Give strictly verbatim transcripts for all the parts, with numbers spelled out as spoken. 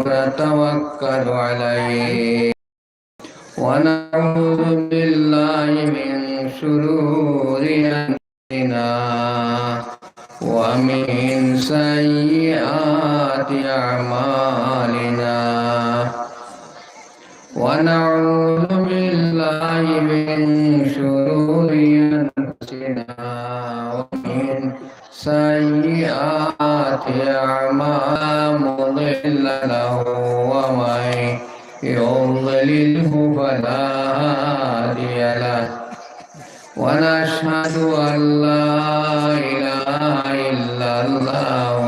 ونتوكل عليه، ونعوذ بالله من شرور أنفسنا ومن سيئات أعمالنا، ونعوذ بالله من شرور أنفسنا ومن سيئات أعمالنا، لا مضل له ومن يضلله فلا هادي له. ونشهد أن لا إله إلا الله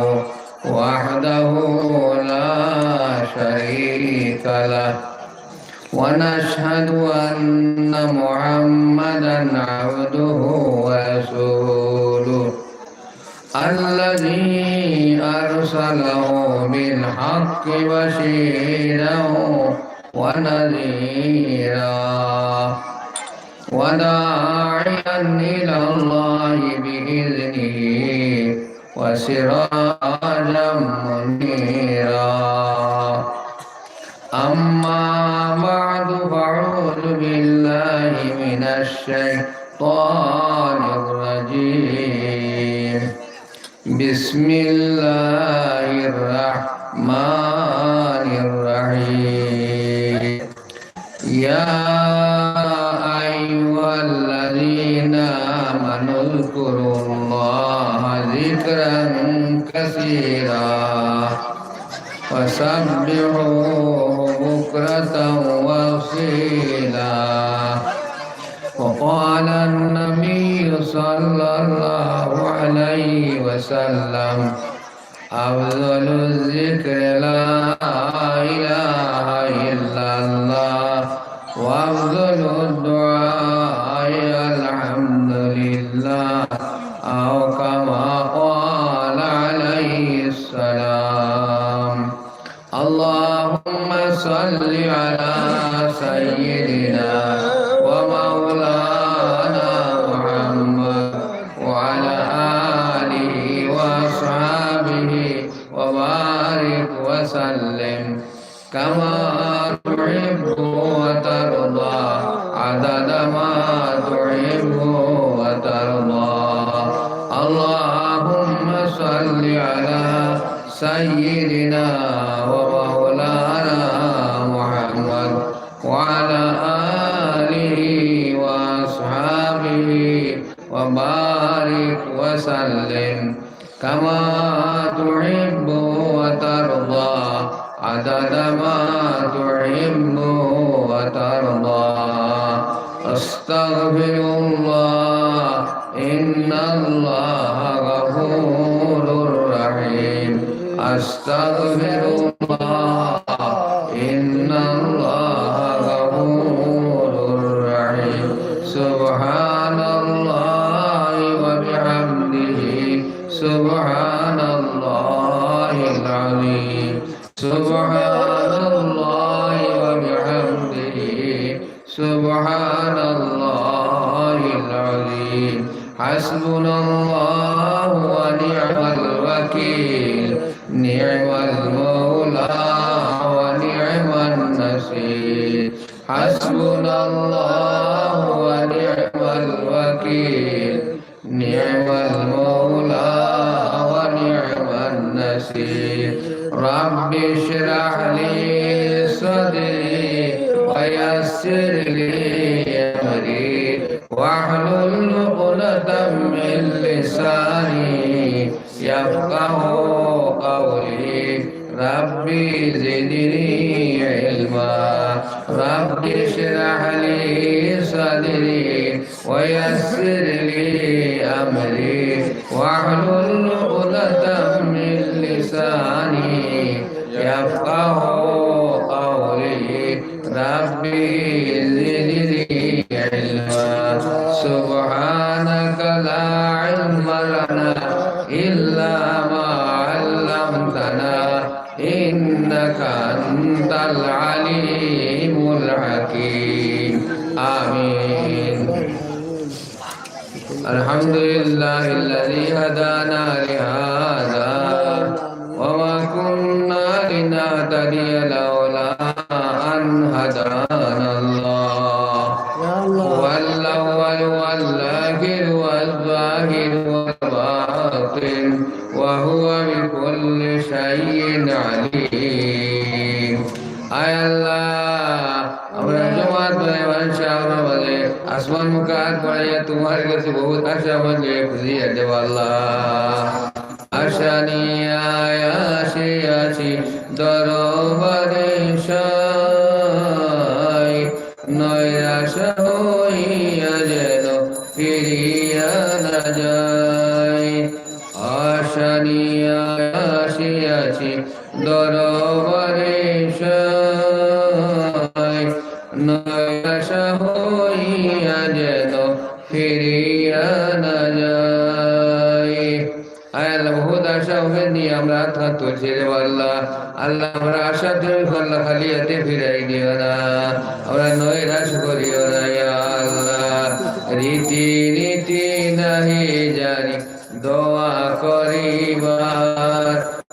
وحده لا شريك له. ونشهد أن محمدا عبده ورسوله الذي أرسله بالحق بشيرا ونذيرا وداعيا إلى الله بإذنه وسراجا منيرا. أما بعد، فأعوذ بالله من الشيطان الرجيم. بسم الله الرحمن الرحيم. يا أيها الذين آمنوا اذكروا الله ذكرا كثيرا وسبحوه بكرة وأصيلا. وقال النبي صلى الله عليه وسلم: أفضل الذكر لا إله إلا الله، وأفضل الدعاء الحمد لله، أو كما قال عليه السلام. اللهم صل على سيدنا ومولانا محمد وعلى آله وأصحابه وبارك وسلم كما تحب وترضى، عدد ما تحب وترضى. اللهم صل على سيدنا ومولانا محمد وعلى آله وأصحابه وبارك وسلم كما تحب وترضى، عدد ما تحب وترضى. أستغفر الله، إن الله غفور رحيم. أستغفر الله، إن الله غفور رحيم. سبحان الله وبحمده، سبحان الله العظيم. سبحان الله وبحمده، سبحان الله العظيم. حسبنا الله ونعم الوكيل، نعم المولى ونعم النصير. حسبنا الله ونعم الوكيل، نعم المولى ونعم النصير. رب اشرح لي صدري ويسر لي أمري واحلل عقدة من لساني يفقه قولي. رب زدني علما. رب اشرح لي صدري ويسر لي أمري واحلل عقدة من لساني يفقه قولي. رب زدني علما. سبحانك لا علم لنا إلا ما علمتنا إنك أنت العليم الحكيم. آمين. الحمد لله الذي هدانا لهذا وما كنا لنهتدي لولا أن هدانا الله. يا الله. هو الأول والآخر والظاهر والباطن وهو بكل شيء عليم. আয় আল্লাহ, আমরা জমাত ভাই মানুষ, আমরা মাঝে আসমান মুখে হাত বাড়াইয়া তোমার কাছে বহুত আশা মাঝে খুঁজিয়া দেব আল্লাহ। আশা নিয়া আসিয়াছি দরবারে সাই, নৈরাশ হইয়া যেন ফিরিয়া না যাই। আশা নিয়া আসিয়াছি দরবারে সাই, নৈরাশ হইয়া যেন ফিরিয়া না যাই। আয় আল্লাহ, বহুত আশা উমেদ নিয়া আমরা আত খান তুলছি রে আল্লাহ। আল্লাহ, আমরা আশা তুমি আল্লাহ খালি আতে ফিরাই দিও না, আমরা নৈরাশ করিও না, ইয়া আল্লাহ। রীতি নীতি নাহি জানি দোয়া করিবার,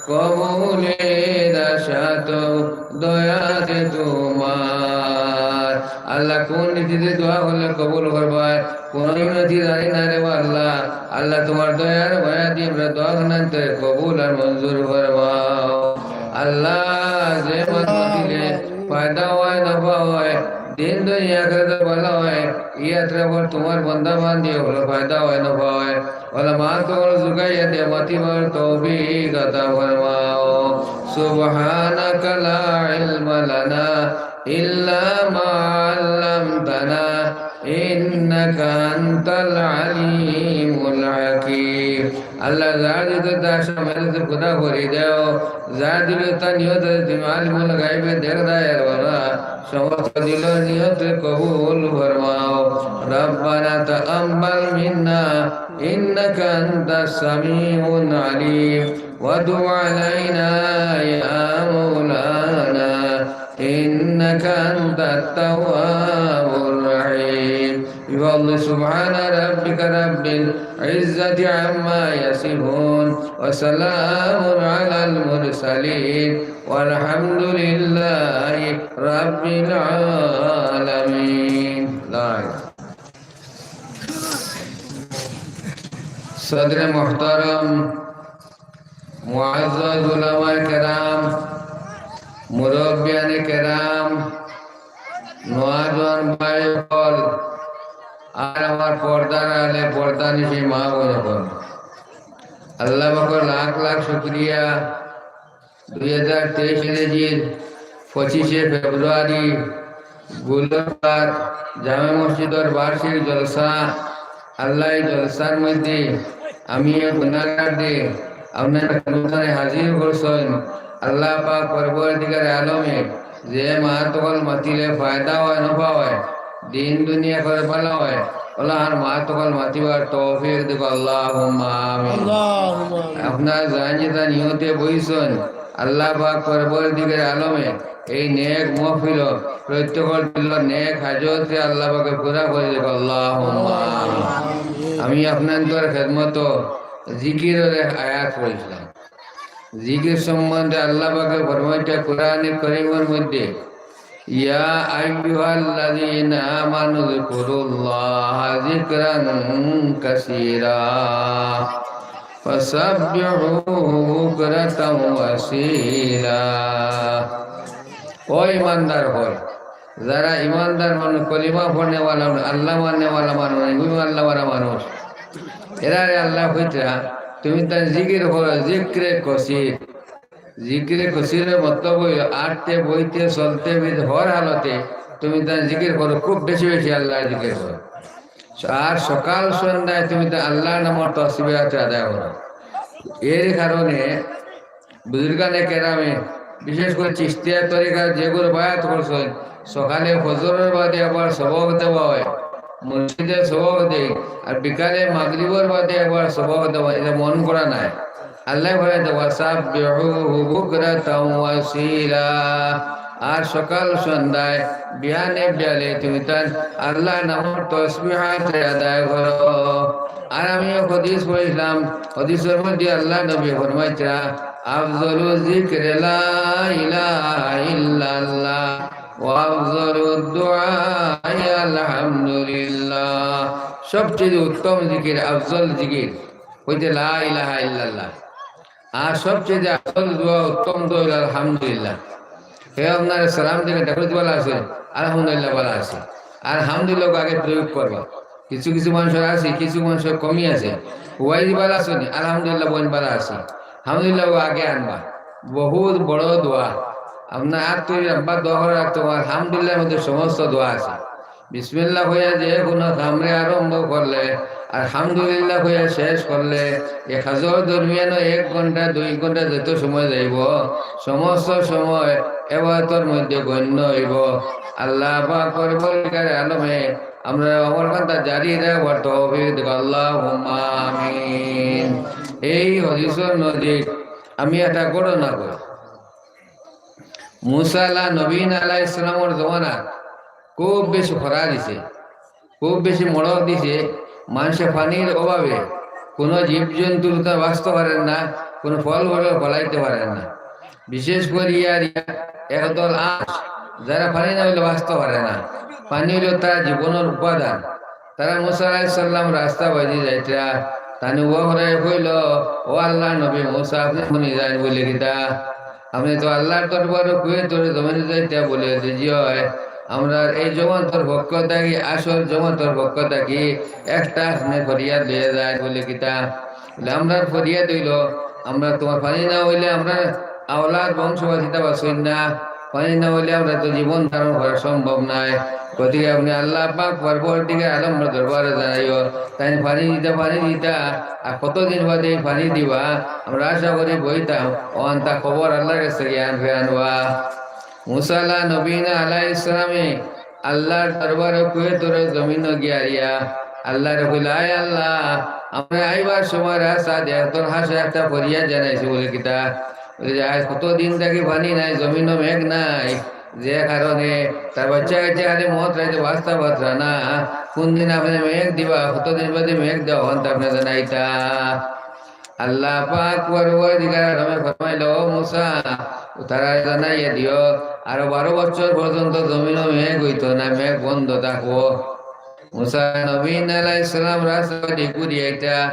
কবুলের আশা তো দয়াতে তোমার। আল্লাহ, কোন রীতিতে দোয়া করলে কবুল করবায়, কোন রীতি জানি না রে আল্লাহ। আল্লাহ, তোমার দয়ার মায়া দিয়া আমরা দোয়া খান আন্তরে কবুল আর মঞ্জুর ফরমাও। আল্লাহ, যে মাত মাতিলে ফায়দা হয়, নফা হয়, দিন দুনিয়া আখিরাতে ভালা হয়, ই আত্রে বল তোমার বন্দা বান্দি অকলর ফায়দা হয়, নফা হয়। ওলা মাত অকল জুগাইয়া দিয়া মাতিবার তৌফিক আতা ফরমাও। سبحانك لا علم لنا إلا ما علمتنا إنك أنت العليم الحكيم. আল্লাহ, যার যত আশা মেহনত পুরা করি দেও, যার দিলে তার নিয়ত আছে তুমি আলিমুল গাইবে দেখদার বালা, সমস্ত দিলর নিয়ত কবুল ফরমাও। ربنا تقبل منا إنك أنت السميع العليم وتب علينا يا مولانا إنك أنت التواب الرحيم. بفضل سبحان ربك رب العزة عما يصفون وسلام على المرسلين والحمد لله رب العالمين. لا إله. صدر محترم, মুআজ্জাজ উলামায়ে কেরাম, মুরব্বিয়ানে কেরাম, নওজোয়ান ভাই অকল, আর আমার পর্দার আড়ালে পর্দানিশি মা বোন অকল, আল্লাহ পাকর লাখ লাখ শুকরিয়া। দুই হাজার তেইশ ইংরেজির পঁচিশে ফেব্রুয়ারি, গুলরবার জামে মসজিদর বার্ষিক জলসা। আল্লাহ, এই জলসার মধ্যে আমি এক গুনাহগার দে আপনার খেদমতে হাজির করছইন। আল্লাহ পাক পরওয়ারদিগারে আলমে যে মাত অকল মাতিলে ফায়দা হয়, নফা হয়, দিন দুনিয়া করে ভালা হয়, ওলা আর মাত অকল মাতিবার তৌফিক দিক, আল্লাহুম্মা আমিন। আল্লাহুম্মা আমিন। আপনার জানি তা নিয়তে বইছইন, আল্লাহ পাক পরওয়ারদিগারে আলমে এই নেক মহফিল, প্রত্যেকর দিলর নেক হাজতে আল্লাহ পাকে পুরা করি দিক, আল্লাহুম্মা আমিন। আমি আপনার খেদমতো জিকিরর এক আয়াত পড়ছিলাম। জিকির সম্বন্ধে আল্লাহ পাকে ফরমাইতা কোরআনে করিমর মধ্যে, يا أيها الذين آمنوا اذكروا الله ذكرا كثيرا وسبحوه بكرة وأصيلا। ও ইমানদার অকল, যারা ইমানদার মানুষ, কলিমা পড়নেওয়ালা, আল্লাহ মাননেওয়ালা মানুষ, ইমান আল্লাহওয়ালা মানুষ, এরারে আল্লাহ কইতরা, তুমি তান জিকির করো, জিক্রে কসির। জিক্রে কসিরর মতলব অইলো আটতে, বইতে, চলতে, ফিরতে, হর হালতে তুমি তান জিকির করো, খুব বেশি বেশি আল্লাহর জিকির করো। আর সকাল সন্ধ্যায় তুমি তান আল্লাহর নামর তসবিহ আদায় করো। এর কারণে বুজুর্গানে কেরামে, বিশেষ করে চিশতিয়া তরিকার যেগুলো বায়াত করছইন, সকালে ফজরর বাদে আবার সবক দেওয়া হয়, মসজিদে সবক দেয়, আর বিকালে মাগরিবর বাদে আবার সবক দেওয়া, এটা মন করা নাই। আল্লায় ফরমাইতা, "ওয়াসাব্বিহুহু বুকরাতাও ওয়াসীলা।" আর সকাল সন্ধ্যায়, বিয়ানে বিয়ালে তুমি তান আল্লাহর নামর তসবিহাত আদায় করো। আর আমি এক হাদিস পড়ছিলাম, হাদিসর মধ্যে আল্লাহর নবী ফরমাইতরা, "আফজালু যিকরি লা ইলাহা ইল্লাল্লাহ ওয়া আফজালুদ দুআই আলহামদুলিল্লাহ।" সবচেয়ে উত্তম জিকির, আফজল জিকির হইতে লা ইলাহা ইল্লাল্লাহ। আর সবচেয়ে আফজল দোয়া, উত্তম দোয়া হইল আলহামদুলিল্লাহ। হে আপনার সালাম দিকে ডাকতে ভালা আছে, আলহামদুলিল্লাহ ভালা আছে। আলহামদুলিল্লাহ আগে প্রয়োগ করবা। কিছু কিছু মানুষের আছে, কিছু মানুষের কমই আছে। ওয়াইজ ভালা আছে নি? আলহামদুলিল্লাহ বইন ভালা আছে। আলহামদুলিল্লাহ ও আগে আনবা। বহুত বড় দোয়া। আপনার আত তৈরি রাখবা, দোয়া করে রাখতে হবে। আলহামদুলিল্লাহর মধ্যে সমস্ত দোয়া আছে। বিসমিল্লাহ কইয়া যে কোনো কামরে আরম্ভ করলে, আলহামদুলিল্লাহ কইয়া শেষ করলে, এ কাজর দরমিয়ানও এক ঘন্টা, দুই ঘন্টা যত সময় যাইব, সমস্ত সময় এবাদতর মধ্যে গণ্য হইব। আল্লাহ পাক পরবর্তীকালে আলমে আমরা আমলখানটা জারি রাখবার তৌফিক দিক। আল্লাহুম্মা আমিন। এই হাদিসর নজির আমি একটা ঘটনা কই। মুসা আলা নবীন আলাইহিস সালামর জমানাত খুব বেশি খরা দিছে, খুব বেশি মড়ক দিছে। মানুষে পানির অভাবে কোনো জীবজন্তু তো বাঁচতে পারেন না, কোনো ফল ফলাইতে পারেন না। বিশেষ করি আর একদল আঁশ, যারা পানি না হইলে বাঁচতে পারে না। পানি হইল তার জীবনের উপাদান। তারা মুসা আলাইহিস সালাম রাস্তা বাজি যাইতরা, তানে ও হরে কইল, "ও আল্লাহর নবী মুসা, আপনি হুনি যাইন বলে কিতা? আপনি তো আল্লাহর দরবারো কুয়ে তোরে জমিনে যাইতা বলে যে জি হয়, আমরা এই জমাতর পক্ষ থাকি, আসল জমাতর পক্ষ থাকি একটা আপনি ফরিয়াদ লইয়া যায় বলে কিতা?" বলে, "আমরা ফরিয়াদ হইল, আমরা তোমার পানি না হইলে আমরা আওলাদ বংশবাসিতা বাঁচইন না, পানি না হইলে আমরা তো জীবন ধারণ করা সম্ভব নয়। গতিকে আপনি আল্লাহ পাক পরবর্তীকালে আলমর দরবারে জানাইও, তাইন পানি দিতা, পানি দিতা, আর কতদিন বাদে এই পানি দিবা, আমরা আশা করি বইতাম, ও আনতা খবর আল্লাহর কাছে গিয়া আনবে আনবা।" মুসা আলা নবীনা আলাইহিস সালামে আল্লাহর দরবারো কুয়ে তোরে জমিনো গিয়া রিয়া আল্লাহরে কইলা, "আয় আল্লাহ, আমরা আইবার সময় রাস্তা দে, তোর হাসে একটা ফরিয়াদ জানাইছি বলে কিতা?" বলে যে, "আজ কতদিন থাকি পানি নাই, জমিনো মেঘ নাই, যে কারণে তার বাচ্চা কাচ্চা খালি মত রাইতে বাঁচতা পারতরা না। কোন দিন আপনি মেঘ দিবা, কতদিন বাদে মেঘ দেওয়া হন তা আপনি জানাইতা।" আল্লাহ পাক পরওয়ারদিগার আলমে ফরমাইল, "ও মুসা, তারা জানাইয়া দিও, আরো বারো বছর পর্যন্ত জমিনো মেঘ হইতো না, মেঘ বন্ধ থাকবো।" মুসা নবীন আলাইহিস সালাম রাস্তাবাদি ঘুরি আইতা,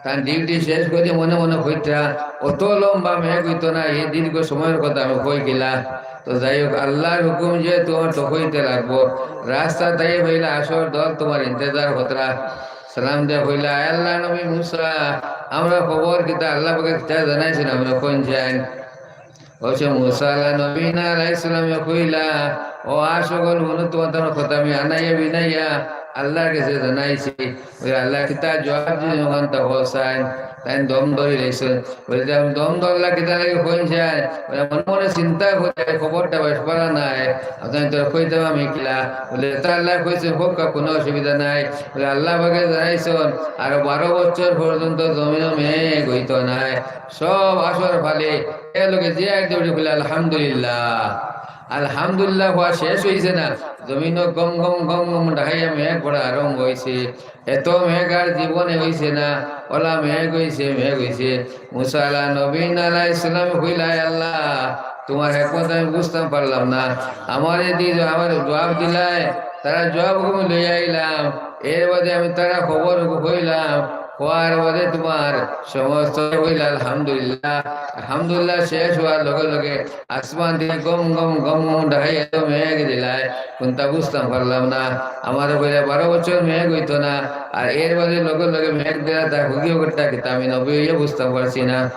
তার ডিউটি শেষ করি মনে মনে কইতা, "অত লম্বা মেঘ হইতো না, এই দীর্ঘ সময়র কথা আমি কই গেলা।" তো যাই হোক, আল্লাহর হুকুম যে তোমার তো হইতে লাগবো। রাস্তা তাই হইলে আসর দল তোমার ইন্তজার করতরা। সালাম দিয়া কইলা, "আয় আল্লাহর নবী মুসা, আমরা খবর কিতা, আল্লাহ পাকে কিতা জানাইছেন, আমরা কোন যাইন?" অবশ্য মুসা আলা নবীনা আলাইহিস সালামে কইলা, "ও আশকল, মনে তোমার তোমার কথা আমি আনাইয়া বিনাইয়া আল্লাহর কাছে জানাইছি।" ওই আল্লাহ কিতা জবাব দিয়েছেন, ওখান তো হোসাইন, তাই দম ধরি রয়েছেন। বলে যে, "আমি দম ধরলা কিতা লাগে কইন যায়?" বলে, "মনে মনে চিন্তা করে খবরটা বেশ পারা নাই, আপনার তোর কইতাম আমি কিলা।" বলে, "তা আল্লাহ কইছে, হোক, কোনো অসুবিধা নাই।" বলে, "আল্লাহ পাকে জানাইছেন, আর বারো বছর পর্যন্ত জমিনো মেঘ হইতো নাই।" সব আসর ফালে এর লগে যে এক দৌড়ি খুলে, "আলহামদুলিল্লাহ।" আলহামদুলিল্লাহ হওয়া শেষ হইছে না, জমিনো গম গম গম গম ডাহাইয়া মেঘ পড়া আরম্ভ হইছে। এত মেঘ আর জীবনে হইছে না, ওলা মেঘ হইছে, মেঘ হইছে। মুসা আলা নবীন আলাইহিস সালাম কইলা, "আয় আল্লাহ, তোমার হেকমত আমি বুঝতাম পারলাম না। আমার যদি আমার জবাব দিলায়, তারা জবাব আমি লইয়া আইলাম, এর বাদে আমি তারা খবর কইলাম, কওয়ার বাদে তোমার সমস্ত কইলা আলহামদুলিল্লাহ।" আলহামদুলিল্লাহ শেষ হওয়ার লগে লগে আসমান থেকে গম গম গম গম ডাহাই এত মেঘ দিলায়, কোনটা বুঝতাম পারলাম না। আমার কইলা বারো বছর মেঘ হইতো না, আর এর বাদে লগে লগে মেঘ দিলা, তা হুগিও করতা কিতা আমি নবী হইয়া বুঝতাম পারছি না।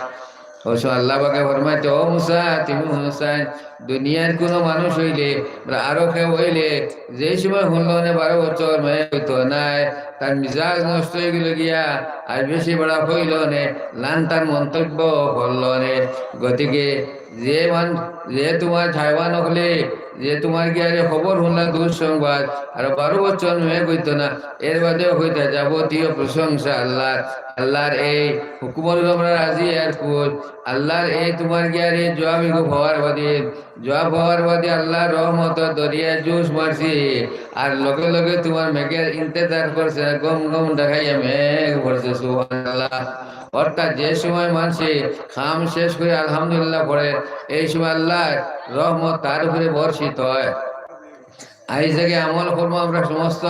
অবশ্য আল্লাহ পাকে ফরমাইতে, "ও মুসা, তুমি হুনছাইন, দুনিয়ার কোনো মানুষ হইলে, বা আরো কেউ হইলে, যে সময় হুনলো নে বারো বছর মেঘ হইতো নায়, তার মিজাজ নষ্ট হয়ে গেল গিয়া, আর বেশি বড় হইল নে, লান তার মন্তব্য করলো নে।" গতিকে যে মান-, যে তোমার হাইওয়ান হকলে, যে তোমার গিয়ারে খবর হুনলা দুঃসংবাদ, আর বারো বছর মেঘ হইতো না, এর বাদেও হইতা যাবতীয় প্রশংসা আল্লাহর। আল্লাহর এই হুকুমর উপরে আমরা রাজি আর খুশ। আল্লাহর এই তুমার গিয়ার এই জবাব ইগু পাওয়ার বাদে, জবাব পাওয়ার বাদে আল্লাহর রহমতর দরিয়ায় জোশ মারছি। আর লগে লগে তুমার মেঘর ইন্তেজার করছে, গম গম দেখাইয়া মেঘ পড়ছে। সুবহানাল্লাহ। অর্থাৎ যে সময় মানষে কাম শেষ করি আলহামদুলিল্লাহ পড়ে, এই সময় আল্লাহর রহমত তার উপরে বর্ষিত হয়। আইজ থাকি আমল করমু আমরা সমস্ত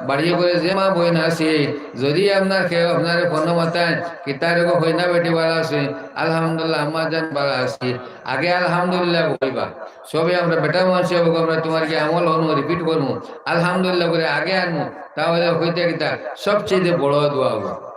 বাড়িয়ে করে যে মা বইন আছি, যদি আপনার কেউ আপনারে ফোনো মাতায়, কিতারে গো, কইনা বেটি ভালা আছি, আলহামদুলিল্লাহ আম্মা জান ভালা আছি, আগে আলহামদুলিল্লাহ কইবা। সবে আমরা বেটা মানষে অইবো, আমরা তুমার কি আমল অনো repeat করমু, আলহামদুলিল্লাহ করে আগে আনমু, তাহলে কইতে কিতা সবচেয়ে বড় দোয়া অইবো।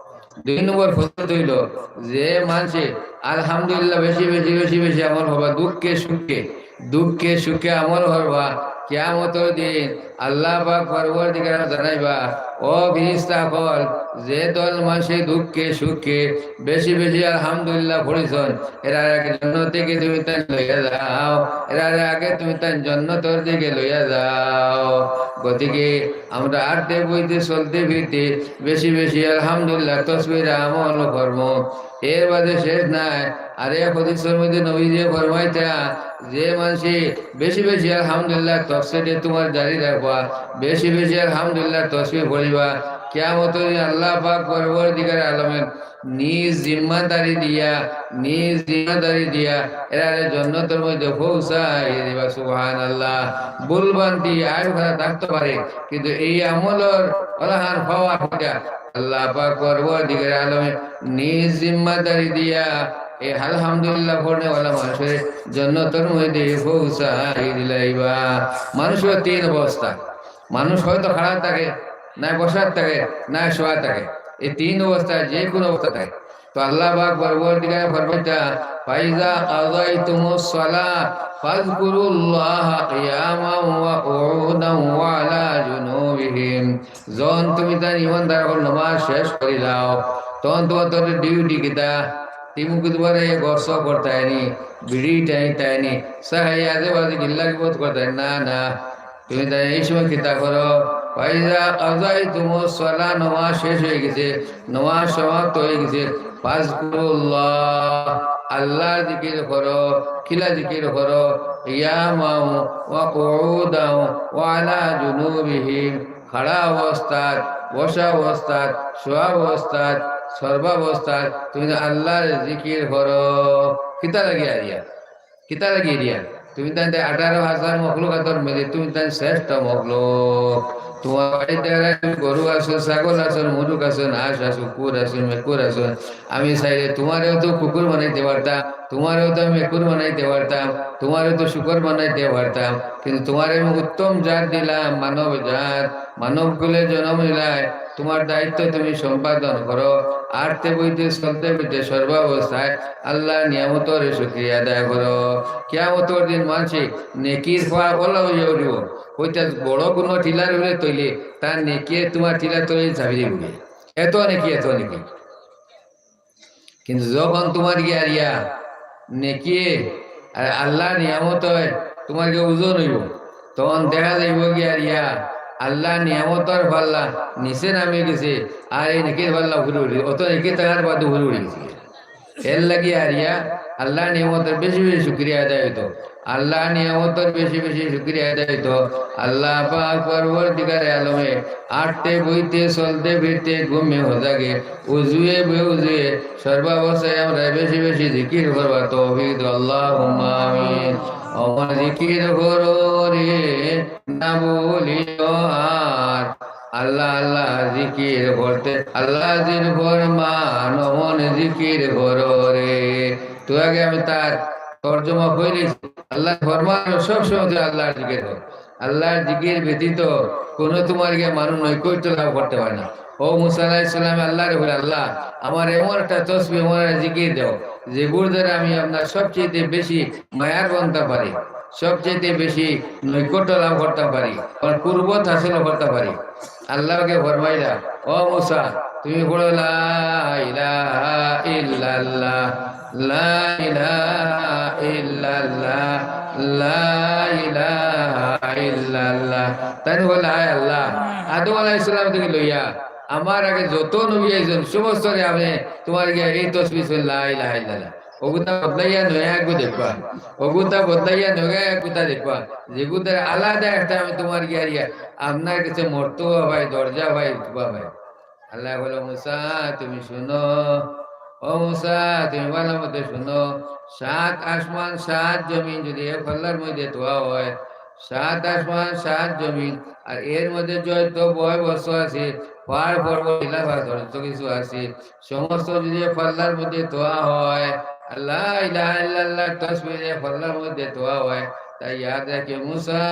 দুই নম্বর ফজিলত অইলো যে মানষে আলহামদুলিল্লাহ বেশি বেশি বেশি বেশি আমল করবা, দুঃখে সুখে, দুঃখে সুখে আমল করবা, কিয়ামতর দিন আল্লাহ পাক পরওয়ারদিগার জানাইবা, "ও ফিরিস্তা অকল, যে দল মানষে দুঃখে সুখে বেশি বেশি আলহামদুলিল্লাহ পড়ছইন, এরারে আগে জন্নতর দিকে তুমি তাইন লইয়া যাও, এরারে আগে তুমি তাইন জন্নতর দিকে লইয়া যাও।" গতিকে আমরা আটতে বইতে চলতে ফিরতে বেশি বেশি আলহামদুলিল্লাহ তসবির আমল করমু। এর বাদে শেষ নাই। আর এক হাদিসর মধ্যে নবীজিয়ে ফরমাইতা, যে মানষে বেশি বেশি আলহামদুলিল্লাহ তসবির তুমার জারি রাখবা, বেশি বেশি আলহামদুলিল্লাহ তসবি পড়িবা, কিয়ামতর দিন আল্লাহ পাক পরওয়ারদিগার আলমে নিজ জিম্মাদারি দিয়া, নিজ জিম্মাদারি দিয়া এরারে জন্নতর মধ্যে পৌঁছাই দিবা। সুবহানাল্লাহ। ভুল ভ্রান্তি আর কথা থাকতে পারে, কিন্তু এই আমলর অলাহান পাওয়া হইতা আল্লাহ পাক পরওয়ারদিগার আলমে নিজ জিম্মাদারি দিয়া এই আলহামদুলিল্লাহ পড়নেওয়ালা মানষরে জন্নতর মধ্যে পৌঁছাই দিলাইবা। মানষর তিন অবস্থা, মানুষ হয়তো খাড়া থাকে, না বসার থাকে, না শোয়া থাকে, এই তিন অবস্থায় যে কোনো অবস্থা থাকে। তো আল্লাহ পাক পরওয়ারদিগার ফরমাইতা, "ফাইজা কাযাইতুমুস সালাহ ফাযকুরুল্লাহা কিয়ামান ওয়া কুউদান ওয়া আলা জুনুবিহিম।" যখন তুমি তাইন ইমানদার অকল নমাজ শেষ করিলাও, তখন তুমার তোর ডিউটি কিতা? তিমুকুত বারে গসল করতায়নি, বিড়ি টানতায়নি, সাহাই আজে বাজে গিল্লা গিবত করতায় না, না। তুমি তাইন এই সময় কিতা করো? "ফাইজা কাযাইতুমুস সালাহ", নমাজ শেষ হয়ে গেছে, নমাজ সমাপ্ত হয়ে গেছে, "ফাযকুরুল্লাহ", আল্লাহর জিকির করো। কিলা জিকির করো? "কিয়ামান ওয়া কুউদান ওয়া আলা জুনুবিহিম", খাড়া অবস্থাত, বসা অবস্থাত, শোয়া অবস্থাত, সর্বাবস্থাত তুমি আল্লাহর জিকির করো। কিতা লাগি আরিয়া? কিতা লাগি আরিয়া? তুমি তাইন আঠারো হাজার মখলুকাতর মধ্যে তুমি তাইন শ্রেষ্ঠ মখলুক। তুমার বাড়িত গরু আছে, ছাগল আছে, মুরুগ আছে, হাঁস আছে, কুকুর আছে, মেকুর আছে। আমি চাইলে তুমারেও তো কুকুর বানাইতে পারতাম, তুমারেও তো মেকুর বানাইতে পারতাম, তুমারেও তো শুকর বানাইতে পারতাম, কিন্তু তুমারে আমি উত্তম জাত দিলাম, মানব জাত, মানব কুলে জন্ম নিলায়, তুমার দায়িত্ব তুমি সম্পাদন করো। আটতে বইতে, চলতে ফিরতে, সর্বাবস্থায় আল্লাহর নিয়ামতর শুকরিয়া আদায় করো। কিয়ামতর দিন মানষে নেকির ফল অলা অইয়া উঠিবো, অইটা বড় কোনো টিলার উপরে তইলে তার নেকিয়ে তুমার টিলার তলে চাপি দিবো। এত নেকি, এত নেকি। কিন্তু যখন তুমার গিয়া আরিয়া নেকি আর আল্লাহর নিয়ামত অয়, তুমার গিয়া ওজন অইবো, তখন দেখা যাইবো গিয়া আরিয়া আল্লাহর নিয়ামতর পাল্লা নিচে নামি গেছে, আর এই নেকির পাল্লা উপরে উঠি, অত নেকি থাকার বাদে উপরে উঠি গেছে। এর লাগি আরিয়া আল্লাহর নিয়ামতর বেশি বেশি শুকরিয়া আদায় অইতো, আল্লাহর নিয়ামতর বেশি বেশি শুকরিয়া আদায় অইতো। আল্লাহ পাক পরওয়ারদিগারে আলমে আটতে বইতে চলতে ফিরতে ঘুমে হজাগে উজুয়ে বেউজুয়ে সর্বাবস্থায় আমরা বেশি বেশি জিকির করবার তৌফিক দেও, আল্লাহুম্মা আমিন। আমার জিকির করো রে, না ভুলিও আর। আল্লাহ আল্লাহ জিকির করতে, আল্লাহ জির ফরমান, অমন জিকির করো রে। তো আগে আমি তার তর্জমা কইলি, আল্লাহর ফরমান সব সময় তুই আল্লাহর জিকির কর। আল্লাহর জিকির ব্যতীত কোনো তুমার গিয়া মানুষ নৈকট্য লাভ করতে পারে না। ও মুসা আলাইহিস সালামে আল্লাহরে বলে, "আল্লাহ, আমার এমন একটা তসবি, এমন একটা জিকির দাও, যেগুর দ্বারা আমি আপনার সবচেয়ে বেশি মায়ার বনতে পারি, সবচেয়ে বেশি নৈকট্য লাভ করতে পারি, আমার কুরবত হাসিল করতে পারি।" আল্লাহকে ফরমাইলা, "ও মুসা, তুমি পড়ো লা ইলাহা ইল্লাল্লাহ, লা ইলাহা ইল্লাল্লাহ, লা ইলাহা ইল্লাল্লাহ।" তাইন বলে, "হায় আল্লাহ, আদম আলাইহিস সালাম থেকে লইয়া আমার আগে যত নবী আইছইন, সমস্তরে আমি তুমার গিয়া এই তসবি শুন, লা ইলাহা ইল্লাল্লাহ। অগুতা বদলাইয়া নয়া একগু দেখবা, অগুতা বদলাইয়া নয়া একগুতা দেখবা, যেগুতার আলাদা একটা আমি তুমার গিয়া রিয়া আপনার কাছে মর্তবা পাই, দরজা পাই, রুতবা পাই। আল্লায় কইলা, "মুসা, তুমি শুনো, ও মুসা, তুমি ভালা মতো শুনো, সাত আসমান, সাত জমিন যদি এক পাল্লার মধ্যে থওয়া হয়, সাত আসমান, সাত জমিন, আর এর মধ্যে যত বয় বস্তু আছে, পাহাড়, পর্বত, টিলা, পাথর, যত কিছু আছে, সমস্ত যদি এক পাল্লার মধ্যে থওয়া হয়, আর লা ইলাহা ইল্লাল্লাহ তসবি যদি এক পাল্লার মধ্যে থওয়া হয়, তাই ইয়াদ রাখিও মুসা,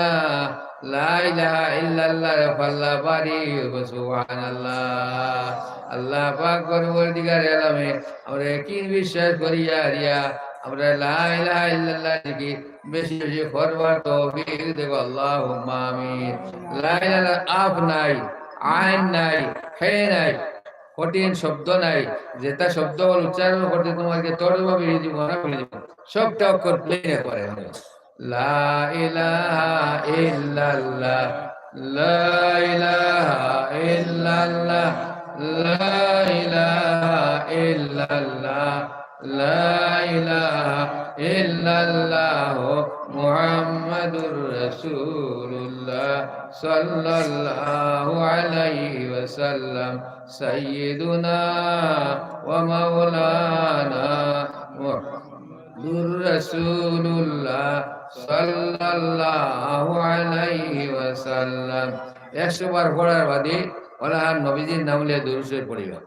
লা ইলাহা ইল্লাল্লাহর পাল্লা ভারী অইবো।" সুবহানাল্লাহ। আল্লাহ পাক পরওয়ারদিগারে আলমে আমরা একিন বিশ্বাস করিয়া রিয়া আমরা লা ইলাহা ইল্লাল্লাহ জিকির বেশি বেশি করবার তৌফিক দেও, আল্লাহুম্মা আমিন। লা ইলাহা, আফ নাই, আইন নাই, হে নাই, কঠিন শব্দ নাই, যেটা শব্দ অকল উচ্চারণ করতে তুমার গিয়া তর্জমা বেরিয়ে দিব, না বেরিয়ে দিব, সবটা অক্ষর প্লেনে করে। লা ইলাহা ইল্লাল্লাহ, লা ইলাহা ইল্লাল্লাহ, লা ইলাহা ইল্লাল্লাহ, লা ইলাহা ইল্লাল্লাহ, মুহাম্মাদুর রাসূলুল্লাহ সাল্লাল্লাহু আলাইহি ওয়াসাল্লাম, সাইয়্যিদুনা ওয়া মাওলানা মুহাম্মাদুর রাসূলুল্লাহ সাল্লাল্লাহু আলাইহি ওয়াসাল্লাম। একশো বার পড়ার বাদে অলা আর নবীজির নাম লইয়া দুরূদ শরীফ পড়িবা।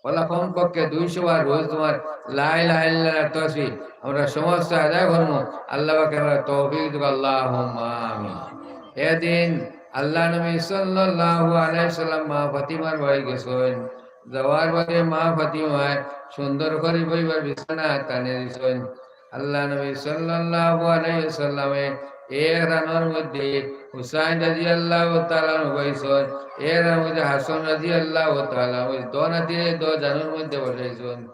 অলা কমপক্ষে দুইশো বার রোজ তুমার লা ইলাহা ইল্লাল্লাহ তসবি আমরা সমস্ত আদায় করমু। আল্লাহ পাকে আমরা তৌফিক দেও, আল্লাহুম্মা আমিন। এদিন আল্লাহ নবী সাল্লাল্লাহু আলাইহি ওয়াসাল্লাম মা ফাতিমার বাড়ি গেছইন। যাওয়ার বাদে মা ফাতিমায় সুন্দর করি বইবার বিছানা টানি দিছইন। আল্লাহ নবী সাল্লাল্লাহু আলাইহি ওয়াসাল্লামে এক রানর মধ্যে হুসাইন রাদিয়াল্লাহু তাআলা আনহু বইছইন, এক রানর মধ্যে হাসান রাদিয়াল্লাহু তাআলা আনহু বইছইন, দো নাতিরে দো জানর মধ্যে বসাইছইন।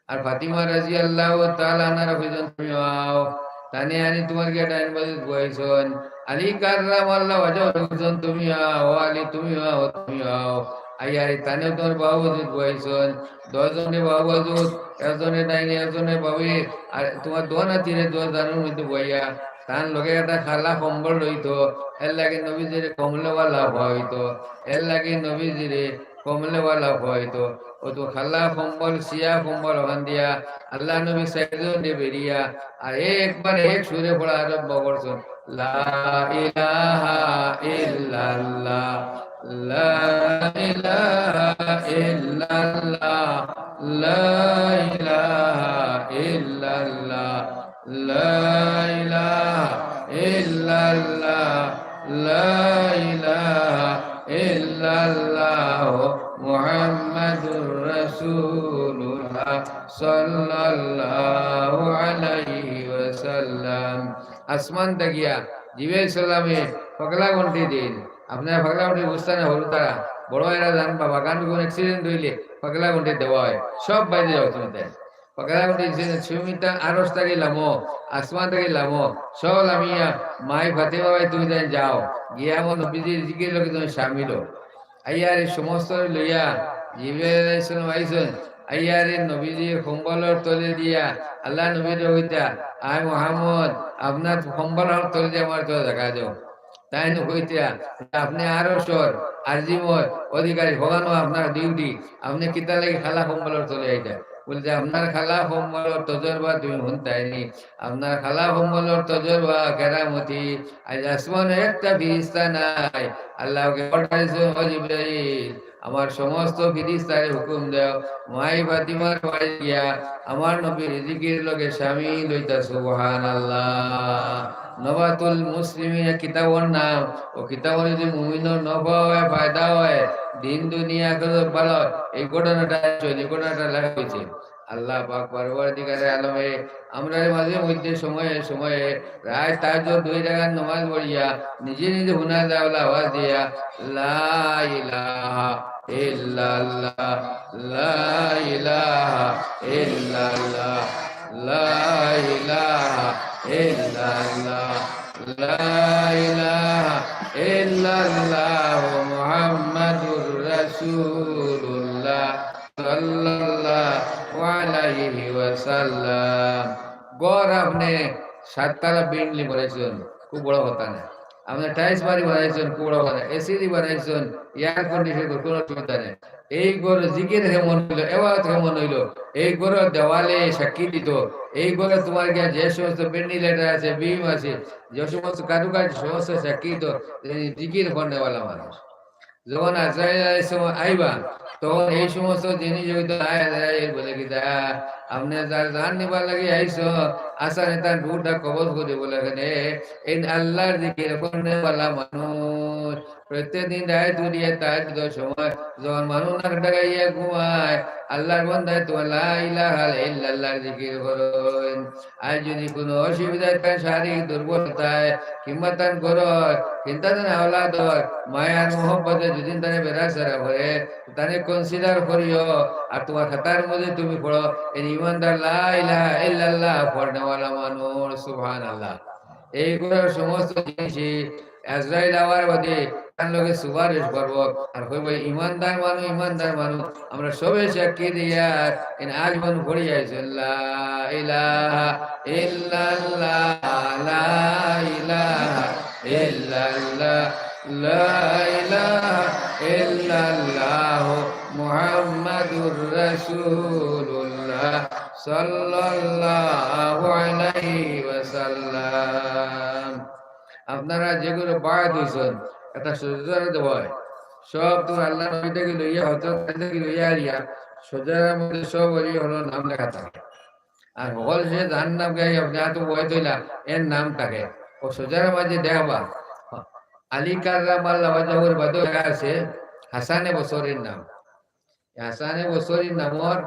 আর ফাতিমা রাদিয়াল্লাহু তাআলা আনহারে কইছইন, "তুমি আও।" টানি আনি তুমার গিয়া ডাইন বাজুত বইছইন। আলী কাররামাল্লাহু ওয়াজহাহু কইছইন, "তুমি আও, ও আলী, তুমি আও, তুমি আও।" আইয়া আরে টানি তুমার বাউ বাজুত বইছইন। দুইজনে বাউ বাজুত, একজনে ডাইনে, একজনে বাউয়ে, আর তুমার দো নাতিরে দো জানর মধ্যে বইয়া, তান লগে একটা কালা কম্বল রইতো, এর লাগি নবীজিরে কমলেওয়ালা কওয়া অইতো, এর লাগি নবীজিরে কমলেওয়ালা কওয়া অইতো। অউ তো কালা কম্বল, ছিয়া কম্বল অখান দিয়া আল্লাহ নবী চাইরজনে বেড়িয়া, আর একবারে এক সুরে পড়া আরম্ভ করছইন, লা ইলাহা ইল্লাল্লাহ, লা ইলাহা ইল্লাল্লাহ, লা ইলাহা ইল্লাল্লাহ, লা ইলাহা ইল্লাল্লাহ, লা ইলাহা ইল্লাল্লাহ, মুহাম্মাদুর রাসূলুল্লাহ সাল্লাল্লাহু আলাইহি ওয়াসাল্লাম। আসমান থাকিয়া জিবরাইল সালামে পাগলা ঘন্টি দিন। আপনারা পাগলা ঘন্টি বুঝতা না, হুরুতারা, বড় এরা জানবা, বাগান কোনো accident অইলে পাগলা ঘন্টি দেওয়া হয়, সব বাইরে যাও তুমি তাই। পাগলা ঘন্টি দিছইন, সুমিতা আরশ থাকি লামো, আসমান থাকি লামো, সব লামিয়া মাই ফাতেমা কইন, "তুমি তাই যাও, গিয়া আমার নবীজির জিকির লগে তুমি শামিল হও।" আইয়ারে সমস্ত লইয়া জিবরাইল আলাইহিস সালাম আইছইন, আইয়ারে নবীজির কম্বলর তলে দিয়া আল্লাহ নবীরে কইতা, "আয় মোহাম্মদ, আপনার কম্বলর তলে দিয়া আমার তো জাগা দেও।" তাইন কইতা, "আপনে আরশর আজিমর অধিকারী, হগানো আপনার duty, আপনে কিতার লাগি কালা কম্বলর তলে আইতা?" বলতে, "আপনার কালা কম্বলর তজরবা তুমি হুনতায়নি, আপনার কালা কম্বলর তজরবা কেরামতি, আজ আসমানো একটা ফিরিস্তা নাই।" আল্লাহকে পাঠাইছে, "ও জিবরাইল, আমার সমস্ত ফিরিস্তারে হুকুম দেও, মাই ফাতিমার বাড়ি গিয়া আমার নবীর জিকির লগে শামিল অইতা।" সুবহানাল্লাহ। নবাতুল মুসলিমিন কিতাবর নাম, অউ কিতাবর যদি মুমিনর নফা হয়, ফায়দা হয়, দিন দুনিয়া আখিরাত ভালা হয়, এই ঘটনাটা, এই ঘটনাটা লেখা অইছে। আল্লাহ পাক পরওয়ারদিগারে আলমে আমরারে মাঝে মধ্যে সময়ে সময়ে রাইত তাহাজ্জুদ দুই রাকাত নমাজ পড়িয়া নিজে নিজে হুনা যায় অলা আওয়াজ দিয়া, "লা ইলাহা ইল্লাল্লাহ, লা ইলাহা ইল্লাল্লাহ, লা ইলাহা ইল্লাল্লাহ, লা ইলাহা ইল্লাল্লাহ, মুহাম্মাদুর রাসূলুল্লাহ সাল্লাল্লাহু আলাইহি ওয়াসাল্লাম। ঘর আপনে সাততলা বিল্ডিং বানাইছইন, খুব বড় কথা না। আপনে টাইলস বাড়ি বানাইছইন, খুব বড় কথা না। এসি দি বানাইছইন, এয়ার কন্ডিশন, কোনো অসুবিধা নাই। এই ঘরো জিকির কেমন অইলো, এবাদত কেমন অইলো, এই ঘরর দেওয়ালে সাক্ষী দিত, এই ঘরো তোমার গিয়া যে সমস্ত ভেন্টিলেটর আছে, বিম আছে, যে সমস্ত কারুকার্য, সমস্ত সাক্ষী দিত, এই জিকির করনেওয়ালা মানুষ। যখন আজরাইল আলাইহিস সালাম আইবা, তখন এই সমস্ত জিনিস হয়তো আয়, আয়, আয় বলে কি দা, আপনে যার জান নিবার লাগি আইছো, আসানে তার রুহটা কবজ করে বলে কেনে, এই আল্লাহর জিকির করনেওয়ালা মানুষ। প্রত্যেক দিন রাইত উঠিয়া তাহাজ্জুদর সময় যখন মানুষ নাক ডাকাইয়া ঘুমায়, আল্লাহর বান্দায় তোমার লা ইলাহা ইল্লাল্লাহর জিকির করইন। আর যদি কোনো অসুবিধায় তার শারীরিক দুর্বলতায় কিংবা তার ঘরর চিন্তা তার আওলাদর মায়ার মহব্বতে যদি তারে বেড়াছেড়া করে, তারে কনসিডার করিও। আর তোমার খাতার মধ্যে তুমি পড়ো, এই ইমানদার লা ইলাহা ইল্লাল্লাহ পড়নেওয়ালা মানুষ। সুবহানাল্লাহ। এই ঘরর সমস্ত জিনিসই আজরাইল আওয়ার বাদে তার লগে সুপারিশ করবো। আর কইবো, "ইমানদার মানুষ, ইমানদার মানুষ।" আমরা সবে সাক্ষী দিয়ার, এন আজ মন পড়ি আইছে, লা ইলাহা ইল্লাল্লাহ, লা ইলাহা ইল্লাল্লাহ, লা ইলাহা ইল্লাল্লাহ, মুহাম্মাদুর রাসূলুল্লাহ সাল্লাল্লাহু আলাইহি ওয়াসাল্লাম। আপনারা যেগুলো বায়াত হইছেন, একটা শজারা দেওয়া হয়। সব তো আল্লাহর নবী থেকে লইয়া, হযরত আলী থেকে লইয়া আইয়া, শজারার মধ্যে সব ওলি হলো নাম লেখা থাকে। আর হকল যে যার নাম গাই আপনি হাতে বয় তৈলা, এর নাম থাকে। ও শজারার মাঝে দেখবা, আলী কাররামাল্লাহু ওয়াজহুর বাদে লেখা আছে হাসানে বসরির নাম। হাসানে বসরির নামর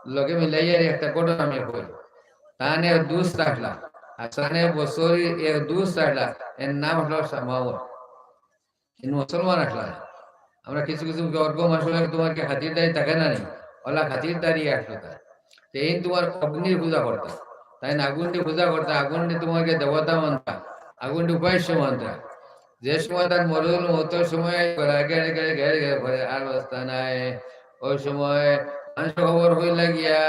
লগে মিলাইয়া একটা ঘটনা আমি কই। তান এক দুস্ত আসলা, হাসানে বসরির এক দুস্ত আসলা, এর নাম হলো সামাউন। কিন্তু মুসলমান আসলা। আমরা কিছু কিছু অজ্ঞ মানুষ হলে তোমার কি খাতিরদারি থাকে না নি? ওলা খাতিরদারি আসলো তার। তো এই তোমার অগ্নির পূজা করতা, তাই না? আগুন দিয়ে পূজা করতা, আগুন দিয়ে তোমাকে দেবতা মানতা, আগুন দিয়ে উপাস্য মানতা। যে সময় তার মরুল মতর সময় গলা গেড়ে গেড়ে গেড়ে গেড়ে করে আর অবস্থা নাই। ওই সময় মানুষ খবর হইলা গিয়া,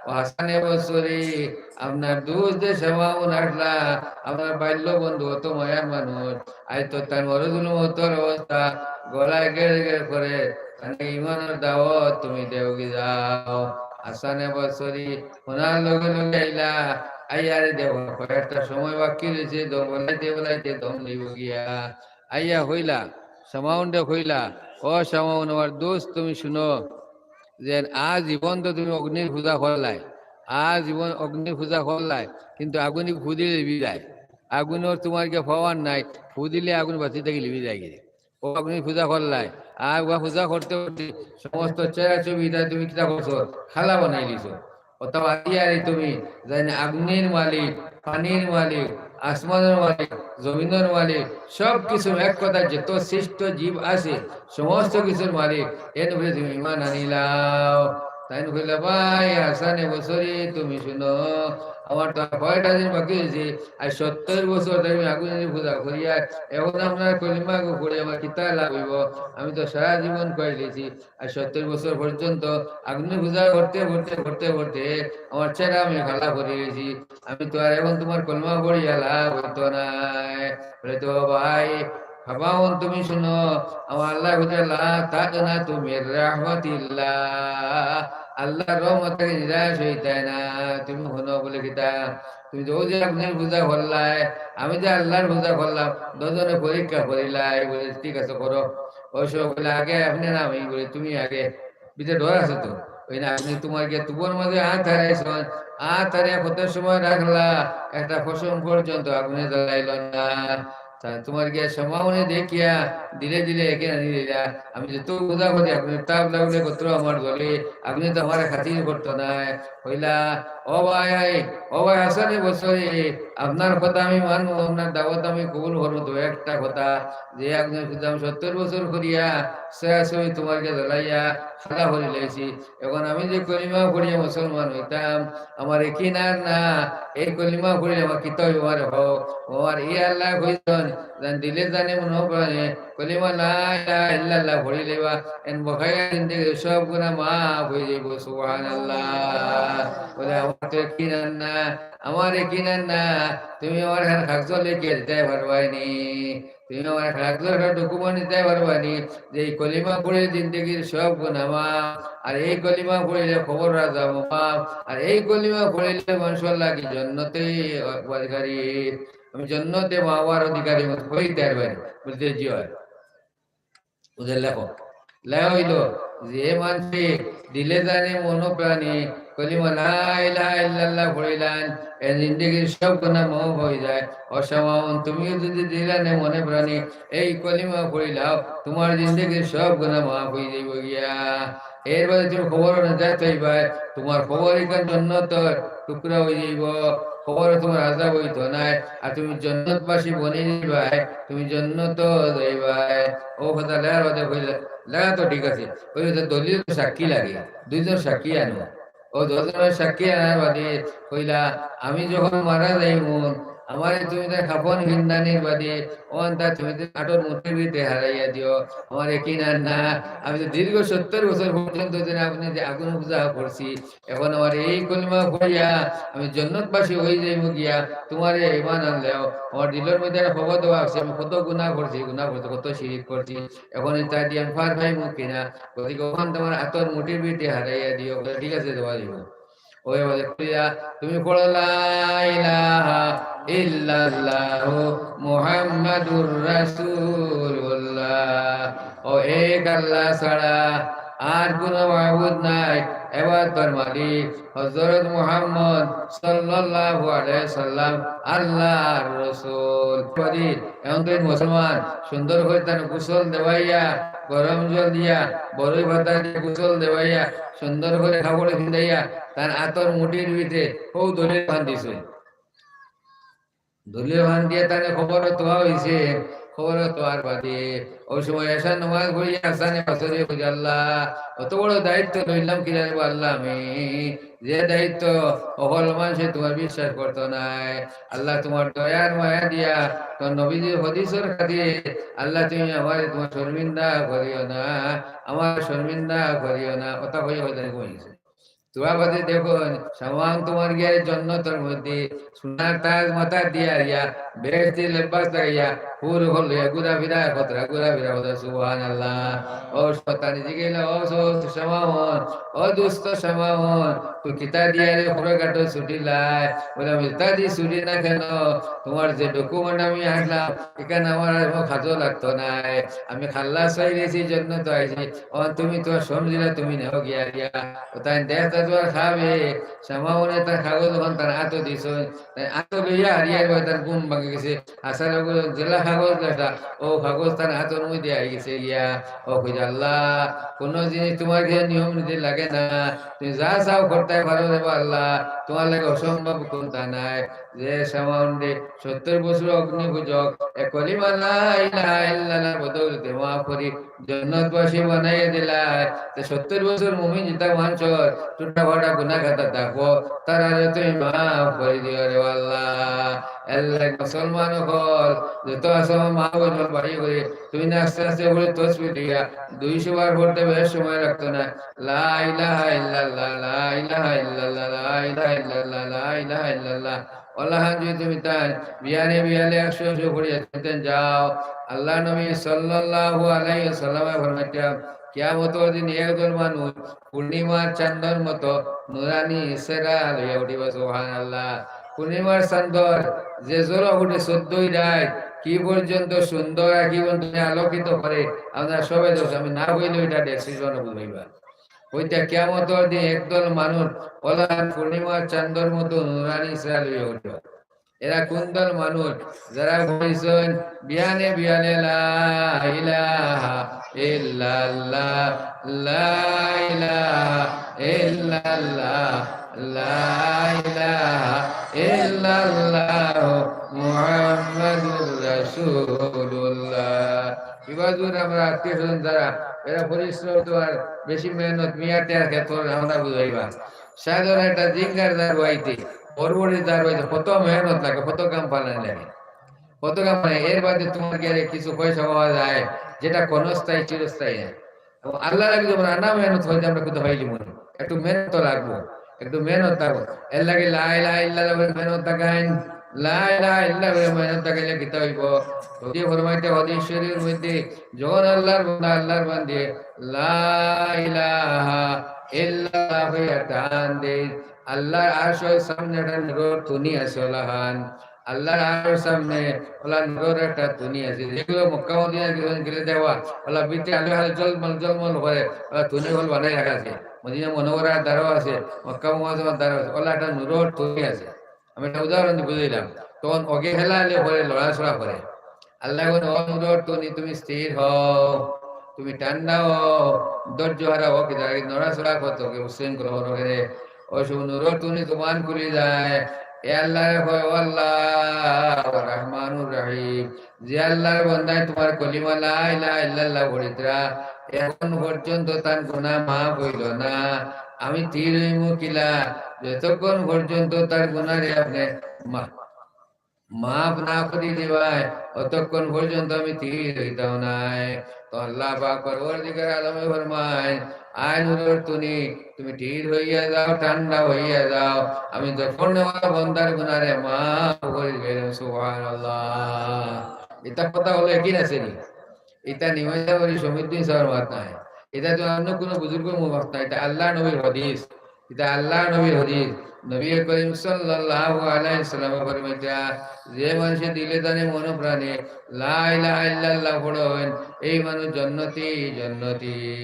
"ও হাসানে বসরি, আপনার দুস্ত যে সামাউন আসলা, আপনার বাল্য বন্ধু, অত মায়ার মানুষ, আজ তো তার মরুল মতর অবস্থা, গলায় গেড়ে গেড়ে করে, তাহলে ইমানের দাওয়াত তুমি দেওগি যাও।" হাসানে বসরি ওনার লগে লগে আইলা, আইয়ারে দেখো, কয়েকটা সময় বাকি রয়েছে, দম বলাইতে বলাইতে দম নিব গিয়া। আইয়া হইলা, সামাউনরে কইলা, "ও সামাউন, আমার দুস্ত, তুমি শুনো, যে আজ জীবন তো তুমি অগ্নির পূজা করলায়, আজ জীবন অগ্নির পূজা করলায়, কিন্তু আগুনে ফুদিলে লিবি যায়, আগুনর তোমার গিয়া পাওয়ার নাই, ফুদিলে আগুন বাতি থাকি লিবি যায় গিয়ে। ও আগুনে পূজা করলায়, আর ওয়া পূজা করতে করতে সমস্ত চেরা ছবি তুমি কিতা করছো, খালা বানাই দিছো।" অথবা আতিয়ারে তুমি জানি আগুনের মালিক, পানির মালিক, আসমানের মালিক, জমিনের মালিক, সব কিছু এক কথা যত সৃষ্ট জীব আছে, সমস্ত কিছুর মালিক, এর উপরে তুমি ইমান আনিলাও। তাই কইলা, "ভাই হাসানে বসরি, তুমি শুনো, আমার তো আর কয়টা দিন বাকি হয়েছে, আর সত্তর বছর ধরে আমি আগুনের পূজা করিয়া, এখন আপনার কলিমা গো পড়ে আমার কিতা লাভ হইব? আমি তো সারা জীবন কয়ে দিয়েছি।" আর সত্তর বছর পর্যন্ত আগুনের পূজা করতে করতে করতে করতে আমার চেহারা আমি কালা করে গেছি। আমি তো আর এখন তোমার কলমা পড়ি আলা বলতো নাই। বলে, "তো ভাই, সামাউন, তুমি শুনো, আমার আল্লাহ বলছে, 'লা তাকনাতু মির রাহমাতিল্লাহ।'" আল্লাহর রহমত থেকে নিরাশ হইতে না। তুমি শুনো বলে কিতা? তুমি যে ওই যে আগুনের পূজা করলায়, আমি যে আল্লাহর পূজা করলাম, দুজনে পরীক্ষা করিলাই, বলে, "ঠিক আছে, করো।" ওই সময় বলে, "আগে আপনি না আমি?" বলে, "তুমি আগে।" ভিতরে ডর আছে তো। ওই না, আপনি তোমার গিয়ে তুবর মাঝে হাত হারাইছন, হাত হারিয়ে কত সময় রাখলা, একটা পশম পর্যন্ত আগুনে জ্বালাইল না। তা তোমার গিয়ে সামাউনে দেখিয়া ধীরে ধীরে একে আনি দিলা। আমি যে তো পূজা করি, আগুনের তাপ লাগলে গোত্র আমার জ্বলে, আগুনে তো আমার খাতির করতো না। কইলা, "ও ভাই, ও ভাই হাসানে বসরি, আপনার কথা আমি মানমু, আপনার দাওয়াত আমি কবুল করমু, তবে একটা কথা, যে একজন কইতাম সত্তর বছর করিয়া সরাসরি তুমার গেছে জ্বালাইয়া খাজা করি লাইছি, এখন আমি যে কলিমা পড়িয়া মুসলমান অইতাম, আমার একিন আর না, এই কলিমা পড়িলে আমার কিতা অইবো, আমার হক, আমার ই আল্লায় কইছইন, যেন দিলে জানে মনো প্রাণে কলিমা লা ইলাহা ইল্লাল্লাহ পড়ি লইবা, এন বকাইয়া জিন্দেগির সব গুনাহ মাফ অই যাইবো। সুবহানাল্লাহ। বলে, আমার তো একিন আর না, আমার একিন আর না, তুমি আমার এখান কাগজ লেখিয়া দিতায় পারবায় নি, তুমি আমার কাগজ, একটা document দিতায় পারবায় নি যে এই কলিমা পড়িলে জিন্দেগির সব গুনাহ মাফ, আর এই কলিমা পড়িলে কবর আযাব মাফ, আর এই কলিমা পড়িলে মানষর লাগি জন্নতে অধিকারী, আমি জন্নতে মাওয়ার অধিকারী মতো কইতায় পারবায় নি। বলতে, জি অয়। ওদের লেখো। লেখা অইলো, যে মানষে দিলে জানে মনো প্রাণে কলিমা লা ইলাহা ইল্লাল্লাহ পড়িলাইন, এন জিন্দেগির সব গুনাহ মাফ অই যায়। ও শামাউন, তুমিও যদি দিলে জানে মনে প্রাণে এই কলিমা পড়িলাও, তুমার জিন্দেগির সব গুনাহ মাফ অই যাইবো গিয়া। এর বাদে তুমি কবরো নাজাত পাইবায়, তুমার কবর ইখান জন্নতর টুকরা অই যাইবো, কবরো তুমার আযাব অইতো নায়, আর তুমি জন্নতবাসী বনি যাইবায়, তুমি জন্নতো যাইবায়। ও কথা লেখার বাদে কইলা, লেখা তো ঠিক আছে, ওই তো দলিল তো সাক্ষী লাগে, দুইজন সাক্ষী আনো। ও দুইজনের সাক্ষী আনার বাদে কইলা, আমি যখন মারা যাইমু, আমারে তুমি তার কাফন ফিন্দানির বাদে, অন তা তুমি তো আতর মুঠির ভিতরে হারাইয়া দিও, আমার একিন আর না। আমি তো দীর্ঘ সত্তর বছর পর্যন্ত যেন আপনি যে আগুন পূজা করছি, এখন আমার এই কলিমা পড়িয়া আমি জন্নতবাসী অই যাইমু গিয়া, তুমারে ঈমান আনলেও আমার দিলর মধ্যে একটা খবর দেওয়া আছে, আমি কত গুনাহ করছি, গুনাহ করছি, কত শিরিক করছি, এখন ইতা দিয়া আমি পার পাইমু কিনা? গতিকে অখান তুমার আতর মুঠির ভিতরে হারাইয়া দিও। বলে, ঠিক আছে, দেওয়া যাইবো। ওই বলে, কইয়া, তুমি পড়ো, লা ইলাহা ইল্লাল্লাহু মুহাম্মাদুর রাসূলুল্লাহ। ও এক আল্লাহ ছাড়া আর কোনো মাবুদ নাই এবাদতর মালিক। হযরত মুহাম্মদ সাল্লাল্লাহু আলাইহি সাল্লাম আল্লাহর রাসূল। করি, এখন তো এই মুসলমান সুন্দর করে তার গোসল দেওয়াইয়া, গরম জল দিয়া, বড়ই পাতা দিয়া গোসল দেওয়াইয়া, সুন্দর করে কাপড় ফিন্দাইয়া, তার আতর মুঠির ভিতরে ও দলিল খান দিছে। দলিল খান দিয়া তারে কবরো থওয়া অইছে, কবরো থওয়ার বাদে ওই সময় এশার নামাজ পড়িয়া হাসানে বসরি কইরা, আল্লাহ, অত বড় দায়িত্ব লইলাম কিলা রে আল্লাহ আমি, যে দায়িত্ব অকল মানষে তুমার বিশ্বাস করতো নায়। আল্লাহ, তুমার দয়ার মায়া দিয়া, তুমার নবীজির হাদিসর খাতিরে, আল্লাহ, তুমি আমারে তুমার শর্মিন্দা করিও না, আমারে শর্মিন্দা করিও না। কথা কইয়া কইয়া ঘুমাই গেছে। থওয়ার বাদে দেখো, শামাউন তুমার গিয়া জন্নতর মধ্যে সোনার তাজ মাথাত দিয়া, বেহেশতি লেবাস লাগাইয়া, হুর অকল লইয়া ঘুরাফিরা করতরা, ঘুরাফিরা করতরা, সুবহানাল্লাহ। ও শয়তানে জিগাইলা, ও স-, শামাউন, ও দুস্ত শামাউন, তুই কিতা দিয়া রে হুরর ঘাটো ছুটিলায়? বলে, আমি ইতা দি ছুটি না কেনে, তুমার যে document আমি আনলাম, ইখান আমার আর কোনো কাজো লাগতো নায়। আমি খালাস অই গেছি, জন্নতো আইছি। অখন তুমি তুমার সমজিলা তুমি নেও গিয়া, গিয়া। ও তাইন দেখতা তুমার খাবে, শামাউনে তার কাগজ অখন তার আতো দিছইন। তাইন আতো লইয়া হারিয়ার বাদে তার ঘুম ভাঙ্গি গেছে। আসার লগে যেলা কাগজ লেখা, ও কাগজ তার আতর মধ্যে আই গেছে গিয়া। ও কইরা, আল্লাহ, কোনো জিনিস তুমার গেছে নিয়ম নীতি লাগে না। তুমি যা চাও করতায় পারো রে বা আল্লাহ, তুমার লাগি অসম্ভব কুন্তা নাই। যে শামাউন রে সত্তর বছর অগ্নি পূজক, এ কলিমা লা ইলাহা ইল্লাল্লাহর বদৌলতে মাফ করি জন্নতবাসী বানাইয়া দিলায়। তে সত্তর বছর মুমিন যেতা মানষর টুটা ফাটা গুনাহ খাতা থাকবো, তারারে তুমি মাফ করি দিও রে আল্লাহ। এর লাগি মুসলমান অকল, যত আছো মা বোন ভাই করি, তুমি না আস্তে আস্তে করি তসবি দিয়া দুইশো বার পড়তে বেশ সময় লাগতো না। লা ইলাহা ইল্লাল্লাহ, লা ইলাহা ইল্লাল্লাহ, লা ইলাহা ইল্লাল্লাহ, লা ইলাহা ইল্লাল্লাহ। অলাখান যদি তুমি তাইন বিয়ানে বিয়ালে একশো একশো করিয়া তুমি তাইন যাও, আল্লাহর নবী সাল্লাল্লাহু আলাইহি ওয়াসাল্লামে ফরমাইতা, কিয়ামতর দিন একদল মানুষ পূর্ণিমার চান্দর মতো নুরানি চেহারা লইয়া উঠিবা। সুবহানাল্লাহ। পূর্ণিমার চান্দর যে জ্বলক উঠে চোদ্দই রাইত, কি পর্যন্ত সুন্দর আর কি পর্যন্ত আলোকিত করে, আপনারা সবে দেখছইন, আমি না কইলেও ইটা description-ও বুঝাইবা। অইতা কিয়ামতর দিন একদল মানুষ অলাখান পূর্ণিমার চান্দর মতো নুরানি চেহারা লইয়া উঠিবা। এরা কুন দল মানুষ? যারা কইছইন বিয়ানে বিয়ানে লা ইলাহা ইল্লাল্লাহ, লা ইলাহা ইল্লাল্লাহ, لا إله إلا الله محمد رسول الله। ইবার জন্য আমরা আত্মীয় স্বজন যারা, এরা পরিশ্রম, তোমার বেশি মেহনত, মিয়াতে আর খেত আমরা বুঝাইবা। সাধারণ একটা জিঙ্গার দার হইতে, বরবটি দার হইতে কত মেহনত লাগে, কত কাম পালানি লাগে, কত কাম লাগে। এর বাদে তোমার কি আর কিছু পয়সা পাওয়া যায়, যেটা ক্ষণস্থায়ী, চিরস্থায়ী না। এবং আল্লাহর লাগি যখন আনা মেহনত হইতে আমরা কোথাও পাইলি মনে, একটু মেহনত তো লাগবো, একটু মেহনত লাগবো। এর লাগি লা ইলাহা ইল্লাল্লাহ বলে মেহনত দেখাইন, লা ইলাহা ইল্লাল্লাহ বলে মেহনত দেখাইলে কিতা হইব? যদি ফরমাইতে হাদিস শরীফের মধ্যে, যখন আল্লাহর বান্দা, আল্লাহর বান্দি লা ইলাহা ইল্লাল্লাহ হইয়া টান দেয়, আল্লাহর আরশের সামনে একটা নূরের তনি আছে, ওলাখান। আল্লাহর আরশের সামনে ওলা নূরের একটা তনি আছে, যেগুলো মক্কা মদিনা গেলে, গেলে দেখবা, ওলা ভিতরে আলো হালে জলমল জলমল করে, ওলা তনি হল বানাই রাখা আছে। মদিনা মনোহরার দ্বারাও আছে, মক্কা মুআজ্জামার দ্বারাও আছে, ওলা একটা নূরের তনি আছে। আমি একটা উদাহরণ দিয়ে বুঝাইলাম। তখন অগে হেলা হেলে করে, লড়াচড়া করে। আল্লাহ বলেন, "ও নূরের তনি, তুমি স্থির হও, তুমি ঠান্ডা হও, ধৈর্য হারা হও, কি জানি নড়াচড়া করতো, কি উশৃঙ্খল হলো রে।" ওই সব নূরের তনি জবান খুলি যায়। এ আল্লাহ রে কয়, "ও আল্লাহ, ও রহমানুর রহিম, যে আল্লাহর বান্দায় তোমার কলিমা লা ইলাহা ইল্লাল্লাহ পড়িতরা, এখন পর্যন্ত তার গুনাহ মাফ হইল না, আমি স্থির হইমু কিলা? যতক্ষণ পর্যন্ত তার গুনাহরে আপনি মা-, মাফ না করি দিবায়, অতক্ষণ পর্যন্ত আমি স্থির হইতাম নায়।" তো আল্লাহ পাক পরওয়ারদিগার আলমে ফরমায়, "আয় নূরের তনি, তুমি স্থির হইয়া যাও, ঠান্ডা হইয়া যাও, আমি যখন আমার বন্দার গুনাহরে মাফ করি দিলাম।" সুবহানাল্লাহ। এটা কথা হলো একই আছে নি? এটা নিমাইন্দা বাড়ি শমীউদ্দিন সাহেবের মাত নাই, এটা তো অন্য কোনো বুজুর্গর মাত নাই, এটা আল্লাহ নবীর হাদিস। এটা আল্লাহ নবীর হাদিস। নবী করিম সাল্লাল্লাহু আলাইহি সাল্লাম ফরমাইতা, যে মানুষে দিলে জানে মনো প্রাণে লা ইলাহা ইল্লাল্লাহ পড়েন, এই মানুষ জন্নতি, জন্নতি।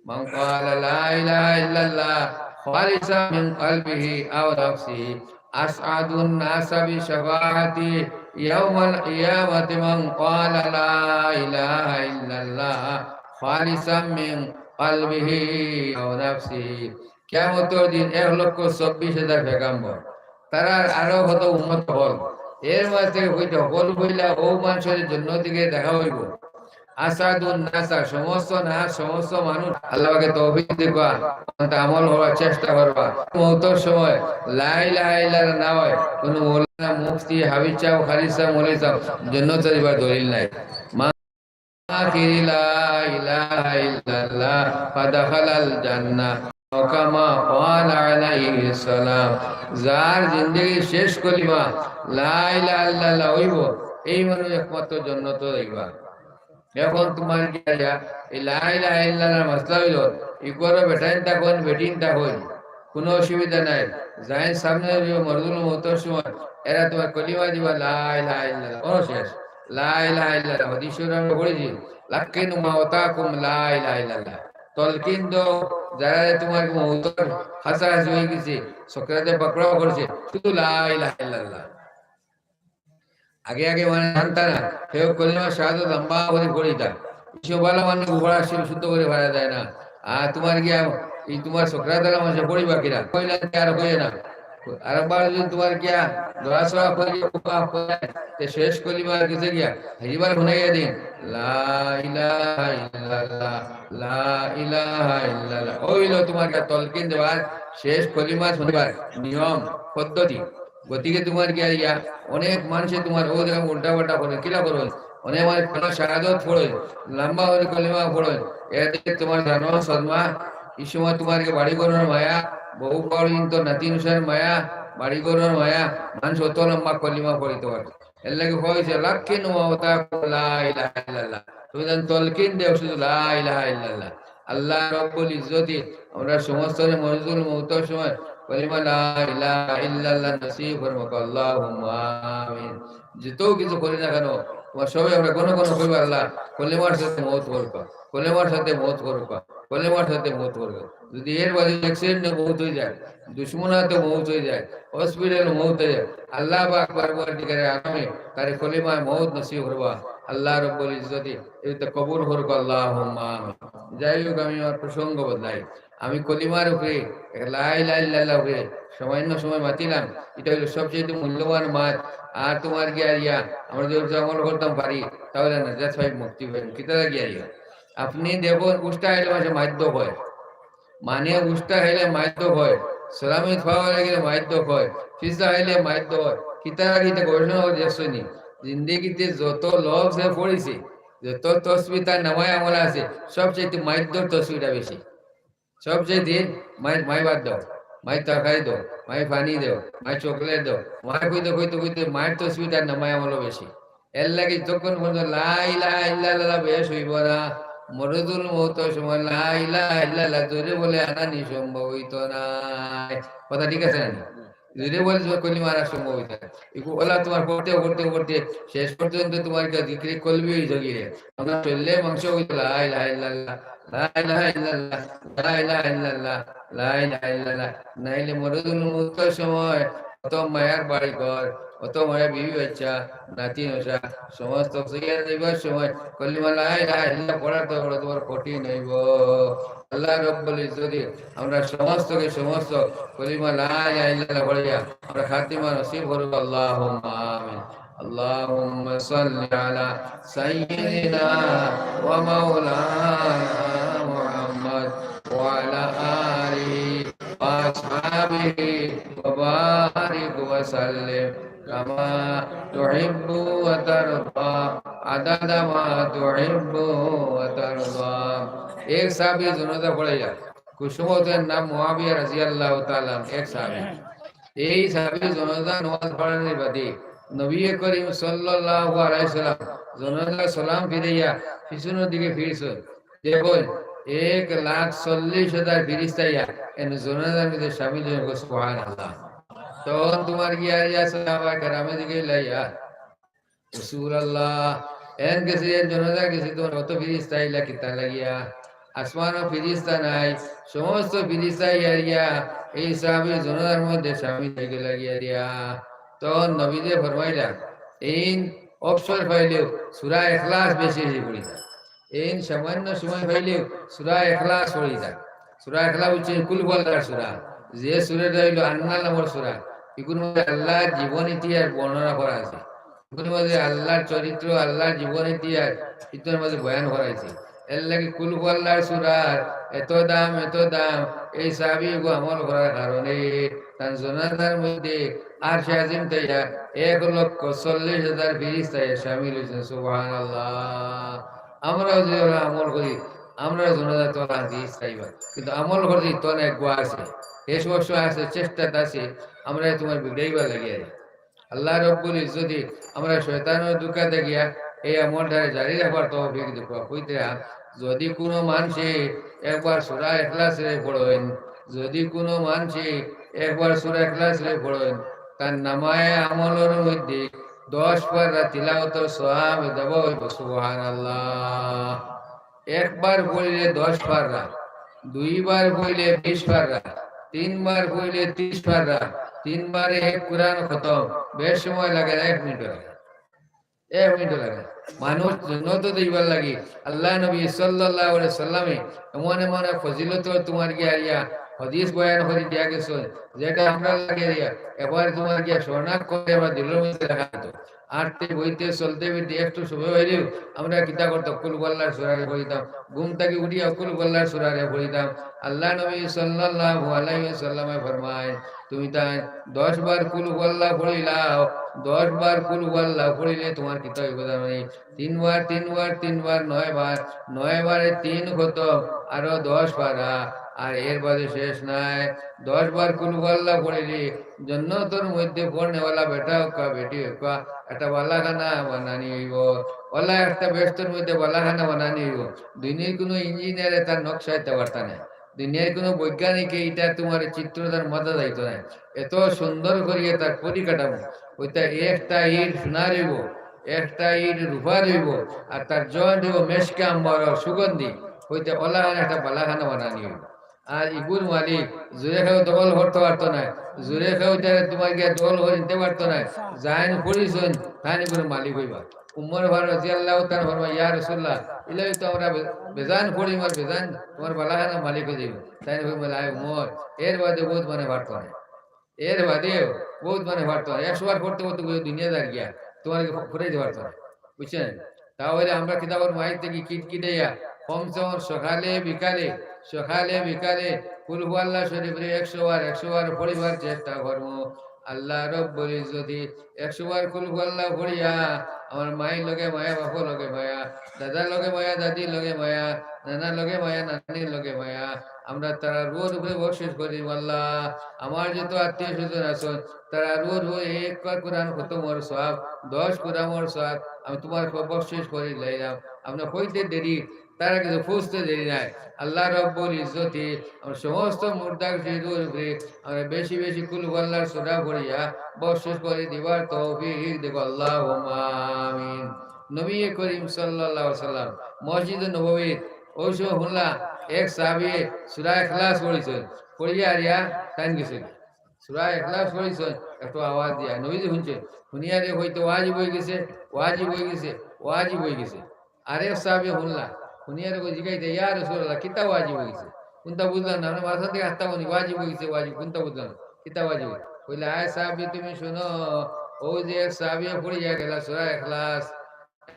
من قال لا إله إلا الله خالصا من قلبه أو نفسه أسعد الناس بشفاعتي يوم القيامة من قال لا إله إلا الله خالصا من قلبه أو نفسه। কিয়ামতর দিন এক লক্ষ চব্বিশ হাজার পয়গম্বর, তারার আরো কত উম্মত হল, এর মাঝে হইতে হল বইলা ও মানুষের জন্য দিকে দেখা হইব। আসাদুন নাসা, সমস্ত নাস, সমস্ত মানুষ আল্লাহ পাকে তৌফিক দিবা, আমল হওয়ার চেষ্টা করবা। মৌতর সময় লা ইলাহা ইল্লাল্লাহ না হয়, কোনো মৌলানা, মুফতি, হাফিজ সাহেব, কারি সাহেব, মৌলভী সাহেব, জন্নত যাইবার দলিল নাই। মা আখিরি লা ইলাহা ইল্লাল্লাহ ফাদাখালাল জান্নাহ, ওয়া কামা ক্বালা আলাইহিস সালাম। যার জিন্দেগির শেষ কলিমা লা ইলাহা ইল্লাল্লাহ হইব, এই মানুষ একমাত্র জন্নত যাইবা। এখন তোমার কি আর ইয়া, এই লা ইলাহা ইল্লাল্লাহর মাসলা হইল, ইগু বেটাইন থাকইন, বেটিন থাকইন, কোনো অসুবিধা নাই। যাইন সামনে হইব মরদুল মৌতর সময়, এরা তোমার কলিমা দিবা, লা ইলাহা ইল্লাল্লাহ, কোনো শেষ। লা ইলাহা ইল্লাল্লাহ, হাদিস শরীফ আমরা পড়েছি, লাক্কিনু মাওতাকুম লা ইলাহা ইল্লাল্লাহ। তলকিন দাও, যারা তোমার মৌতর কাছাকাছি হয়ে গেছে, সকরাতে পাকড়াও করছে, শুধু লা ইলাহা ইল্লাল্লাহ। আগে আগে মানে জানতা না, কেউ কলিমা শাহাদত লম্বা করে পড়িতা। কিছু ভালা মানুষ উপরে আসছিল, শুদ্ধ করে পারা যায় না। আর তোমার গিয়া, এই তোমার সকরাত আলা মানুষে পড়িবা কিনা? কইলা কি আর কইয়ে না। আর একবার যদি তোমার গিয়া দোয়া সওয়া করি, উপাস করে, তে শেষ কলিমা গেছে গিয়া, হেরিবার হুনাইয়া দিন, লা ইলাহা ইল্লাল্লাহ, লা ইলাহা ইল্লাল্লাহ। ওইলো তোমার গিয়া তলকিন দেওয়ার শেষ কলিমা শুনিবার নিয়ম, পদ্ধতি। গতিকে তোমার কি আর ইয়া, অনেক মানুষে তোমার ও জায়গা উল্টা পাল্টা করে, কিলা করে? অনেক মানুষ কোনো শাহাদত পড়ে, লম্বা করে কলিমা পড়ে, এতে তোমার জানো সদমা, এই সময় তোমার কি বাড়ি ঘরর মায়া, বউ পর্যন্ত নাতি নুসার মায়া, বাড়ি ঘরর মায়া, মানুষ অত লম্বা কলিমা পড়িতে পারে। এর লাগি হয়েছে, লাক্কিনু মাওতাকুম লা ইলাহা ইল্লাল্লাহ। তুমি যেন তলকিন দেও শুধু লা ইলাহা ইল্লাল্লাহ। আল্লাহ রব্বুল ইজ্জতি আমরা সমস্ত মরদুল মৌতর সময় কলিমা লা ইলাহা ইল্লাল্লাহ নসিব ফরমাক, আল্লাহুম্মা আমিন। যত কিছু করি না কেন, তোমার সবাই আমরা ঘন ঘন কইবা, "আল্লাহ, কলিমার সাথে মৌত করবা, কলিমার সাথে মৌত করবা, কলিমার সাথে মৌত করবা।" যদি এর বাদে accident এ মৌত হয়ে যায়, দুশমনাতে মৌত হয়ে যায়, hospital এ মৌত হয়ে যায়, আল্লাহ পাক পরওয়ারদিগারে আলমে তারে কলিমায় মৌত নসিব করবা। আল্লাহ রব্বুল ইজ্জতি এটা কবুল করবা, আল্লাহুম্মা আমিন। যাই হোক, আমি আমার প্রসঙ্গ বদলাই। আমি কলিমার উপরে, লা ইলাহা ইল্লাল্লাহর উপরে সামান্য সময় মাতিলাম, ইটা অইলো সবচাইতে মূল্যবান মাত। আর তুমার গিয়া ইয়া, আমরা যদি আমল করতাম পারি, তাইলে নাজাত পাইমু, মুক্তি পাইমু। কিতার লাগিয়া ইয়া? আপনে দেখইন, উষ্টা খাইলে মানষে মাইর দোষ কয়, মানে উষ্টা খাইলে মাইর দোষ কয়, সালামিত পাওয়া গেলে মাইর দোষ কয়, পিছা খাইলে মাইর দোষ কয়। কিতার লাগি ইতা গবেষণা করি দেখছইন নি? জিন্দেগিতে যত লফজ হে পড়ছে, যত তসবি তার নামায়ে আমলে আছে, সবচাইতে মাইর দোষর তসবিটা বেশি। সবচাইতে মাইর, মাইর ভাত দেও, মাইর তরকারি দেও, মাইর পানি দেও, মাইর চকলেট দেও, মাইর কইতে কইতে কইতে মাইর তসবি তার নামায়ে আমলো বেশি। এরলাগি যতক্ষণ পর্যন্ত লা ইলাহা ইল্লাল্লাহ বেশ অইবো না, মরদুল মউতর সময় লা ইলাহা ইল্লাল্লাহ জোরে বলে আনানি সম্ভব অইতো নায়। কথা ঠিক আছে না? জোরে বলে জোরে কলিমা আনা সম্ভব অইতো নায়। ইগু অলা তুমার পড়তে পড়তে পড়তে শেষ পর্যন্ত তুমার ইটা জিকিরে কলবি অইযায়গি রে। আমরা চললে মাংস অইতো লা ইলাহা ইল্লাল্লাহ, লা ইলাহা ইল্লাল্লাহ, লা ইলাহা ইল্লাল্লাহ, লা ইলাহা ইল্লাল্লাহ। নাইলে মরদুল মউতর সময় অত মায়ার বাড়ি ঘর, অত মায়া বিবি বাচ্চা, নাতি নশা, সমস্ত সইয়া যাইবার সময় কলিমা লা ইলাহা ইল্লাল্লাহ পড়া তো বড় তোমার কঠিন অইবো। আল্লাহ রব্বুল ইজ্জতে আমরা সমস্তকে সমস্ত কলিমা লা ইলাহা ইল্লাল্লাহ পড়িয়া আমরা খাতিমা নসিব করুক। আল্লাহুম্মা আমিন। اللهم صل على سيدنا ومولانا محمد وعلى آله وأصحابه وبارك وسلم كما تحب وترضى عدد ما تحب وترضى। এক সাহাবী জানাজা পড়াইয়া, কুসুমতের নাম মুআবিয়া রাদিয়াল্লাহু তাআলা আনহু, এক সাহাবী। এই সাহাবী জানাজা নামাজ পড়ানির বাদে নবী করিম সাল্লাল্লাহু আলাইহি সাল্লাম জানাজা সালাম ফিরাইয়া পিছনর দিকে ফিরছইন। দেখইন, এক লাখ চল্লিশ হাজার ফিরিস্তা আইয়া এন জানাজার মধ্যে শামিল অইগেছে। সুবহানাল্লাহ। তখন তুমার গিয়া ইয়া সাহাবা কেরামে দিকে লাইয়া, রাসূলুল্লাহ, এন গেছে, এন জানাজা গেছে, তুমার অত ফিরিস্তা আইলা কিতার লাগিয়া? আসমানো ফিরিস্তা নাই, সমস্ত ফিরিস্তা আইয়া এই সাহাবীর জানাজার মধ্যে শামিল অইগেলা গিয়া দিয়া। তখন নবীজি ফরমাইলা, এইন অবসর পাইলেও সূরা ইখলাস বেশি বেশি পড়িতা। এইন সামান্য সময় পাইলেও সূরা ইখলাস পড়িতা। সূরা ইখলাস অইছে কুল হু আল্লাহর সূরা, যে সূরাটা অইলো আন্নাল নামর সূরা। ইগুর মধ্যে আল্লাহর জীবন ইতিহাস বর্ণনা করা আছে। ইগুর মধ্যে আল্লাহর চরিত্র, আল্লাহর জীবন ইতিহাস ইতার মধ্যে বয়ান করা অইছে। এর লাগি কুল হু আল্লাহর সূরার এত দাম, এত দাম। এই সাহাবী ইগু আমল করার কারণে তান জানাজার মধ্যে আরশে আজিম থাইয়া এক লক্ষ চল্লিশ হাজার ফিরিস্তা আইয়া শামিল অইছইন। সুবহানাল্লাহ। আমরাও যে ওলা আমল করি, আমরাও জানাজাত অলা ফিরিস্তা আইবা, কিন্তু আমল করতে তো অনেক গুয়া আছে, শেষ বর্ষ আছে, চেষ্টাত আছে, আমরা তুমার বিগড়াইবার লাগি আছি। আল্লাহ রব্বুল ইজ্জতে আমরা শয়তানর ধোঁকা থাকিয়া এই আমলটারে জারি রাখবার তৌফিক দেউক্কা। কইতরা, যদি কুনু মানষে একবার সূরা ইখলাস শরিফ পড়ইন, যদি কুনু মানষে একবার সূরা ইখলাস শরিফ পড়ইন, তার নামায়ে আমলর মধ্যে দশ পারা তিলাওয়াতর সওয়াব দেওয়া অইবো। সুবহানাল্লাহ। একবার পড়িলে দশ পারা, দুইবার পড়িলে বিশ পারা, তিনবার পড়িলে ত্রিশ পারা, তিনবারে এক কুরআন খতম। বেশ সময় লাগে না, এক মিনিটও লাগে না। এক মিনিটও লাগে না। মানুষ জান্নাতো যাইবার লাগি আল্লাহর নবী সাল্লাল্লাহু আলাইহি সাল্লামে এমন এমন এক ফজিলতর তুমার গিয়া ইয়া হাদিস বয়ান করি দিয়া গেছইন, যেটা আমরার লাগি ইয়া একবারে তুমার গিয়া স্বর্ণাক্ষরে আমরার দিলর মধ্যে লেখা অইতো। আটতে বইতে চলতে ফিরতে একটু সময় অইলেউ আমরা কিতা করতাম, কুল হু আল্লাহর সূরারে পড়িতাম, ঘুম থাকি উঠিয়া কুল হু আল্লাহর সূরারে পড়িতাম। আল্লাহর নবী সাল্লাল্লাহু আলাইহি ওয়াসাল্লামে ফরমাইন, তুমি তাই দশ বার কুল হু আল্লাহ পড়িলাও, দশ বার কুল হু আল্লাহ পড়িলে তুমার কিতা অইবো জানো নি? তিনবার, তিনবার, তিনবার, নয়বার, নয়বারে তিন খতম, আরো দশ পারা, আর এর বাদে শেষ নাই। দশ বার কুল হু আল্লাহ পড়িলে জান্নাতর মধ্যে পড়নেওয়ালা বেটা অউক্কা, বেটি অউক্কা, একটা বালাখানা বানানি অইবো। অলা একটা বেহেস্তর মধ্যে বালাখানা বানানি অইবো। দুনিয়ার কুনু ইঞ্জিনিয়ারে তার নকশা দিতা পারতা নায়, দুনিয়ার কুনু বৈজ্ঞানিকে ইটা তুমার চিত্র তার মাথাত আইতো নায়। এত সুন্দর করিয়া তার পরিকাঠামো, অইটা একটা ইট সোনার অইবো, একটা ইট রূপার অইবো, আর তার জয়েন্ট অইবো মেশকে আম্বরর সুগন্ধি। অইটা অলাখান একটা বালাখানা বানানি অইবো। আর ইগুর মালিক জোরে কেউ দখল করতে পারতো নায়, জোরে কেউ ইতারে তুমার গিয়া দখল করি নিতে পারতো নায়। যাইন পড়িছইন, তাইন ইগুর মালিক অইবা। উমর ফারুক রাদিয়াল্লাহু তাআলা ফরমাইন, "ইয়া রাসূলুল্লাহ, ইলা তো আমরা বে-, বেজান পড়িমু আর বেজান তুমার বালাখানার মালিক অইযিমু।" তাইন ফরমাইলা, "আয় উমর, এর বাদে বউত মানে পারতো নায়, এর বাদে বউত মানে পারতো নায়, একশো বার পড়তে পড়তে বুলে দুনিয়া যার গিয়া, তুমারে ফুরাইতে পারতো নায়।" বুঝছইন? তাহলে আমরা কিতাবর মাঝে থাকি কিটকিটাইয়া কমসে কম সকালে বিকালে, সকালে বিকালে কুল হু আল্লাহ শরীফরে একশো বার, একশো বার পড়িবার চেষ্টা করমু। আল্লাহ রব্বুল ইজ্জতে একশো বার কুল হু আল্লাহ পড়িয়া আমার মাইর লগে মায়া, বাপর লগে মায়া, দাদার লগে মায়া, দাদির লগে মায়া, নানার লগে মায়া, নানির লগে মায়া, আমরা তারার রুহর উপরে বকশিশ করি, আল্লাহ, আমার যত আত্মীয় স্বজন আছইন, তারার রুহর উপরে এক কোরআন খতমর সওয়াব, দশ কোরআনর সওয়াব, আমি তুমার বকশিশ করি লাইলাম। আমরা কইতে দেরি, তারার গেছে পৌঁছতে দেরি নাই। আল্লাহ রব্বুল ইজ্জতে আমরা সমস্ত মুর্দার রুহর উপরে আমরা বেশি বেশি কুল হু আল্লাহর সূরা পড়িয়া বকশিশ করি দিবার তৌফিক দেও, আল্লাহুম্মা আমিন। নবী করিম সাল্লাল্লাহু আলাইহি ওয়াসাল্লাম মসজিদে নববীত ওই সময় হুনলা এক সাহাবী সূরা ইখলাস পড়ছইন, পড়িয়া আরিয়া তাইন গেছইন। সূরা ইখলাস পড়ছইন, একটু আওয়াজ দিয়া নবীজি হুনছইন, হুনিয়ারে কইতে ওয়াজিব অইগেছে, ওয়াজিব অইগেছে, ওয়াজিব অইগেছে। আরেক সাহাবী হুনলা, হুনিয়ারে কই জিগাইতা, "ইয়া রাসূলুল্লাহ, কিতা ওয়াজিব অইগেছে?" কুনতা বুঝলাম না, আমরা মাথা থাকি আত্তা বনি, "ওয়াজিব অইগেছে, ওয়াজিব, কুনতা বুঝলাম না, কিতা ওয়াজিব অইগেছে?" কইলা, "আয় সাহাবী, তুমি হুনো, অউ যে এক সাহাবী পড়িয়া গেলা সূরা ইখলাস,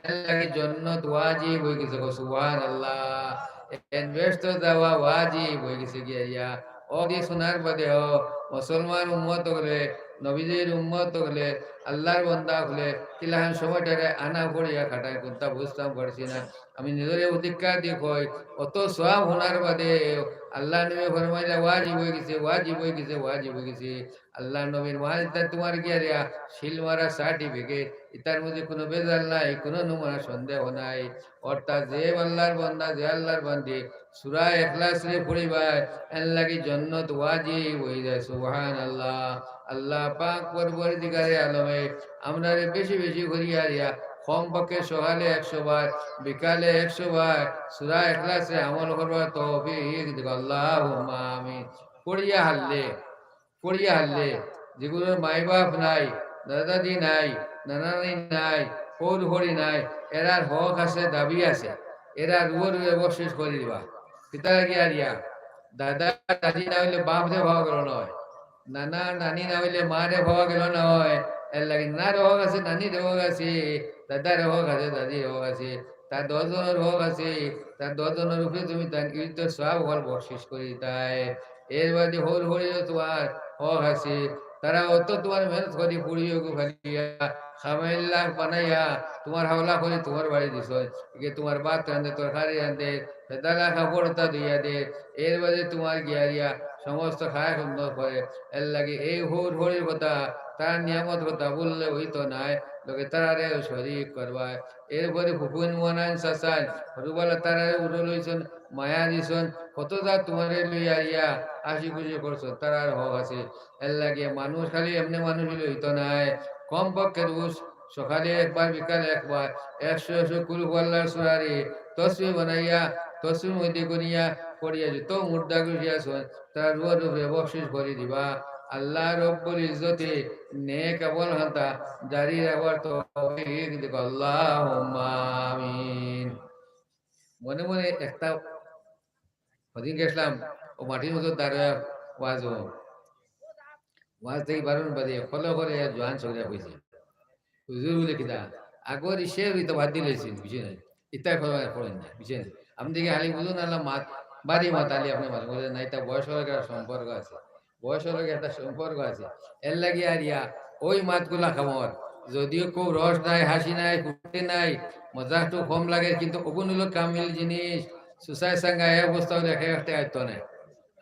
এর লাগি জন্নত ওয়াজিব অইগেছে।" কও, সুবহানাল্লাহ। এন বেহেস্তো যাওয়া ওয়াজিব অইগেছে গিয়া ইয়া। অউ হাদিস হুনার বাদে অউ মুসলমান উম্মত অকলে, নবীজির উম্মত অকলে, আল্লাহর বান্দা অকলে, কিলাখান সময়টারে আনা পড়িয়া কাটায়, কুনতা বুঝতাম পারছি না। আমি নিজরে অধিকার দি কই, অত সওয়াব হুনার বাদে আল্লাহর নবী ফরমাইলা, "ওয়াজিব অইগেছে, ওয়াজিব অইগেছে, ওয়াজিব অইগেছে।" আল্লাহর নবীর মাঝে তুমার গিয়া রিয়া সিল মারা সার্টিফিকেট, ইতার মধ্যে কুনু ভেজাল নাই, কুনু নমুনা সন্দেহ নাই। অর্থাৎ যে আল্লাহর বান্দা, যে আল্লাহর বান্দি সূরা ইখলাসরে পড়িবায়, এর লাগি জন্নত ওয়াজিব অইযায়। সুবহানাল্লাহ। আল্লাহ পাক পরওয়ারদিগারে আলমে আমরারে বেশি বেশি করিয়া রিয়া কমপক্ষে সকালে একশো বার, বিকালে একশো বার সূরা ইখলাসরে আমল করবার তৌফিক দেও, আল্লাহুম্মা আমিন। পড়িয়া হারলে পড়িয়া হারলে, যেগুলোর মাই বাপ নাই, দাদা দাদি নাই, নানা নানি নাই, হউর হড়ি নাই, এরার হক আছে, দাবি আছে, এরার রুহর উপরে বকশিশ করি দিবা। কিতা লাগি আরিয়া? দাদা দাদি না অইলে বাপরে পাওয়া গেল নায়, নানা নানি না অইলে মারে পাওয়া গেল নায়। এর লাগি নানার হক আছে, নানির হক আছে, দাদার হক আছে, দাদির হক আছে, তার দশ জনর হক আছে, তার দশ জনর উপরে তুমি তান ইজ্জত সওয়াব হকল বকশিশ করি দিতায়। এর বাদে হউর হড়িরও তুমার হক আছে। তারা অত তুমার মেহনত করি পড়িয়া গু ফালিয়া, খামাইল্লা বানাইয়া, তুমার হাওলা করি তুমার বাড়ি দিছইন। ইগে তুমার ভাত রান্ধে, তরকারি রান্ধে, বেদালা কাপড় অতা ধুইয়া দে। এর বাদে তুমার গিয়া রিয়া সমস্ত খায় সুন্দর করে। এর লাগি এই হউর হড়ির কথা, তার নিয়ামত কথা বললে অইতো নায়, লগে তারারে শরিক করবায়। এরপরে ফুফুইন মনাইন চাচাইন, হরুবালা তারারে উড়ো লইছইন, মায়া দিছইন, কত যা তুমারে লইয়া আইয়া হাসি খুশি করছইন, তারার হক আছে। এর লাগি মানুষ খালি এমনে মানুষ অইলে অইতো নায়, কমপক্ষে রোজ সকালে একবার, বিকালে একবার একশো একশো কুল হু আল্লাহর সূরারে তসবিহ বানাইয়া, তসবিহর মধ্যে গনিয়া পড়িয়া যত মুর্দা গুছি আছইন, তারার রুহর উপরে বকশিশ করি দিবা। আল্লাহ রব্বুল ইজ্জতে নেক আমল খান্তা জারি রাখবার তৌফিক দেও, আল্লাহুম্মা আমিন। মনে মনে একটা হদিন গেছলাম, অউ মাটির মতো দাঁড়ায় ওয়াজ অয়। ওয়াজ থাকি বারোর বাদে হকলে হকলে এক জোয়ান ছগড়া কইছে, "হুজুর বুলে কিতা, আগর ইশে ইতা বাদ দিলাইছইন, বুঝছইন নি? ইতা পড়ইন না, বুঝছইন নি? আপনে দেখি খালি বুঝইন না, মাত, বাড়ি মাত আলি আপনে মাত।" বুলে, "না, ইতা বয়সর লগে একটা সম্পর্ক আছে, বয়সর লগে একটা সম্পর্ক আছে।" এর লাগি আর ইয়া, ওই মাতগুলা কামর, যদিও খুব রস নাই, হাসি নাই, ফুর্তি নাই, মজা একটু কম লাগে, কিন্তু অগুন অইলো কামিল জিনিস। সুসায় সাঙ্গা এই অবস্থা অইলে একে একটা আয়ত্ত নাই।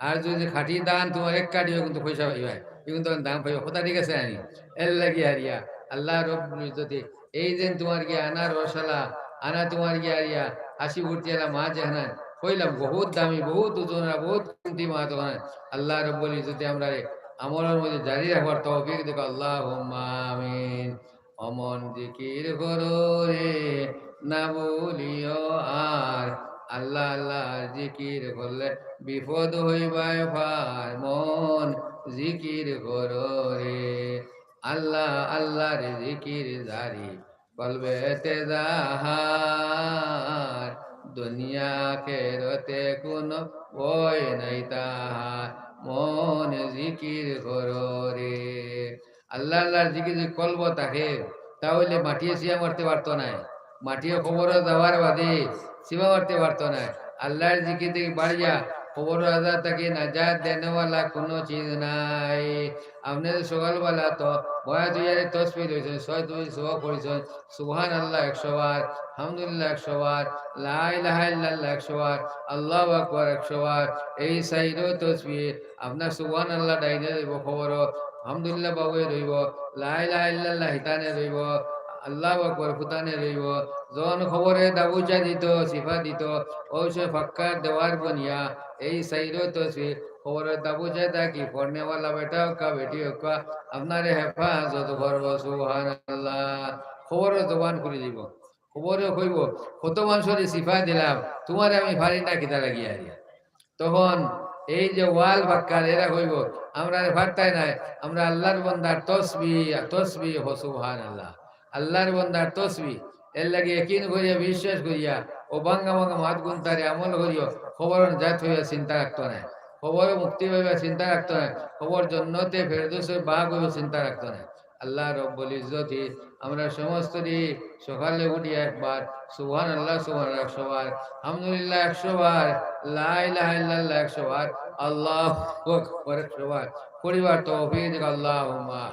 আর যদি খাঁটি ধান তুমার এক কাঠিও কিন্তু পয়সা পাইবায়, কিন্তু দাম পাইবা, কথা ঠিক আছে নি? এর লাগি আর ইয়া, আল্লাহ রব্বুল ইজ্জতে এই যে তুমার গিয়া আনা রসালা, আনা তুমার গিয়া আর ইয়া, হাসি ফুর্তি আলা মাত যেখান, কইলাম বহুত দামি, বহুত ওজন আলা, বহুত কিমতি মাত অখান। আল্লাহ রব্বুল ইজ্জতে আমরারে আমলর মধ্যে জারি রাখবার তৌফিক দেও, আল্লাহুম্মা আমিন। অমন জিকির করো রে, না ভুলিও আর। আল্লাহ আল্লাহর জিকির করলে বিপদ হইবায় পার। মন জিকির করো রে, আল্লাহ আল্লাহর জিকির জারি। কলবেতে যাহার, দুনিয়া আখেরতে কোনো ভয় নাই তাহার, মনে জিকির করো রে। আল্লাহ, আল্লাহর জিকির যদি কলবো থাকে, তাহলে মাটিয়ে সিয়া মারতে পারতো নায়। মাটিয়ে কবরো যাওয়ার বাদে সিবা মারতে পারতো নায়। আল্লাহর জিকির থাকি বাড়িয়া কবরর আযাব থাকি নাজাত দেনেওয়ালা কোনো চিজ নাই। আপনে সকালবেলা তো বয়াত অইয়ারে তসবি লইছইন, ছয় তসবি সওয়াব পড়ছইন, সুবহানাল্লাহ একশো বার, আলহামদুলিল্লাহ একশো বার, লা ইলাহা ইল্লাল্লাহ একশো বার, আল্লাহু আকবার একশো বার। এই চাইরো তসবি আপনার সুবহানাল্লাহ ডাইনে রইবো কবরো, আলহামদুলিল্লাহ বাউয়ে রইবো, লা ইলাহা ইল্লাল্লাহ হিতানে রইবো, আল্লাহু আকবার হুতানে রইবো। যখন কবরে দাবুচা দিতো, সিফা দিতো, অউ সময় পাক্কা দেওয়াল বনিয়া এই চাইরো তসবি কবরর দাবুচা থাকি পড়নেওয়ালা বেটা অউক্কা, বেটি অউক্কা, আপনারে হেফাজত করবো। সুবহানাল্লাহ। কবরর জবান খুলি দিবো, কবরে কইবো, "কত মানষরে সিফা দিলাম, তুমারে আমি পারি না কিতা লাগি আরিয়া।" তখন এই যে ওয়াল বাক্কার এরা কইবো, "আমরারে পারতায় নায়, আমরা আল্লাহর বন্দার তসবি, তসবি।" কও সুবহানাল্লাহ। আল্লাহর বন্দার তসবি। এরলাগি একিন করিয়া, বিশ্বাস করিয়া, অউ ভাঙ্গা ভাঙ্গা মাত গুনতারে আমল করিও, কবরো নাজাত অইবো চিন্তা রাখতো নায়, কবরো মুক্তি পাইবা চিন্তা রাখতো নায়, কবর জন্নতে ফেরদৌসর বাগ অইবো চিন্তা রাখতো নায়। আল্লাহ রব্বুল ইজ্জতে আমরা সমস্তরে সকালে উঠিয়া একবার সুবহানাল্লাহ, সুবহানাল্লাহ একশো বার, আলহামদুলিল্লাহ একশো বার, লা ইলাহা ইল্লাল্লাহ একশো বার, আল্লাহু আকবার একশো বার, পড়িবার তৌফিক দেখ আল্লাহুম্মা।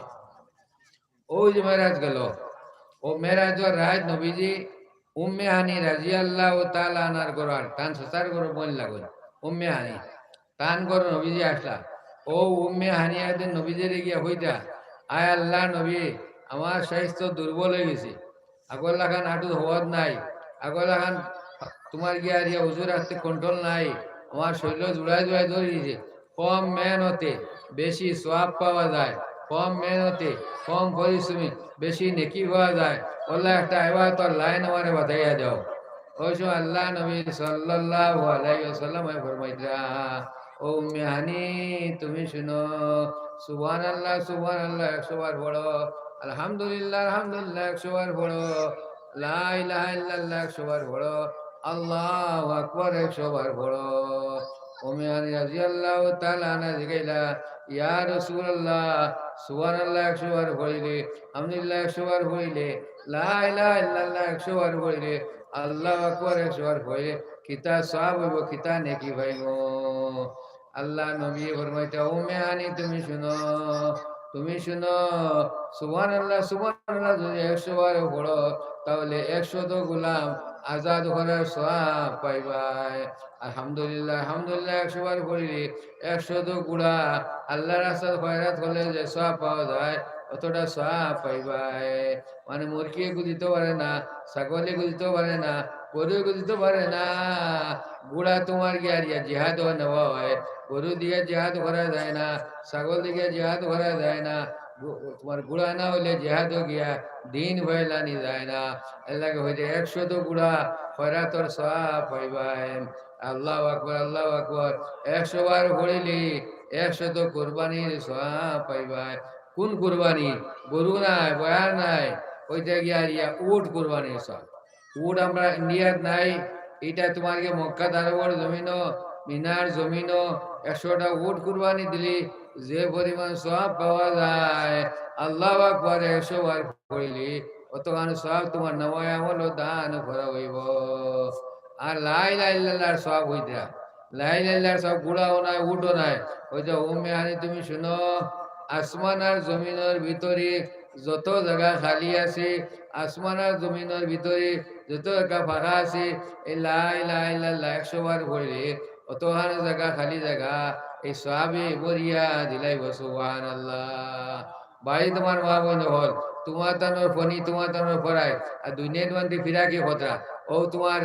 অউ যে মেরাজ গেলো, অউ মেরাজর রাইত নবীজি উম্মে হানি রাদিয়াল্লাহু তাআলা আনহার ঘরো, তান চাচার ঘরো বইন লাগইন, উম্মে হানি। তান ঘরো নবীজি আছলা। অউ উম্মে হানি একদিন নবীজিরে গিয়া কইতা, "আয় আল্লাহর নবী, আমার স্বাস্থ্য দুর্বল অইগেছে, আগর লাখান আটু হওয়াত নাই, আগর লাখান তুমার গিয়া আরিয়া উজুর আস্তে control নাই, আমার শরীল জুড়ায় জুড়ায় ধরি দিছে।" কম মেহনতে বেশি সওয়াব পাওয়া যায়, কম মেহনতে কম পরিশ্রমে বেশি নেকি পাওয়া যায়। অলা একটা ইবাদতর লাইন আমারে বাতাইয়া দেও। অউ সময় আল্লাহর নবী সাল্লাল্লাহু আলাইহি ওয়াসাল্লামে ফরমাইতরা, "ও উম্মে হানি, তুমি শুনো, সুবহানাল্লাহ, সুবহানাল্লাহ একশো বার পড়ো, আলহামদুলিল্লাহ, আলহামদুলিল্লাহ একশো বার পড়ো, লা ইলাহা ইল্লাল্লাহ একশো বার পড়ো, আল্লাহু আকবার একশো বার পড়ো।" উম্মে হানি রাদিয়াল্লাহু তাআলা আনহা জিগাইলা, "ইয়া রাসূলুল্লাহ, সুবহানাল্লাহ একশো বার পড়িলে, আলহামদুলিল্লাহ একশো বার পড়িলে, লা ইলাহা ইল্লাল্লাহ একশো বার পড়িলে, আল্লাহু আকবার একশো বার পড়িলে কিতা সওয়াব অইবো, কিতা নেকি পাইমু?" আল্লাহর নবী ফরমাইতা, "উম্মে হানি, তুমি শুনো, তুমি শুনো, সুবহানাল্লাহ, সুবহানাল্লাহ যদি একশো বার পড়ো, তাহলে একশত গোলাম আজাদ করার সওয়াব পাইবায়। আলহামদুলিল্লাহ, আলহামদুলিল্লাহ একশো বার পড়িলে একশত ঘুড়া আল্লাহর রাস্তাত খয়রাত করলে যে সওয়াব পাওয়া যায়, অতটা সওয়াব পাইবায়।" মানে মুরগিয়ে গুদিতো পারে না, ছাগলে গুদিতো পারে না, গরুয়ে গুদিতো পারে না। ঘুড়া তুমার গিয়া আরিয়া জিহাদো নেওয়া অয়, গরু দিয়া জিহাদ করা যায় না, ছাগল দিয়া জিহাদ করা যায় না, গু-, তুমার ঘুড়া না অইলে জিহাদো গিয়া দিন ফয়লানি যায় না। এরলাগি কইছে একশত ঘুড়া খয়রাতর সওয়াব পাইবায়। আল্লাহু আকবার, আল্লাহু আকবার। একশো বার পড়িলে একশত কুরবানির সওয়াব পাইবায়। কুন কুরবানি? গরু নায়, বয়ার নায়, অইতা গিয়া আরিয়া উট কুরবানির সওয়াব। উট আমরার ইন্ডিয়াত নাই, ইটা তুমার গিয়া মক্কাত আরবর জমিনো, মিনার জমিনো একশোটা উট কুরবানি দিলে যে পরিমাণ সওয়াব পাওয়া যায়, আল্লাহু আকবার একশো বার পড়িলে অতখান সওয়াব তুমার নামায়ে আমলো দান করা অইবো। আর লা ইলাহা ইল্লাল্লাহর সওয়াব অইতা, লা ইলাহা ইল্লাল্লাহর সওয়াব ঘুড়াও নায়, উটও নায়। অইতা উম্মে হানি তুমি শুনো, আসমান আর জমিনর ভিতরে যত জাগা খালি আছে, আসমান আর জমিনর ভিতরে যত জাগা ফাঁকা আছে, এই লা ইলাহা ইল্লাল্লাহ একশো বার পড়িলে অতখান জাগা, খালি জাগা, এই সওয়াবে ভরিয়া দিলাইবো। সুবহানাল্লাহ। ভাই, তুমার মা বইন অকল, তুমার তানর ফনি, তুমার তানর ফরাই, আর দুনিয়ার মাঝে ফিরাকি কথা। অউ তুমার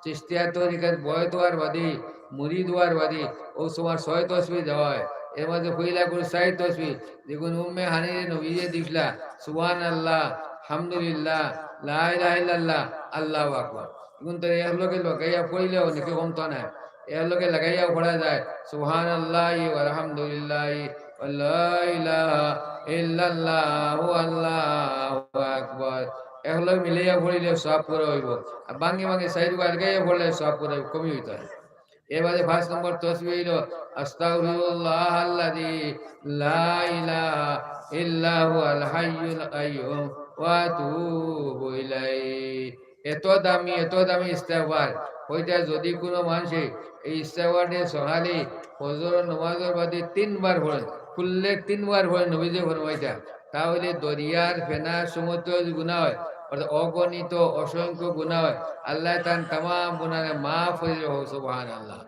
চিশতিয়া তরিকাত বয়াত অওয়ার বাদে, মুরিদ অওয়ার বাদে, অউ তুমার ছয় তসবি দেওয়া অয়। এর মাঝে পয়লা করে চাইর তসবি, যেগুন উম্মে হানিরে নবীয়ে দিছলা, সুবহানাল্লাহ, আলহামদুলিল্লাহ, লা ইলাহা ইল্লাল্লাহ, আল্লাহু আকবার। এগুন তো এক লগে লাগাইয়া পড়িলে অনেকে কমতো নায়। এর লগে লাগাইয়াও পড়া যায়, সুবহানাল্লাহি ওয়া আলহামদুলিল্লাহি ওয়া লা ইলাহা ইল্লাল্লাহু আল্লাহু আকবার। একলগে মিলাইয়া পড়িলে সওয়াব পুরা অইবো। আর ভাঙ্গি ভাঙ্গি চাইরগু আলগাইয়া পড়লে সওয়াব পুরা অইবো, কমি অইতো নায়। এর বাদে পাঁচ নম্বর তসবিহ অইলো, আস্তাগফিরুল্লাহ আল্লাযী লা ইলাহা ইল্লা হুয়াল হাইয়ুল কাইয়্যুম ওয়া আতুবু ইলাইহি। এত দামি, এত দামি ইস্তেগফার। অইটা যদি কুনু মানষে এই ইস্তেগফারটা সকালে ফজর নামাজর বাদে তিনবার পড়ে, খুললে তিনবার পড়ে, নবীজি ফরমাইতা, তাহলে দরিয়ার ফেনার সমতুল্য গুনা অয়, অর্থাৎ অগণিত অসংখ্য গুনা অয়। আল্লায় তান তামাম গুনারে মাফ করি দিবা, সুবহানাল্লাহ।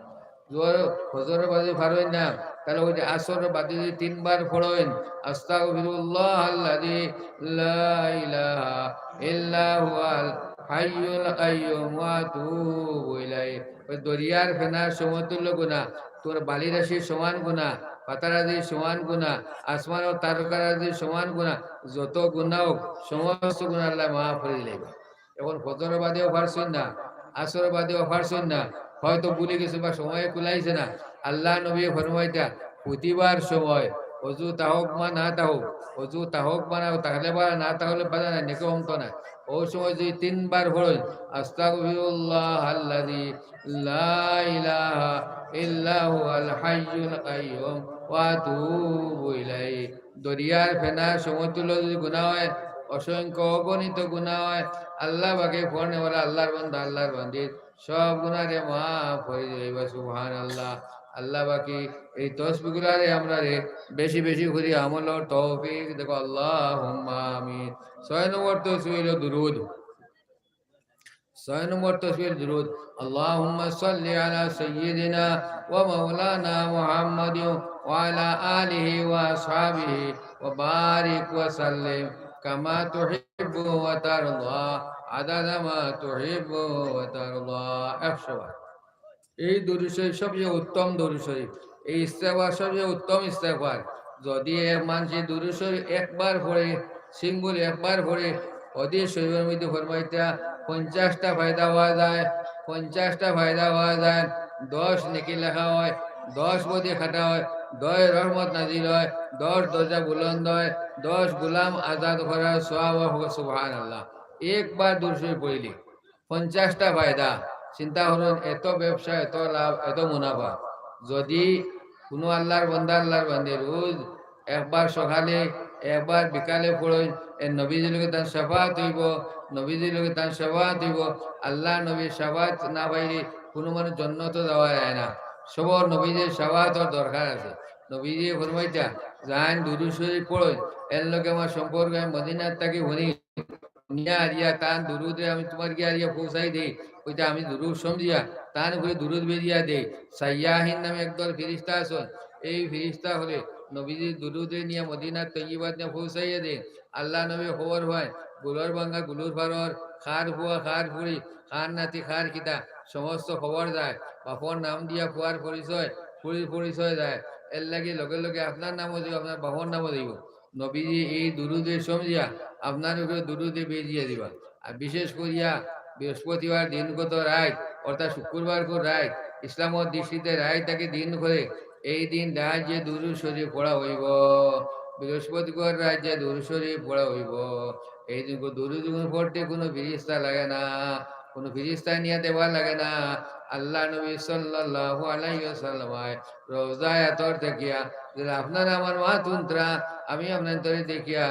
জোহর, ফজর বাদে পারইন না, তাহলে অউ যে আসর বাদে যদি তিনবার পড়ইন, আস্তাগফিরুল্লাহ আল্লাযী লা ইলাহা ইল্লা হুয়াল হাইয়ুল কাইয়্যুম ওয়া আতুবু ইলাইহি। অউ দরিয়ার ফেনার সমতুল্য গুনা, তুমার বালিরাশির সমান গুনা, পাতারাজির সমান গুনা, আসমানর তারকারাজির সমান গুনা, যত গুনা অউক, সমস্ত গুনা আল্লায় মাফ করি দিলাইবা। এখন ফজর বাদেও পারছইন না, আসর বাদেও পারছইন না, হয়তো ভুলি গেছইন বা সময় কুলাইছে না। আল্লার নবীয়ে ফরমাইতা, ফুতিবার সময়, অজু থাকউক বা না থাকউক, অজু থাকউক বা না, থাকলে বা না থাকলে বাধা নাই, নেকি কমতো নায়। অউ সময় যদি তিনবার পড়ইন, আস্তাগফিরুল্লাহ আল্লাযী লা ইলাহা ইল্লা হুয়াল হাইয়ুল কাইয়্যুম ওয়া আতুবু ইলাইহি। দরিয়ার ফেনার সমতুল্য যদি গুনা অয়, অসংখ্য অগণিত গুনা অয়, আল্লা পাকে ফরনেওয়ালা আল্লার বান্দা, আল্লার বান্দির সব গুনারে মাফ করি দিবা। সুবহানাল্লাহ। আল্লা পাকে এই তসবিগুলারে আমরারে বেশি বেশি করি আমলর তৌফিক দেউক। আল্লাহুম্মা আমিন। ছয় নম্বর তসবি অইলো দুরুদ। ছয় নম্বর তসবির দুরুদ, اللهم صل على سيدنا ومولانا محمد وعلى آله وأصحابه وبارك وسلم كما تحب وترضى عدد ما تحب وترضى। একশো বার। এই দুরুদ শরিফ সবচেয়ে উত্তম দুরুদ শরিফ, এই ইস্তেগফার সবচেয়ে উত্তম ইস্তেগফার। যদি এক মানষে দুরুদ শরিফ একবার পড়ে, single একবার পড়ে, হাদিস শরিফর মধ্যে ফরমাইতা, পঞ্চাশটা ফায়দা অওয়া যায়, পঞ্চাশটা ফায়দা অওয়া যায়, দশ নেকি লেখা অয়, দশ বদি কাটা অয়, দশ রহমত নাজিল অয়, দশ দরজা বুলন্দ অয়, দশ গুলাম আজাদ করার সওয়াব অয়। সুবহানাল্লাহ। একবার দুরুদ শরিফ পড়িলে পঞ্চাশটা ফায়দা। চিন্তা করুন, এত ব্যবসা, এত লাভ, এত মুনাফা। যদি কুনু আল্লার বান্দা, আল্লার বান্দি রোজ একবার সকালে, একবার বিকালে পড়ইন, এর নবীজির লগে তান শাফাআত অইবো, নবীজির লগে তান শাফাআত অইবো। আল্লার নবীর শাফাআত না পাইলে কুনু মানুষ জন্নতো যাওয়া যায় না। সবর নবীজির শাফাআতর দরকার আছে। নবীজিয়ে ফরমাইতা, যাইন দুরুদ শরিফ পড়ইন, এর লগে আমার সম্পর্ক, আমি মদিনাত থাকি হুনি, নিয়া আরিয়া তান দুরুদরে আমি তুমার গিয়া আরিয়া পৌঁছাই দেই। অইটা আমি দুরুদ সমঝিয়া তান উপরে দুরুদ বেজিয়া দেই। সাইয়াহিন নামে একদল ফিরিস্তা আছইন, এই ফিরিস্তা অকলে নবীজির দুরুদরে নিয়া মদিনা তৈয়বাত নিয়া পৌঁছাইয়া দেইন। আল্লার নবী খবর পাইন, গুলর ভাঙ্গা গুলর ফারর, কার ফুয়া কার ফুড়ি, কার নাতি কার কিতা, সমস্ত খবর যায়। বাপর নাম দিয়া ফুয়ার পরিচয়, ফুড়ির পরিচয় যায়। এর লাগি লগে লগে আপনার নামও যাইবো, আপনার বাপর নামও যাইবো। নবীজি এই দুরুদরে সমঝিয়া আপনার উপরে দুরুদরে বেজিয়া দিবা। আর বিশেষ করিয়া বৃহস্পতিবার দিনগত রাইত, অর্থাৎ শুক্রবারগর রাইত, ইসলামর দৃষ্টিতে রাইত থাকি দিন করে, এই দিন রাইত যে দুরুদ শরিফ পড়া অইবো, বৃহস্পতিবার রাইত যে দুরুদ শরিফ পড়া অইবো, এই দিন দুরুদ যখন পড়তে কুনু ফিরিস্তা লাগে না, কুনু ফিরিস্তা নিয়া দেওয়া লাগে না। আল্লার নবী সাল্লাল্লাহু আলাইহি ওয়াসাল্লাম রওজায়ে আতহর থাকিয়া, যেলা আপনারা আমার মা তুন্ত্রা, আমি আপনার ধরে দেখিয়া,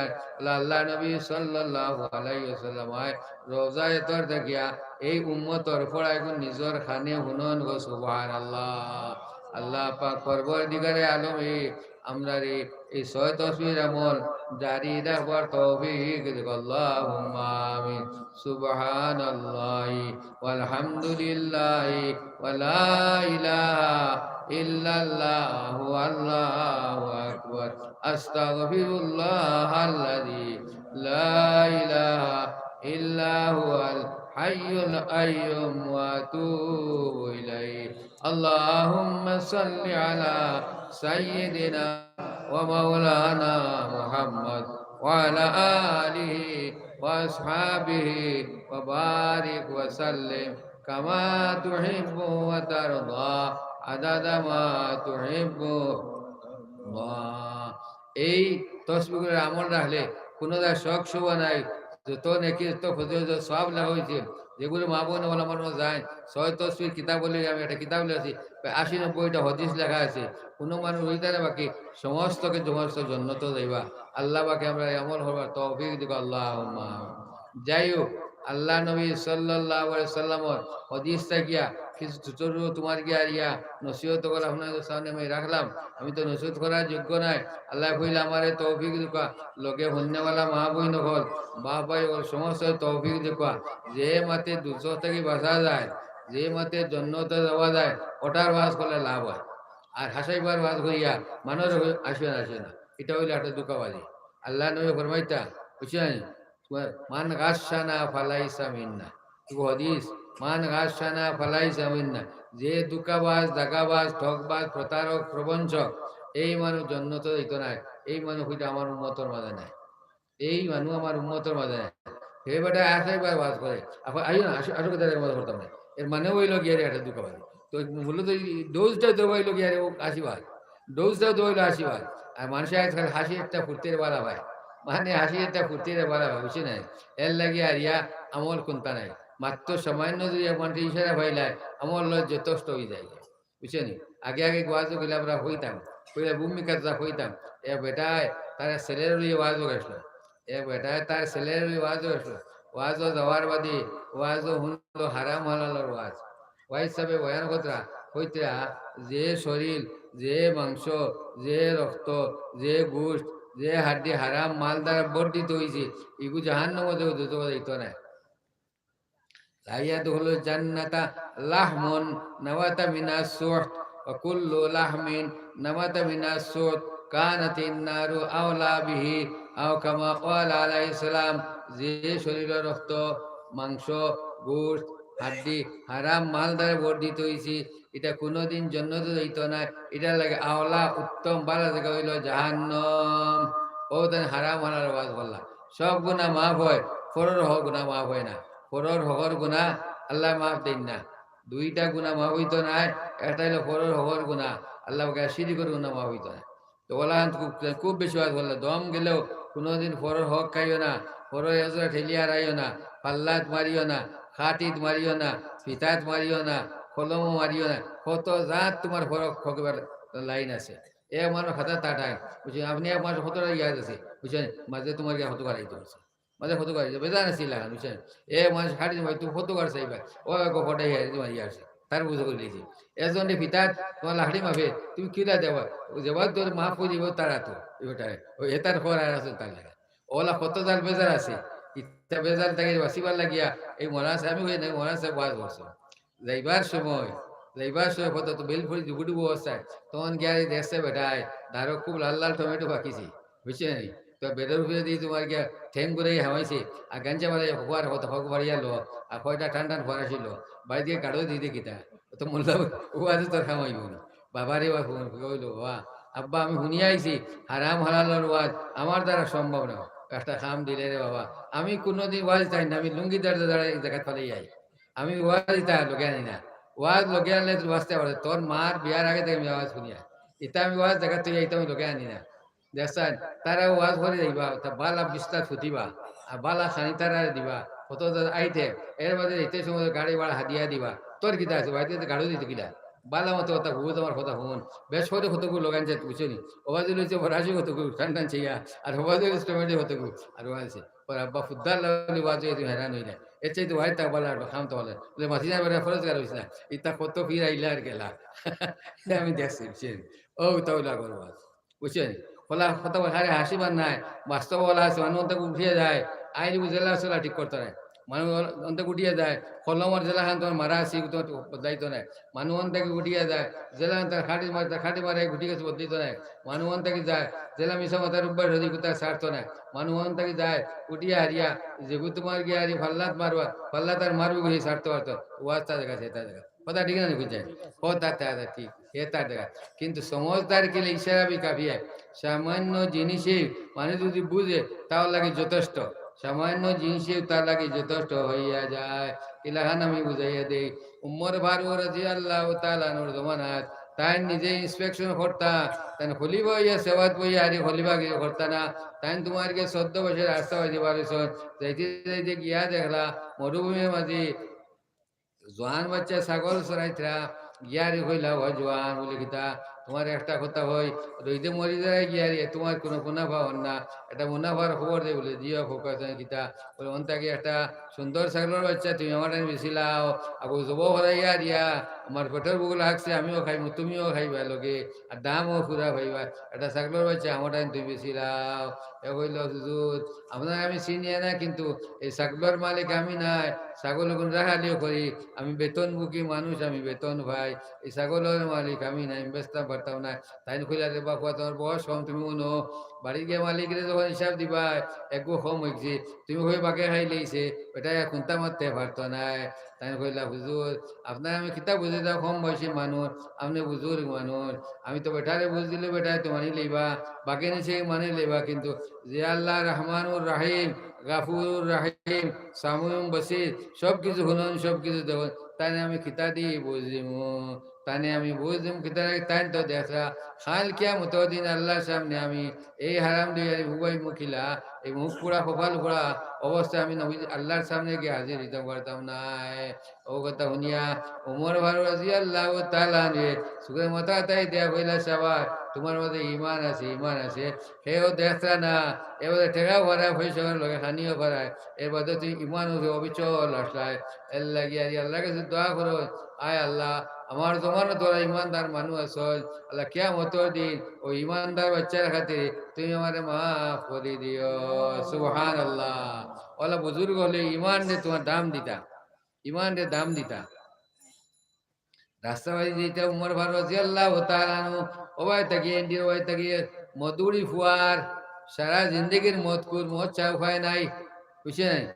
আল্লার নবী সাল্লাল্লাহু আলাইহি ওয়াসাল্লাম রওজায়ে আতহর থাকিয়া এই উম্মতর পড়াইগুন নিজর কানে হুনইন গো, সুবহানাল্লাহ। আল্লা পাক পরওয়ারদিগারে আলমে আমরারে এই ছয় তসবির আমল জারি রাখবার তৌফিক দেউক। আল্লাহুম্মা আমিন। সুবহানাল্লাহি ওয়ালহামদুলিল্লাহি ওয়া লা ইলাহা ইল্লাল্লাহু আল্লাহু আকবার। আস্তাগফিরুল্লাহাল্লাযী লা ইলাহা ইল্লা হুয়াল হাইয়ুল কাইয়্যুম ওয়া আতুবু ইলাইহি। আল্লাহুম্মা সাল্লি আলা সাইয়্যিদিনা ওয়া মাওলানা মুহাম্মদ ওয়া আলা আলিহি ওয়া আসহাবিহি ওয়া বারিক ওয়া সাল্লিম কামা তুহিব্বু ওয়া তারদা আদাদা মা তুহিব্বু ওয়া তারদা। এই তসবিগুলার আমল রাখলে কুনু জাগাত শক শুবহা নাই, যত নেকি, যত ফজিলত, যত সওয়াব লেখা অইছে, যেগুলো মা বোন ওলামার মধ্যে যায়, ছয় তসবির কিতাব বলে আমি একটা কিতাব লেখছি, প্রায় আশি নব্বইটা হাদিস লেখা আছে। কোনো মানুষ রইতা না বাকি, সমস্তকে সমস্ত জন্নতো যাইবা। আল্লাহ পাকে আমরা এই আমল করবার তৌফিক দিবা, আল্লাহুম্মা আমিন। যাই হোক, আল্লাহ নবী সাল্লাল্লাহু আলাইহি সাল্লামর হাদিস থাকিয়া কিছু ছোট ছোট তোমার গিয়া আর ইয়া নসিহত করা আপনাদের সামনে আমি রাখলাম। আমি তো নসিহত করার যোগ্য নাই। আল্লাহ কইলে আমারে তৌফিক দিবা। লগে হুননেওয়ালা মা বইন অকল, বাপ ভাই অকল, সমস্ত তৌফিক দিবা। যে মাতে দুজখ থাকি বাঁচা যায়, যে মাতে জন্নতো যাওয়া যায়, ওটার ওয়াজ করলে লাভ হয়। আর হাসাইবার ওয়াজ করিয়া মানুষ আসবে না, আসবে না, এটা অইলে একটা ধোঁকাবাজি। আল্লাহ নবী ফরমাইতা, বুঝছেন? তোমার মান গাশানা ফালাইসা মিন্না। কি হাদিস? মান গাশানা ফালাইসা মিন্না। যে ধোঁকাবাজ, দাগাবাজ, ঠকবাজ, প্রতারক, প্রবঞ্চক, এই মানুষ জন্নতো যাইতো নায়। এই মানুষ কইতে আমার উম্মতর মাঝে নাই। এই মানুষ আমার উম্মতর মাঝে নাই। হে বেটা, আসে একবার ওয়াজ করে। এখন আইও না, আসো, আসো, কোথায় মজা করতাম না। এর মানে অইলো গিয়া রে একটা ধোঁকাবাজি। তো মূলত এই ডোজটা দেওয়া অইলো গিয়া রে, ও আশীর্বাদ। ডোজটা দেওয়া অইলো আশীর্বাদ। আর মানুষে আজকাল হাসি একটা ফুর্তির বালা পায়। মানে হাসি একটা ফুর্তির বালা পায়, বুঝছো না? এর লাগি আর ইয়া আমল কুনতা নাই। মাত্র সামান্য যদি এক মানুষে ইশারা পাইলায়, আমল লয় যথেষ্ট অই যায়। বুঝছো নি? আগে আগে ওয়াজও গেলে আমরা হইতাম, কইলে ভূমিকা যা হইতাম। এ বেটায় তার ছেলের লইয়া ওয়াজও গেছিল। এ বেটায় তার ছেলের লইয়া ওয়াজও গেছিল। ওয়াজও যাওয়ার বাদে ওয়াজও হুনলো হারাম হালালর ওয়াজ। ওয়াইজ সাহেবে বয়ান করতরা, কইতরা, যে শরীর, যে মাংস, যে রক্ত, যে গোশত, যে হাড্ডি হারাম মাল দ্বারা বর্ধিত অইছে, ইগু জাহান্নামো যাইতো না। لا يدخل الجنة لحم نبت من السحت، وكل لحم نبت من السحت كانت النار أولى به، أو كما قال عليه السلام। যে শরীরর রক্ত, মাংস, গোশত, হাড্ডি হারাম মাল দ্বারা বর্ধিত অইছে, ইটা কুনুদিন জন্নতো যাইতো না। ইটার লাগি আওলা, উত্তম, বালা জাগা অইলো জাহান্নাম। অউ তাইন হারাম হালালর ওয়াজ করলা। সব গুনা মাফ হয়, পরর হক গুনা মাফ হয় না। পরর হকর গুনা আল্লায় মাফ দেইন না। দুইটা গুনা মাফ অইতো নায়, একটা অইলো পরর হকর গুনা, আল্লাহ পাকে শিরিকর গুনা মাফ অইতো নায়। তো অলাখান খুব, খুব বেশি ওয়াজ করলা। দম গেলেও কুনুদিন পরর হক খাইও না, পরর এজরা ঠেলিয়া হারাইও না, পাল্লাত মারিও না, খাটিত মারিও না, ফিতাত মারিও না, কলমো মারিও না। কত জাত তোমার পরর হকর লাইন আছে। এ মানুষ খাতা তাটায়, বুঝছেন? আপনি এক মানুষ কতটা ইয়াদ আছে, বুঝছেন? মাঝে তোমার গিয়া কত করাইতে পারছে। মাঝে কত করাইতে বেজান আছে ইলাখান, বুঝছেন? এ মানুষ খাটিত মারি তুমি কত করার চাইবা, ও এক ফটাই ইয়ার তোমার ইয়ার আছে, তার বুঝে করে লিয়েছে। একজনে ফিতাত তোমার লাকড়ি মাফে, তুমি কিলা দেবা? ও যেবার তোর মাফ করে দিব তারা তো, এ বেটায়, ও এতার খবর আর আছে তার লাগা। অলা কত জাল বেজার আছে, ইতা বেজার থাকি বাঁচিবার লাগিয়া এই মৌলানা সাহেব, আমি হই না, মৌলানা সাহেব ওয়াজ করছে। যাইবার সময়, যাইবার সময় কত তো বেল ফুরি ডুবু ডুবু অবস্থায়, তখন গিয়া দেখছে বেটায়, ধারো খুব লাল লাল টমেটো পাকিছে, বুঝছো নি? তো বেডর উপরে দিয়া তোমার গিয়া ঠেং ঘুরাই হামাইছে, আর গাঞ্জা মারাই হকুয়ার কত হক বাড়িয়া লো, আর কয়টা টান টান ফরাসি লো, বাড়ি দিয়া গাড়ো দিতে কিতা? তো মোল্লা, ও আছে তোর কামাইব না। বাবা রে বাবা, কইলো, "বাবা, আব্বা, আমি হুনিয়া আইছি, হারাম হালালর ওয়াজ আমার দ্বারা সম্ভব না। একটা কাম দিলে রে বাবা, আমি কুনুদিন ওয়াজ চাই না, আমি লুঙ্গি দাঁড় দাঁড়াই জাগাত ফালাই আই। আমি ওয়াজ ইতা লগে আনি না। ওয়াজ লগে আনলে তুই বাঁচতে পারে। তোর মার বিয়ার আগে থাকি আমি ওয়াজ হুনিয়া। ইতা আমি ওয়াজ জাগাত তুই ইতা আমি লগে আনি না।" দেখছাইন, তারা ওয়াজ করি যাইবা, তা বালা বিস্তার ফুটিবা, আর বালা খানি তারা দিবা, কত আইতে, এর বাদে ইতে সময় গাড়ি ভাড়া হাদিয়া দিবা। তোর কিতা আছে, বাড়িতে তো গাড়ি দিতে কিলা? বালা মতো কথা হুন, তোমার কথা হুন। বেশ করে কতগু লগাইন যায়, বুঝছো নি? ওবাজে লইছে ফরাসি কতগু, টান টান ছিয়া, আর ওবাজে লইছে টমেটো কতগু, আর ওবাজে। ওর আব্বা ফুদ্দার লাগলি ওয়াজে, তুমি হেরান হইলে। এর চাইতে ওয়াই তা বালা, আর খাম তো বালা। বলে, "মাসি না বেটা, ফরজ গার হইছে না। ইতা কত ফির আইলা আর গেলা।" আমি দেখছি, বুঝছো নি? ও, তাও লাগল ওয়াজ। বুঝছো নি? খোলা কথা বলে, আরে হাসিবার নাই, বাস্তব বলা আছে, মানু অন্তে উঠিয়া যায়, আইন বুঝেলা চলা ঠিক করতো নায়। মানু অন্তে উঠিয়া যায়, কলমর যেলাখান তোমার মারা আছে, ইগু তোমার বদলাইতো নায়। মানু অন্তে উঠিয়া যায়, যেলাখান তার খাটি মারে, তার খাটি মারে, গুটি গেছে বদলাইতো নায়। মানু অন্তে যায়, যেলা মিছা মাতার অভ্যাস হইছে, ইগু তার ছাড়তো নায়। মানু অন্তে যায়, উঠিয়া হারিয়া, যেগু তোমার গিয়া হারি ফাল্লাত মারবা, ফাল্লাত আর মারবি গো, হে ছাড়তে পারতো, ওয়াজ তার জাগা, সে তার জাগা। কথা ঠিক না নি, বুঝছেন? কথা তার ঠিক, হে তার জাগা। কিন্তু সমঝদার কে লিয়ে ইশারা ভি কাফি হ্যায়। সামান্য জিনিসে মানুষ যদি বুঝে, তার লাগি যথেষ্ট। সামান্য জিনিসে তার লাগি যথেষ্ট হইয়া যায়। ইলাখান আমি বুঝাইয়া দেই। উমর ফারুক রাদিয়াল্লাহু তাআলা আনহুর জমানাত তাইন নিজে inspection করতা, তাইন খলিফা অইয়া সেবাত বইয়া আর খলিফাগিরি করতা না। তাইন তুমার গিয়া চৌদ্দ বছর রাস্তা বাজি বারইছইন, যাইতে যাইতে গিয়া দেখলা মরুভূমির মাঝে জোয়ান বাচ্চা ছাগল চরাইতরা, গিয়ারি কইলা, "ও জোয়ান," বলে, "কিতা? তুমার একটা কথা কই, রইদে মরি যারা গিয়ারি, তুমার কুনু মুনাফা অর না, একটা মুনাফার খবর দে," বলে, "জি অয়, খবর আছে।" "কিতা?" বলে, "অন থাকি একটা সুন্দর ছাগলর বাচ্চা তুমি আমার টাইন বেচিলাও, আগু জবো করাইয়া দিয়া, আমার পেটর ভুক লাগছে, আমিও খাইমু, তুমিও খাইবা লগে, আর দামও পুরা পাইবা, একটা ছাগলর বাচ্চা আমার টাইন তুমি বেচিলাও।" এ কইল, "হুজুর, আপনারে আমি চিনি না, কিন্তু এই ছাগলর মালিক আমি নায়, ছাগল অগুন রাখালিও করি, আমি বেতনভোগী মানুষ, আমি বেতন পাই, এই ছাগলর মালিক আমি নায়, আমি বেচতাম পারতাম নায়।" তাইন কইলা, "রে বাবা, তুমার বয়স কম, তুমি হুনো, বাড়িত গিয়া মালিকরে যখন হিসাব দিবায়, একগু কম অইগেছে, তুমি কই বাগে খাইলাইছে, বেটায় কুন্তা মাততে পারতো নায়।" তাইন কইলা, "হুজুর, আপনারে আমি কিতা বুঝাইতাম, কম বয়সী মানুষ, আপনে বুজুর্গ মানুষ, আমি তো বেটারে বুঝ দিলে বেটায় তো মানি লইবা, বাগে নিচে মানি লইবা, কিন্তু যে আল্লাহ রহমানুর রহিম, গাফুরুর রহিম, সামিউন বসির, সব কিছু হুনইন, সব কিছু দেখইন, তাইন আমি কিতা দি বুঝ দিমু, তাইন আমি বুঝ দিমু কিতা দি, তাইন তো দেখরা, কাইল কিয়ামতর দিন আল্লাহর সামনে আমি এই হারাম দুইয়ারি উবাই মুখিলা, এই মুখ পুড়া, কপাল পুড়া অবস্থায় আমি নবী আল্লাহর সামনে গিয়া হাজির অইতাম পারতাম নায়।" ও কথা হুনিয়া উমর ফারুক রাদিয়াল্লাহু তাআলা আনহু চউখর মাথা আতাই দিয়া কইলা, "শাবাশ, তুমার মাঝে ঈমান আছে, ঈমান আছে।" হেও দেখরা না, এবারে টেকাও ফারায়, পয়সার লগে খানিও ফারায়, এর বাদে তুমি ঈমান উপরে অবিচল আছলায়। এর লাগি আর আল্লাহর কাছে দোয়া করো, "আয় আল্লাহ, আমার জমানাত অরা ঈমানদার মানুষ আছইন, আল্লাহ কিয়ামতর দিন অউ ঈমানদার বাচ্চার খাতিরে তুমি আমারে মাফ করি দিও।" সুবহানাল্লাহ। অলা বুজুর্গ অকলে ঈমানরে তুমার দাম দিতা, ঈমানরে দাম দিতা। রাস্তাবাদি যাইতা উমর ফারুক রাদিয়াল্লাহু তাআলা আনহু, ওবায় থাকি, এন্ডির ওবায় থাকি, মদুরি ফুয়ার, সারা জিন্দেগির মদখুর, মদ ছাড়া উপায় নাই, বুঝছইন নি?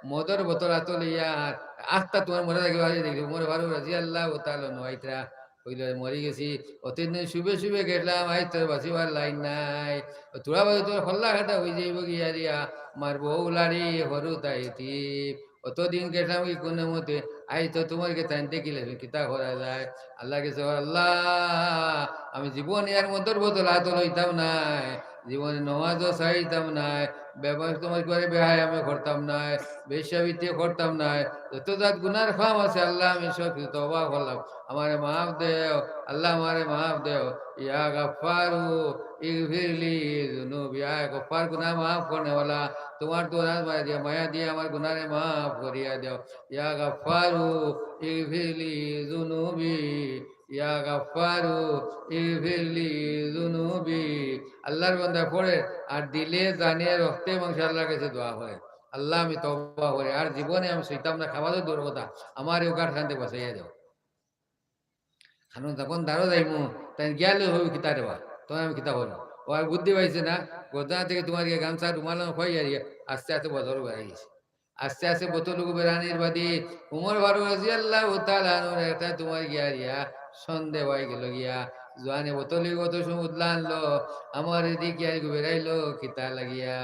মদর বোতল আতো লইয়া, আখতা তুমার মরা থাকি বাড়ি দেখি, উমর ফারুক রাদিয়াল্লাহু তাআলা আনহু আইতরা, কইলা, "মরি গেছি, অতদিন শুভে শুভে গেছলাম, আইজ তো বাঁচিবার লাইন নাই। অউ থুড়া বাদে তুমার কল্লা কাটা অইযাইবো গিয়া রিয়া, আমার বউ লাড়ি হুরুতাইতি।" অতদিন গেছলাম কি কুনুমতে, আইজ তো তুমার গেছে আনতে গেলে কিতা করা যায়? আল্লাহর গেছে, "আল্লাহ, আমি জীবনে আর মদর বোতল আতো লইতাম নায়, জীবনে নমাজও ছাড়িতাম নায়, ব্যবসা তুমার করে বেহায়ামি করতাম নায়, বেশ্যাবৃত্তি করতাম নায়, যত জাত গুনার কাম আছে আল্লাহ আমি সব কিছু তওবা করলাম, আমারে মাফ দেও, আল্লাহ আমারে মাফ দেও।" ইয়া গাফফারু, ইগফিরলি যুনুবি, আয় গফফার, গুনা মাফ করনেওয়ালা, তুমার দরুদ মায়া দিয়া, মায়া দিয়া আমার গুনারে মাফ করিয়া দেও। ইয়া গাফফারু, ইগফিরলি যুনুবি, ইয়া গাফফারু, ইগফিরলি যুনুবি। আল্লাহর বান্দা পড়ে, আর দিলে, জানে, রক্তে, মাংসে আল্লাহর কাছে দোয়া করে, "আল্লাহ, আমি তওবা করি, আর জীবনে আমি ছইতাম না, খাবারও দূরর কথা, আমারে অউ ঘাট খান থাকি বাঁচাইয়া দেও।" কারণ যখন দারো যাইমু, তাইন গিয়া লই কইবো, "কিতা রে বা, তুমার আমি কিতা করি?" অউ আর বুদ্ধি পাইছে না, গর্দান থাকি তুমার গিয়া গামছা রুমাল খুয়াইয়া দিয়া আস্তে আস্তে বোতল বেরাই গেছে। আস্তে আস্তে বোতল বেরানির বাদে উমর ফারুক রাদিয়াল্লাহু তাআলা আনহুর একটা তুমার গিয়া রিয়া সন্দেহ অইগেলো গিয়া, জোয়ানে বোতল অত সময় উদলা আনলো, আমারে দেখি আর বেরাইলো কিতা লাগিয়া।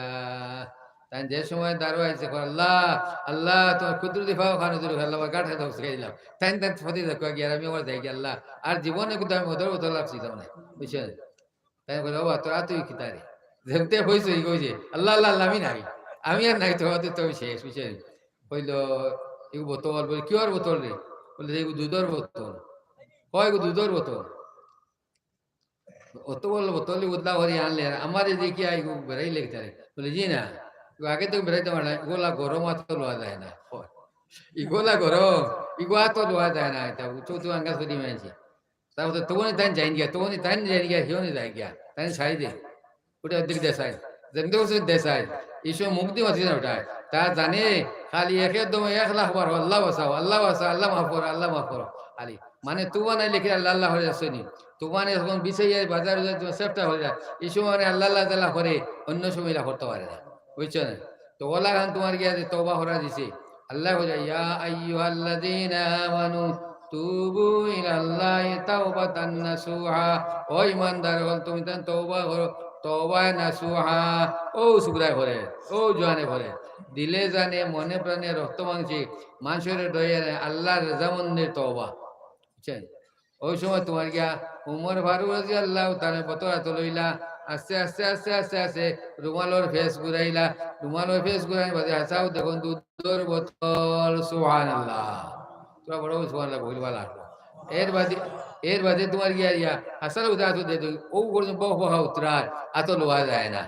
তাইন যে সময় দারো আইছে, কয়, "আল্লাহ, আল্লাহ, তুমার কুদরতি পাও খানো দূর, আল্লাহ, আমার গাঁট খাইতে হচ্ছে খাইলাম।" তাইন তাইন ফতি দেখো গিয়া, "আমি আমার যাই গিয়া আল্লাহ, আর জীবনে কিন্তু আমি মদর বোতল আর ছইতাম না।" বুঝছইন? তাইন কইলা, "বাবা, তোরা তুই কিতা রে? যেমতে কইছো, ই কইছে, আল্লাহ, আল্লাহ, আল্লাহ, আমি নাই। আমি আর নাই, তোরা তো, তো শেষ।" বুঝছইন? কইলো, "এগু বোতল।" বলে, "কিওর বোতল রে?" বলে, "এগু দুধর বোতল।" কয়, "এগু দুধর বোতল।" অত বড় বোতল উদলা করি আনলে, আর আমারে দেখি আইগু বেরাইলে কিতা রে? বলে, "জি না, ইগু আগে তো বেরাইতাম পারে না, ইগু অলা গরম আতো লওয়া যায় না।" ইগু অলা গরম, ইগু আতো লওয়া যায় না, ইতা উঁচু উঁচু আঙ্গাজ করি মাইনষে। তা বলে, "তবুনি তাইন যাইন গিয়া, তবুনি তাইন যাইন গিয়া, হিওনি যাই গিয়া, তাইন ছাড়ি দে।" উঠে অর্ধেক দেশাই, যেমনি বলছে দেশাই, এই সময় মুখ দিয়ে মাতিছে না ওটা। তা জানে, খালি একে দমে এক লাখ বার, "আল্লাহ বাঁচাও, আল্লাহ বাঁচাও, আল্লাহ মাফ করো, আল্লাহ মাফ করো।" খালি মানে তুফান আইলে কি আল্লাহ আল্লাহ করে যাচ্ছে নি? তুফানে যখন বিছাইয়া বাজার উজার তোমার সেফটা হয়ে যায়, এই সময় মানে আল্লাহ আল্লাহ তাআলা করে, অন্য সময় ইলা করতে পারে না, বুঝছো না? তো ওলা খান তোমার গিয়া যে তওবা করা দিছে, আল্লাহ কইরা, "ইয়া আইয়ুহাল্লাযীনা আমানু তুবু ইলাল্লাহি তাওবাতান নাসুহা।" ও ইমানদার অকল, তুমি তান তওবা করো, তওবায়ে নাসুহা। ও ছোকরায় করে, ও জোয়ানে করে, দিলে জানে, মনে প্রাণে, রক্ত মাংসে, মানষরে ডরাইয়া নায়, আল্লাহর রেজামন্দির তওবা। বুঝছইন? ওই সময় তুমার গিয়া উমর ফারুক রাদিয়াল্লাহু তাআলা বোতল আতো লইলা, আস্তে আস্তে আস্তে আস্তে আস্তে রুমালর ফেস ঘুরাইলা, রুমালর ফেস ঘুরাইবার বাদে হাছাউ দেখইন দুধর বোতল, সুবহানাল্লাহ। তুমরা বড় সুবহানাল্লাহ কইলে ভালা লাগবো। এর বাদে, এর বাদে তুমার গিয়া ইয়া হাছাউ উদা আতো দে দুই, ও করে বহ বহা উতরার, আতো লওয়া যায় না।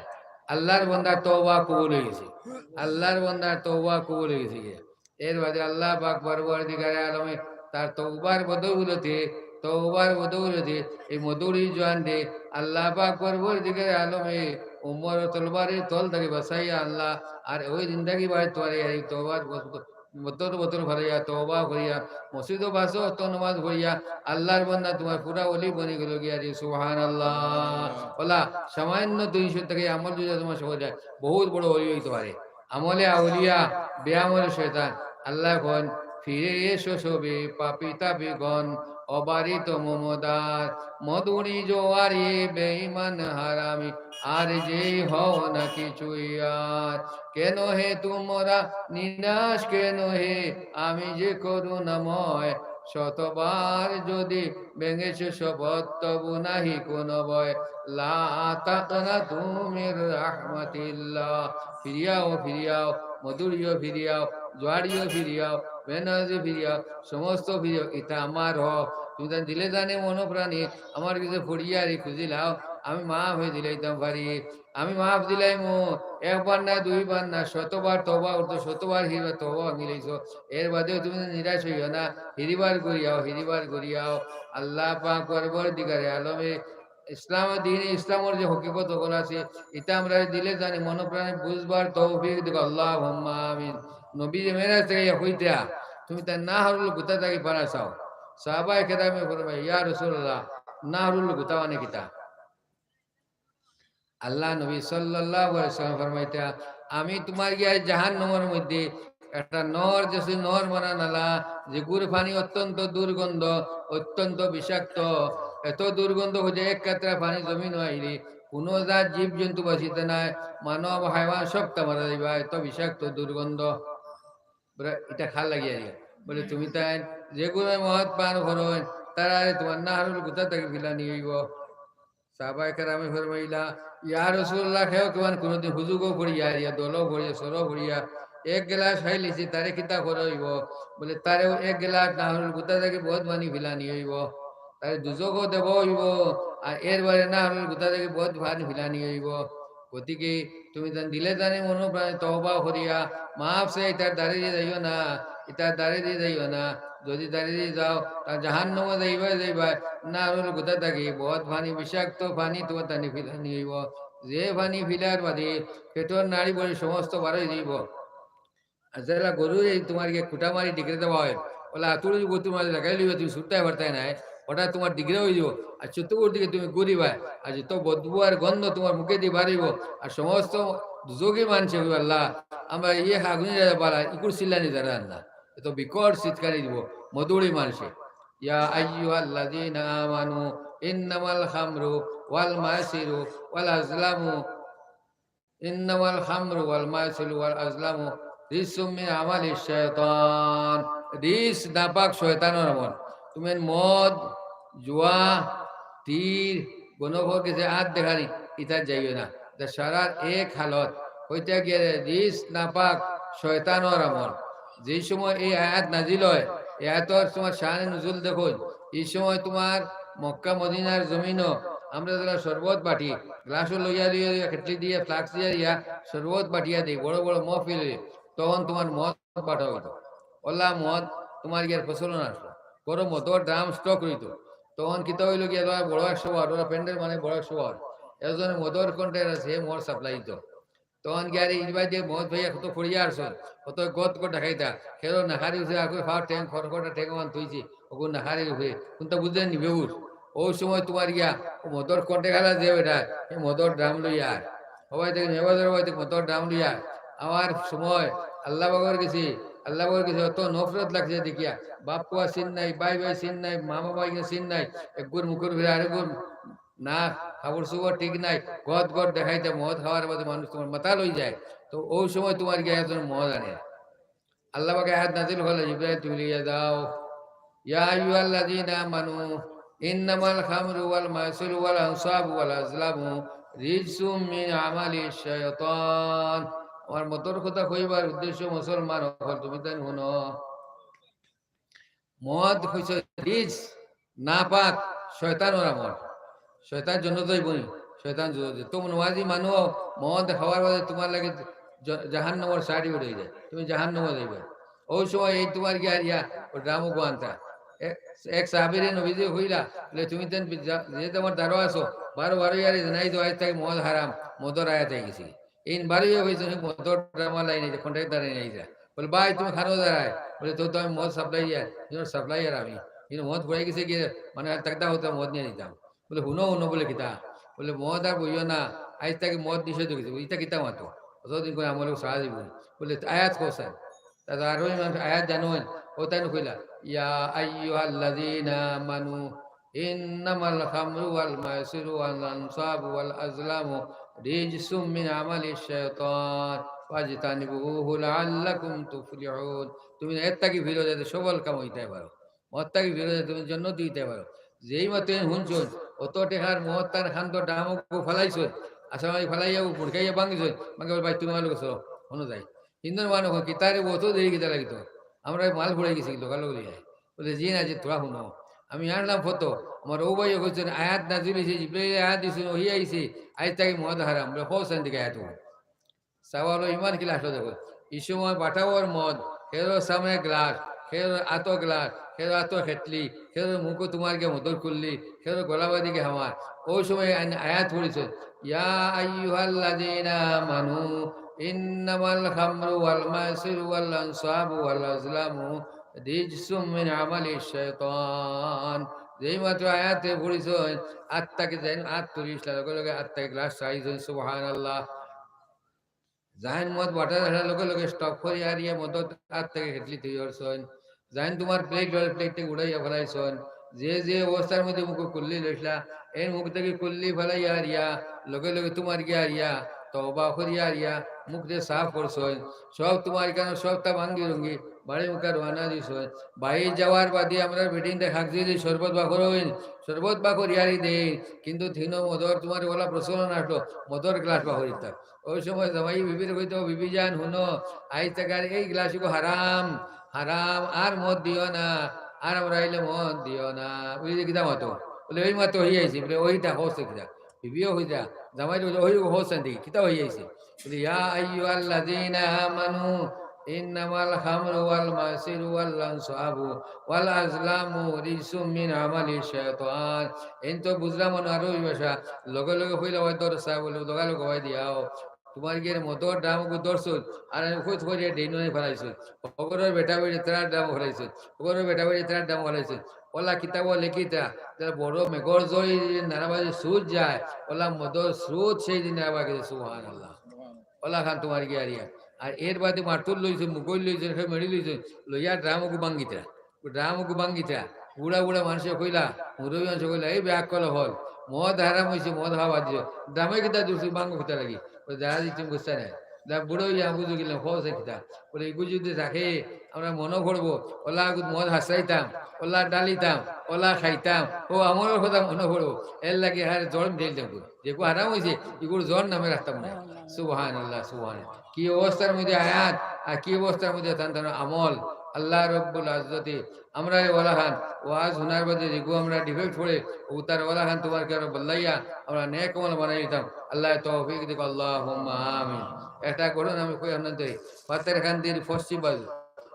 আল্লাহর বন্দার তওবা কবুল অই গেছে, আল্লাহর বন্দার তওবা কবুল অই গেছে গিয়া। এর বাদে আল্লাহ পাক পরওয়ারদিগারে আলমে তার তওবার বদৌলতে, তওবার বদৌলতে এই মধুর ই জোয়ানরে আল্লাহ পাক পরওয়ারদিগারে আলমে উমরর তলবারর তল থাকি বাঁচাইয়া আনলা। আর ওই জিন্দেগি বায় তুমারে এই তওবার বদর বদর ফালাইয়া তওবা করিয়া মসজিদো পাঁচ ওয়াক্ত নামাজ পড়িয়া আল্লাহর বন্দা তুমার পুরা ওলি বনি গেলো গিয়া রে, সুবহানাল্লাহ। অলা সামান্য দুইশো টাকা আমল যদি তুমার সহজ হয়, বহুত বড় ওলি অইতে পারে। আমলে আউলিয়া, বেআমলে শয়তান। আল্লাহ কইন, "ফিরে এসো সবে পাপী তাপীগণ, অবারিত মমদার। মধুরী জোয়ারি বেঈমান হারামি, আর যেই হও না কিছুই আর। কেন হে তোমরা নিরাশ, কেন হে আমি যে করুণাময়, শতবার যদি ভেঙেছ শপথ তবু নাহি কোনো ভয়, লা তাকনাতু মির রাহমাতিল্লাহ।" ফিরিয়াও, ফিরিয়াও, মধুরীও ফিরিয়াও, জোয়ারিও ফিরিয়াও, বেনাজি ফিরিয়াও, সমস্ত ফিরিয়াও, ইতা আমার হক। তুমি তান দিলে জানে মনো প্রাণে আমার গেছে ফড়িয়া রে খুঁজিলাও, আমি মাফ অই দিলাইতাম পারি। আমি মাফ দিলাইমু, একবার না, দুইবার না, শতবার তওবা করতো, শতবার হিরবার তওবা ভাঙিলাইছো। এর বাদেও তুমি নিরাশ অইও না, হিরিবার ঘুরিয়াও, হিরিবার ঘুরিয়াও। আল্লাহ পাক পরওয়ারদিগারে আলমে ইসলাম, দ্বীনে ইসলামর যে হকিকত অকল আছে, ইতা আমরারে দিলে জানে মনো প্রাণে বুঝবার তৌফিক দিবা। আল্লাহুম্মা আমিন। নবীয়ে মেরাজ থাকি কইতা, "তুমি তার নাহরুল গুতা থাকি পানা চাও।" সাহাবায়ে কেরামে ফরমায়, "ইয়া রাসূলুল্লাহ, নাহরুল গুতা মানে কিতা?" আল্লার নবী সাল্লাল্লাহু আলাইহি ওয়াসাল্লাম ফরমাইতা, "আমি তুমার গিয়া জাহান্নামর মধ্যে একটা নহর, যেসে নহর বানাইলাম, যেগুর পানি অত্যন্ত দুর্গন্ধ, অত্যন্ত বিষাক্ত, এত দুর্গন্ধ অয় যে এক কাতরা পানি জমিনো আইলে কুনু জাত জীবজন্তু বাঁচিতা নায়, মানব হায়ওয়ান সবতা মারা যাইবা, এত বিষাক্ত দুর্গন্ধ।" বুলে, "ইটা কার লাগি আইলো?" বুলে, "তুমি তাইন যেগুয়ে মদ পান করইন, তারারে তুমার নাহরুল গুতা থাকি ফিলানি অইবো।" সাহাবায়ে কেরামে ফরমাইলা, "ইয়া রাসূলুল্লাহ, কেউ কেউ কুনুদিন হুজুগো পড়িয়া, ইয়া দলো পড়িয়া, সরো পড়িয়া, এক গেলাস খাইলিছে, তারে কিতা করা অইবো?" বুলে, "তারেও এক গেলাস নাহরুল গুতা থাকি বউত পানি ফিলানি অইবো, তারে দুজখো দেওয়া অইবো, আর এর বাদে নাহরুল গুতা থাকি বউত পানি ফিলানি অইবো।" গতিকে তুমি তান দিলে জানে মনো প্রাণে তওবা করিয়া মাফ চাইয়া ইতার দারেদি যাইও না, ইতার দারেদি যাইও না। যদি দারেদি যাও, তা জাহান্নামো যাইবায়, যাইবায়, নাহরুল গুতা থাকি বউত পানি, বিষাক্ত পানি তুমার তানে ফিলানি অইবো। যে পানি ফিলার বাদে পেটর নাড়ি ভুড়ি সমস্ত বার অই যাইবো। আর যেলা গরুরে তুমার গিয়া খুটা মারি ডিগরে দেওয়া অয়, অলা আতুড়ি গতির মাঝে লাগাই লইবা, তুমি ছুটতায় পারতায় নায়, হঠাৎ তুমার ডিগরে অই যাইবো। আর চতুর্দিকে তুমি ঘুরিবায়, আর যত বদবু আর গন্ধ তুমার মুখেদি বার অইবো, আর সমস্ত দুজখি মানষে কইবা, "আল্লাহ, আমরা ইয়ে আগুনে যাইতাম পারলাম না, ইগুর চিল্লানি যারা না।" এত বিকট চিৎকারি দিবো মধুরী মানষে। ইয়া আইয়ুহাল্লাযীনা আমানু ইন্নামাল খামরু ওয়াল মাইসিরু ওয়াল আজলামু ইন্নামাল খামরু ওয়াল মাইসিরু ওয়াল আজলামু রিজসুম মিন আমালিশ শাইতান। রিজস নাপাক শয়তানর আমল। তুমি মদ, জুয়া, তীর, গণকর গেছে আত দেখানি, ইতাত যাইও না। ইতা সারার এক হালত, কইতা গেলে রিজস নাপাক শয়তানর আমল। যেই সময় এই আয়াত নাজিল অয়, এই আয়াতর তুমার শানে নুজুল দেখো, এই সময় তুমার মক্কা মদিনার জমিনো আমরা যেলা শরবত বাটি, গ্লাসো লইয়া লইয়া লইয়া, কেটলি দিয়া, ফ্লাস্ক দিয়া দিয়া শরবত বাটিয়া দেই, বড় বড় মহফিল অয়, তখন তুমার মদ বাটা অইতো। অলা মদ তুমার গিয়ার প্রচলন আসলো, বড় মদর ড্রাম স্টক অইতো। তখন কিতা অইলো গিয়া, বড় এক সভা, ওরা প্যান্ডেল মানে বড় এক সভা। একজনে মদর কন্টেনার আছে, হে মদ সাপ্লাই দিতো। তখন গিয়ারে ইবায় যে মদ ভাইয়া কত পড়িয়া আসল, কত গত গত দেখাইতা, খেলো নাহারি উঠে, আর কই ফাও ট্যাঙ্ক, খড়খড়া ট্যাঙ্ক ওয়ান তুইছি, ওগো নাহারি উঠে, কুনটা বুঝে নিবে উঠ। ওই সময় তুমার গিয়া, ও মদর কন্টেনার যে বেটা, এই মদর ড্রাম লইয়া আয়। হবাই থেকে নেবাজর হবাই থেকে মদর ড্রাম লইয়া আয়। আমার সময় আল্লাহ বাগর গেছে, আল্লাহ বাগর গেছে অত নফরত লাগছে দেখিয়া, বাপ পুয়া চিন নাই, ভাই ভাই চিন নাই, মামা ভাই চিন নাই, একগুর মুখর ফিরে আরেকগুর না, কাপড় চোপড় ঠিক নাই, গত গত দেখাইতে মদ খাওয়ার বাদে মানুষ তুমার মাতাল অই যায়। তো ওই সময় তুমার গিয়া একজন মদ আনে। আল্লাহ পাকে আয়াত নাজিল করলে, "জিবরাইল তুমি লইয়া যাও।" ইয়া আইয়ুহাল্লাযীনা আমানু, ইন্নামাল খামরু ওয়াল মাইসিরু ওয়াল আনসাবু ওয়াল আজলামু রিজসুম মিন আমালি শাইতান। আমার মদর কথা কইবার উদ্দেশ্য, মুসলমান অকল, তুমি তাই হুনো। মদ কইছে রিজ, নাপাক, শয়তানর আমল। শয়তান জন্নত যাইবনি, শয়তান জন্নত যাইব। তো নমাজি মানুষ মদ খাওয়ার বাদে তোমার লাগি জ-, জাহান্নামর সার্টিফিকেট অই যায়, তুমি জাহান্নামো যাইবায়। অউ সময় এই তোমার গিয়া ইয়া, ও ড্রামো গো আনতা। এক, এক সাহাবীরে নবীজি কইলা, বলে, "তুমি তেন যা-, যে তোমার দ্বারো আছো, বারো বারো ইয়ারে জানাই দেও, আইজ থাকি মদ হারাম, মদর আয়াত অই গেছে।" এইন বারো ইয়া কইছে, "মদর ড্রামা লাইনে যে কন্ট্রাক্টর লাইনে আইরা।" বলে, "ভাই, তুমি খানো দাঁড়ায়?" বলে, "তো, তো আমি মদ সাপ্লাই ইয়ার, সাপ্লাই ইয়ার আমি। কিন্তু মদ ফুরাই গেছে গিয়া, মানে, আর তাকদা হতো মদ নিয়া নিতাম।" বলে, "হুনো, হুনো," বলে, "কিতা?" বলে, "মদ আর বইও না, আইজ থাকি মদ নিষেধ অই গেছে।" বলে, "ইতা কিতা মাতো? অতদিন করে আমলে সারা জীবন।" বলে, "আয়াত কও স্যার।" তা আরো ইমান আয়াত জানো, ও তাই না কইলা, "ইয়া আইয়ুহাল্লাযীনা আমানু ইন্নামাল খামরু ওয়াল মাইসিরু ওয়াল আনসাবু ওয়াল আজলামু রিজসুম মিন আমালি শাইতান ফাজতানিবুহু লাআল্লাকুম তুফলিহুন।" তুমি এর থাকি ফিরো যাতে সফল কাম অইতে পারো। মদ থাকি ফিরো যাতে তুমি জন্নতি অইতে পারো। যেই মাত্র হুনছইন, অত টেকার মদ তার খান্দো ড্রামো গো ফালাইছইন, আসামাই ফালাইয়া ও মুড়কাইয়া ভাঙিছইন, ভাঙি বলে, "ভাই, তুমি আমার লগে চলো, হুনো যাই।" হিন্দুর মানুষ কয়, "কিতারে অত দেরি কিতা লাগিতো? আমরা মাল ফুরাই গেছে, লগালগ লই আয়।" বলে, "জি না, জি, থুড়া হুনো। আমি আনলাম ফটো, আমার অউ ভাইয়ে কইছইন, আয়াত নাজিল অইছে, জিব্রাইলে আয়াত দিছইন, ওহি আইছে, আইজ থাকি মদ হারাম।" বলে, "কও চাইন দেখি আয়াত।" চাওয়া অইলো ইমান কিলা আসলো দেখো। ই সময় বাটাওর মদ, খেরোর সামনে গ্লাস, খেরোর আতো গ্লাস, খেরোর আতো খেটলি, খেরোর মুখো তোমার গিয়া মদর কুল্লি, খেরোর গলা বাদি গিয়া হামার। অউ সময় আইন আয়াত পড়িছইন, "ইয়া আইয়ুহাল্লাযীনা আমানু ইন্নামাল খামরু ওয়াল মাইসিরু ওয়াল আনসাবু ওয়াল আজলামু রিজসুম মিন আমালি শাইতান।" যেই মাত্র আয়াতে পড়িছইন, আত থাকি যেইন আত তুলিছলা, লগে লগে আত থাকি গ্লাস চাইছইন, সুবহানাল্লাহ। যেইন মদ বাটার লগে লগে স্টপ করিয়া আর ইয়া মদর আত থাকি খেটলি তুলি অরছইন। যেইন তোমার প্লেট অইলো, প্লেট থাকি উড়াইয়া ফালাইছইন। যে যে অবস্থার মধ্যে মুখো কুল্লি লইছলা, এর মুখ থাকি কুল্লি ফালাইয়া আর ইয়া, লগে লগে তোমার গিয়া আর ইয়া, তওবা করিয়া আর ইয়া, মুখ দিয়া সাফ করছইন। সব তোমার ইখানো সবতা ভাঙ্গি রুঙ্গি, বাড়ি মুখা রওয়ানা দিছইন। বাড়ি যাওয়ার বাদে আমরার বেটিন্তে খাক যদি শরবত বার করইন, শরবত বার করিয়া আর দেইন, কিন্তু তিনো মদর তোমার অলা প্রচলন আসলো, মদর গ্লাস বার করিতা। অউ সময় জামাই বিবিরে কইতো, "বিবি জান, হুনো, আইজ থাকি আর এই গ্লাস ইগু হারাম, হারাম, আর মদ দিও না, আর আমরা আইলে মদ দিও না।" বুঝলি কিতা মাতো? বলে, "ওই মাতো অই আইছে।" বলে, "ওইটা হচ্ছে কিতা?" বিবিও কইতা, জামাইরে কইতা, "ওই হচ্ছে দেখি, কিতা অই আইছে?" বলে, "ইয়া আইয়ুহাল্লাযীনা আমানু ইন্নামাল খামরু ওয়াল মাইসিরু ওয়াল আনসাবু ওয়াল আজলামু রিজসুম মিন আমালি শাইতান।" এইন তো বুঝলাম না আরবি ভাষা, লগে লগে কইলা, "ওই ধরো সাহেব," বলে, লগে লগে ওই দিয়াও। তোমার গিয়ে মদর ড্রামগু ধরছইন, আর আমি কই তোমার গিয়ে ড্রেইনো ফালাইছইন। অগরর বেটা বেটি তারার ড্রামো ফালাইছইন, অগরর বেটা বেটি তারার ড্রামো ফালাইছইন। অলা কিতাবো লেখিতা, যারা বড় মেঘর জয় নারাবাজি সুদ যায়, অলা মদর স্রোত সেই দিন আবার গেছে, সুবহানাল্লাহ। অলা খান তোমার গিয়া আর ইয়া। আর এর বাদে মারতুল লইছইন, মুগল লইছইন, সব মেড়ি লইছইন, লইয়া ড্রামগু ভাঙ্গিতা। ড্রামগু ভাঙ্গিতা। বুড়া বুড়া মানষে কইলা, মুরব্বি মানষে কইলা, "এই বেআক্কল অকল, মদ হারাম অইছে, মদ খাওয়া বাদ দিও। ড্রামে কিতা দুরছি, ভাঙ্গো কিতা লাগি?" ওই দাঁড়া দিচ্ছেন, বুঝতা নায়। দা বুড়া অইয়া বুঝি গেলাম, খবর কিতা? বলে, "ইগু যদি থাকে, আমরা মনো পড়বো, অলা আগুত মদ হাসরাইতাম, অলা ডালিতাম, অলা খাইতাম, অউ আমলর কথা মনো পড়বো। এর লাগি হারে জড় মিটাইল দেবো। যেগু হারাম অইছে, ইগুর জড় নামে রাখতাম না।" সুবহানাল্লাহ, সুবহানাল্লাহ। কি অবস্থার মধ্যে আয়াত, আর কি অবস্থার মধ্যে তান তান আমল। আল্লাহ রব্বুল ইজ্জতে আমরা এই অলাখান ওয়াজ হুনার বাদে যেগু আমরা ডিফেক্ট পড়ে, অউ তার অলাখান তোমার কেন বদলাইয়া আমরা নেক আমল বানাই দিতাম। আল্লাহ তৌফিক দিক, আল্লাহুম্মা আমিন। একটা ঘটনা আমি কই আপনাদের, পাতেরকান্দির পশ্চিম বাজু,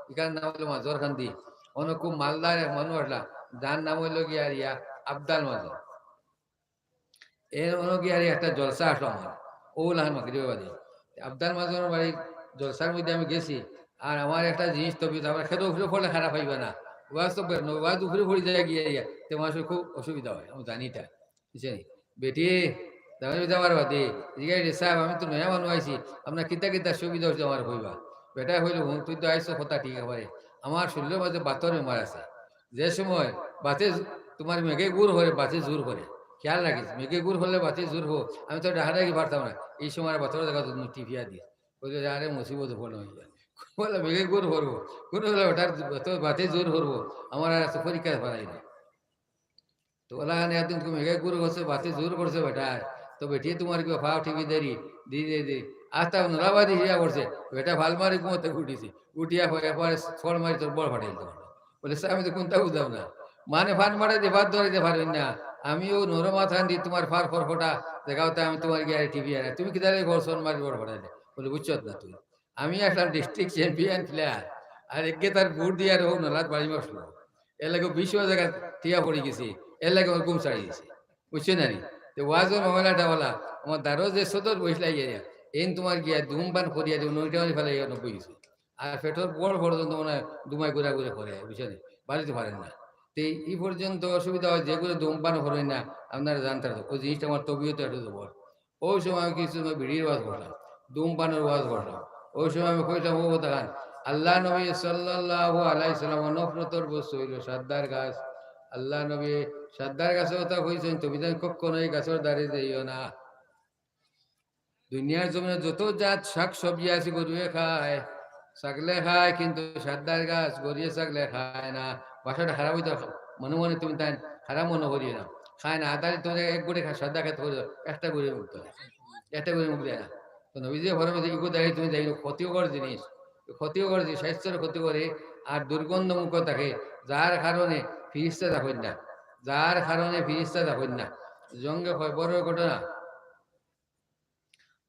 ইখান নাম অইলো মাজরকান্দি। অনো খুব মালদার এক মানুষ আছলা, যার নাম অইলো গিয়া আর ইয়া আবদাল মাজর। এর অনো গিয়া আর একটা জলসা আছলো আমার, অউ লাখান মাগরিবর বাদে। আবদাল মাজরর বাড়ি জলসার মধ্যে আমি গেছি, আর আমার একটা জিনিস তবিয়ত, আমার খেতে উপরে পড়লে খারাপ অইবা না, ওয়াজ তো বের নয়, ওয়াজ উপরে পড়ি যায় গিয়া ইয়া, তে মানুষর খুব অসুবিধা অয়, আমি জানি ইটা। বুঝছইন? বেটি, দাঁড়াই যাওয়ার বাদে, জিগাই, "রে সাব, আমি তো নয়া মানুষ আইছি, আপনার কিতা কিতা সুবিধা অইছে আমার কইবা?" বেটায় কইলো, "হুন, তুই তো আইছো কথা ঠিক আছে, আমার শরীরর মাঝে বাতর বেমার আছে। যে সময় বাতে জু-, তোমার মেঘে গুড় করে, বাতে জোর করে। খেয়াল রাখিস, মেঘে গুড় করলে বাতে জোর অয়। আমি তো ডাহাডাহি পারতাম না, এই সময় বাতর জাগা তো তুমি টিপিয়া দিস।" কইলো, "আরে মুসিবত পড়লো।" বলে, "মেঘে গুড় করবো, গুড় করলে ওটার বাতে জোর করবো, আমার আর আছে পরীক্ষা পারাই না।" তো অলা খানে একদিন তুমি হেগে গুরু করছো, বাতে জোর করছো বেটায়, তো বেটিয়ে তুমার কিবা পাও টিপি দেরি, দি, দি, দি, আস্তা নলাবাদি হিয়া করছে, বেটা ফাল মারি ঘুমতে উঠিছে, উঠিয়া পরে, পরে ফড় মারি তোর বড় ফাটাইল তুমার। বলে, "স্যার, আমি তো কুনতা বুঝলাম না।" মানে ফান মারাইতে ফার ধরাইতে পারইন না। আমি অউ নরম আত খান দি তুমার ফার ফরফটা দেখাও, তা আমি তুমার গিয়া টিপি আর তুমি কিতা লাগি ফড় মারি বড় ফাটাইলে? বলে, "বুঝছত না তুই। আমি একটা district champion player, আর এগে তার বুট দিয়া আর অউ নলাত বাড়ি মারছিল। এর লাগি বিশ জাগা টিয়া পড়ি গেছি, এর লাগি আমার ঘুম ছাড়ি গেছে।" বুঝছো না নি? তো ওয়াজর মামলাটা অলা, আমার দারো যে সদর বইসলাই গিয়া, এইন তুমার গিয়া ধূমপান করিয়া দিও, নইটা মারি ফালাই গিয়া নব্বই গেছে। আর পেটর বড় পর্যন্ত মনে হয় দুমাই ঘুরা ঘুরে করে, বুঝছো নি? বাড়িতে পারেন না। তো এই পর্যন্ত অসুবিধা হয়, যেগুলো ধূমপান করেন না, আপনারা জানতে পারবেন, ওই জিনিসটা আমার তবিয়তে একটু জবর। ওই সময় কিছু সময় বিড়ির ওয়াজ করলাম, ধূমপানের ওয়াজ করলাম। ওই সময় আমি কইতাম, "ও কথা খান, আল্লাহ নবী সাল্লাল্লাহু আলাইহি সাল্লাম নফরতর বস্তু হইল সাদ্দার গাছ।" আল্লাহ নবী সাদ্দার গাছের কথা কইছেন, "তুমি যেন কখনো এই গাছের দ্বারে যাইও না।" দুনিয়ার জমিনে যত জাত শাক সবজি আছে, গরুয়ে খায়, ছাগলে খায়, কিন্তু সাদ্দার গাছ গরুয়ে ছাগলে খায় না। ভাষাটা খারাপ হইতে, মনে মনে তুমি তাই খারাপ মনে করিও না। খায় না, আদারি তুমি এক গুটি খা-, সাদ্দা খেত করে দাও, একটা গরু মুখ দেয়, একটা গরু মুখ দেয় না। তো নবীজি ফরমাইছে, "ইগু দেখে তুমি দেখো, ক্ষতিকর জিনিস, ক্ষতিকর জিনিস, স্বাস্থ্যর ক্ষতি করে, আর দুর্গন্ধ মুখ থাকে, যার কারণে ফিরিস্তা দেখেন না, যার কারণে ফিরিস্তা দেখেন না।" জঙ্গে খয়বরর ঘটনা,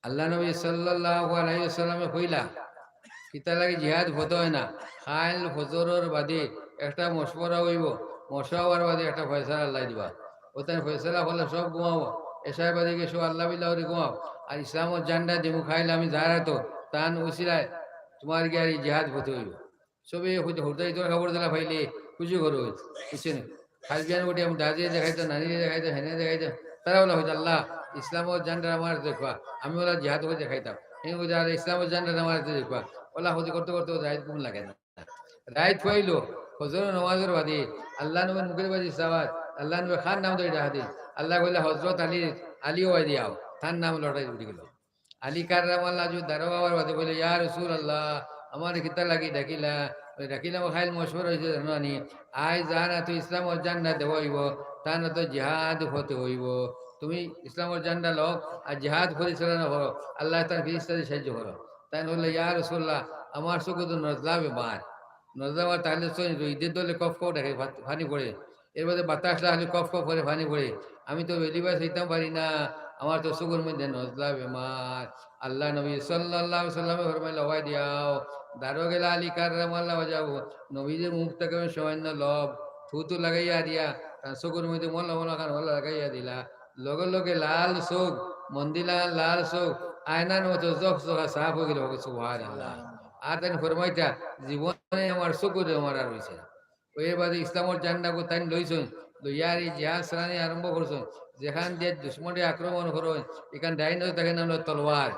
আল্লাহ নবী সাল্লাল্লাহু আলাইহি ওয়াসাল্লামে কইলা, "কিতা লাগি জিহাদ ফতে হয় না? কাইল ফজরর বাদে একটা মশওয়ারা হইব, মশওয়ারার বাদে একটা ফয়সালা আল্লাহ দিবা। ওতান ফয়সালা হলে সব ঘুমাও, এশার বাদে গিয়ে সব আল্লাহ বিল্লাহ করে ঘুমাও। আর ইসলামর ঝান্ডা দিমু কাইল আমি যার আতো, তান উসিলায় তুমার গিয়া আর এই জিহাদ ফতে হইব।" সবে হুদ-, হুদাই তোর খবর দিলা পাইলে খুশি করো, বুঝছেন? খাস বিয়ান উঠে আমি দাদিয়ে দেখাইতো, নানিয়ে দেখাইতো, হেনে দেখাইতো, তারা বলা হইতো, "আল্লাহ, ইসলামর ঝান্ডা আমার দেখবা, আমি ওলা জিহাদ করে দেখাইতাম।" এই ওই যে আর ইসলামর ঝান্ডা আমার দেখবা, ওলা হতে করতে করতে ওদের রাইত ঘুম লাগে না। রাইত হইল, ফজর নামাজের বাদে আল্লাহ নবীর মুখের বাদে সাবাত, আল্লাহ নবীর খান নাম ধরে ডাহাদি, আল্লাহ কইলে, "হজরত আলী, আলী ওয়াই দিয়াও", তার নাম লটাই উঠে গেল। আলী কাররামাল্লাহ যে দারোয়ার বাদে বলে, "ইয়া রাসূলুল্লাহ, আমারে কিতা লাগি ডাকিলা?" বলে, "ডাকিলাম, খাইল মশওয়ারা হইছে জানো নি? আইজ যার আতো ইসলামর ঝান্ডা দেওয়া হইব, তার আতো জিহাদ ফতে হইব। তুমি ইসলামর ঝান্ডা লও আর জিহাদ পরিচালনা করো, আল্লাহ তার ফিরিস্তাদের সাহায্য করো।" তাই বললে, "ইয়া রাসূলুল্লাহ, আমার চোখে তো নজলা বেমার, নজলা বেমার তাহলে তো ঈদের দলে কফ কফ দেখে, পানি পড়ে।" এর মধ্যে বাতাস লাগলে কফ কফ করে পানি পড়ে। আমি তো বেলিবা চাইতাম পারি না, আমার তো চোখের মধ্যে নজলা বেমার। আল্লাহ নবী সাল্লাল্লাহু আলাইহি ওয়াসাল্লামে ফরমাইলা, "ওয়াই দিয়াও, দারো গেলা আলী কাররামাল্লাহ ওয়াজহাহু, নবীজির মুখ থেকে আমি সামান্য লব থুতু লাগাইয়া দিয়া, তার চোখের মধ্যে মলম লাগান ওলা লাগাইয়া দিলা, লগে লগে লাল চোখ, মন্দিলা লাল চোখ, আয়নার মতো জকজকা সাফ হয়ে গেল।" সুবহানাল্লাহ। আর তাই ফরমাইতা, "জীবনে আমার চোখের আমার আর হইছে না।" এর বাদে ইসলামর ঝান্ডা গো তাইন লইছইন, লইয়া আর এই জিহাদ চালানি আরম্ভ করছইন। যেখান দিয়ে দুশমনে আক্রমণ করইন, এখান ডাইন হাতে দেখেন আমরা তলোয়ার।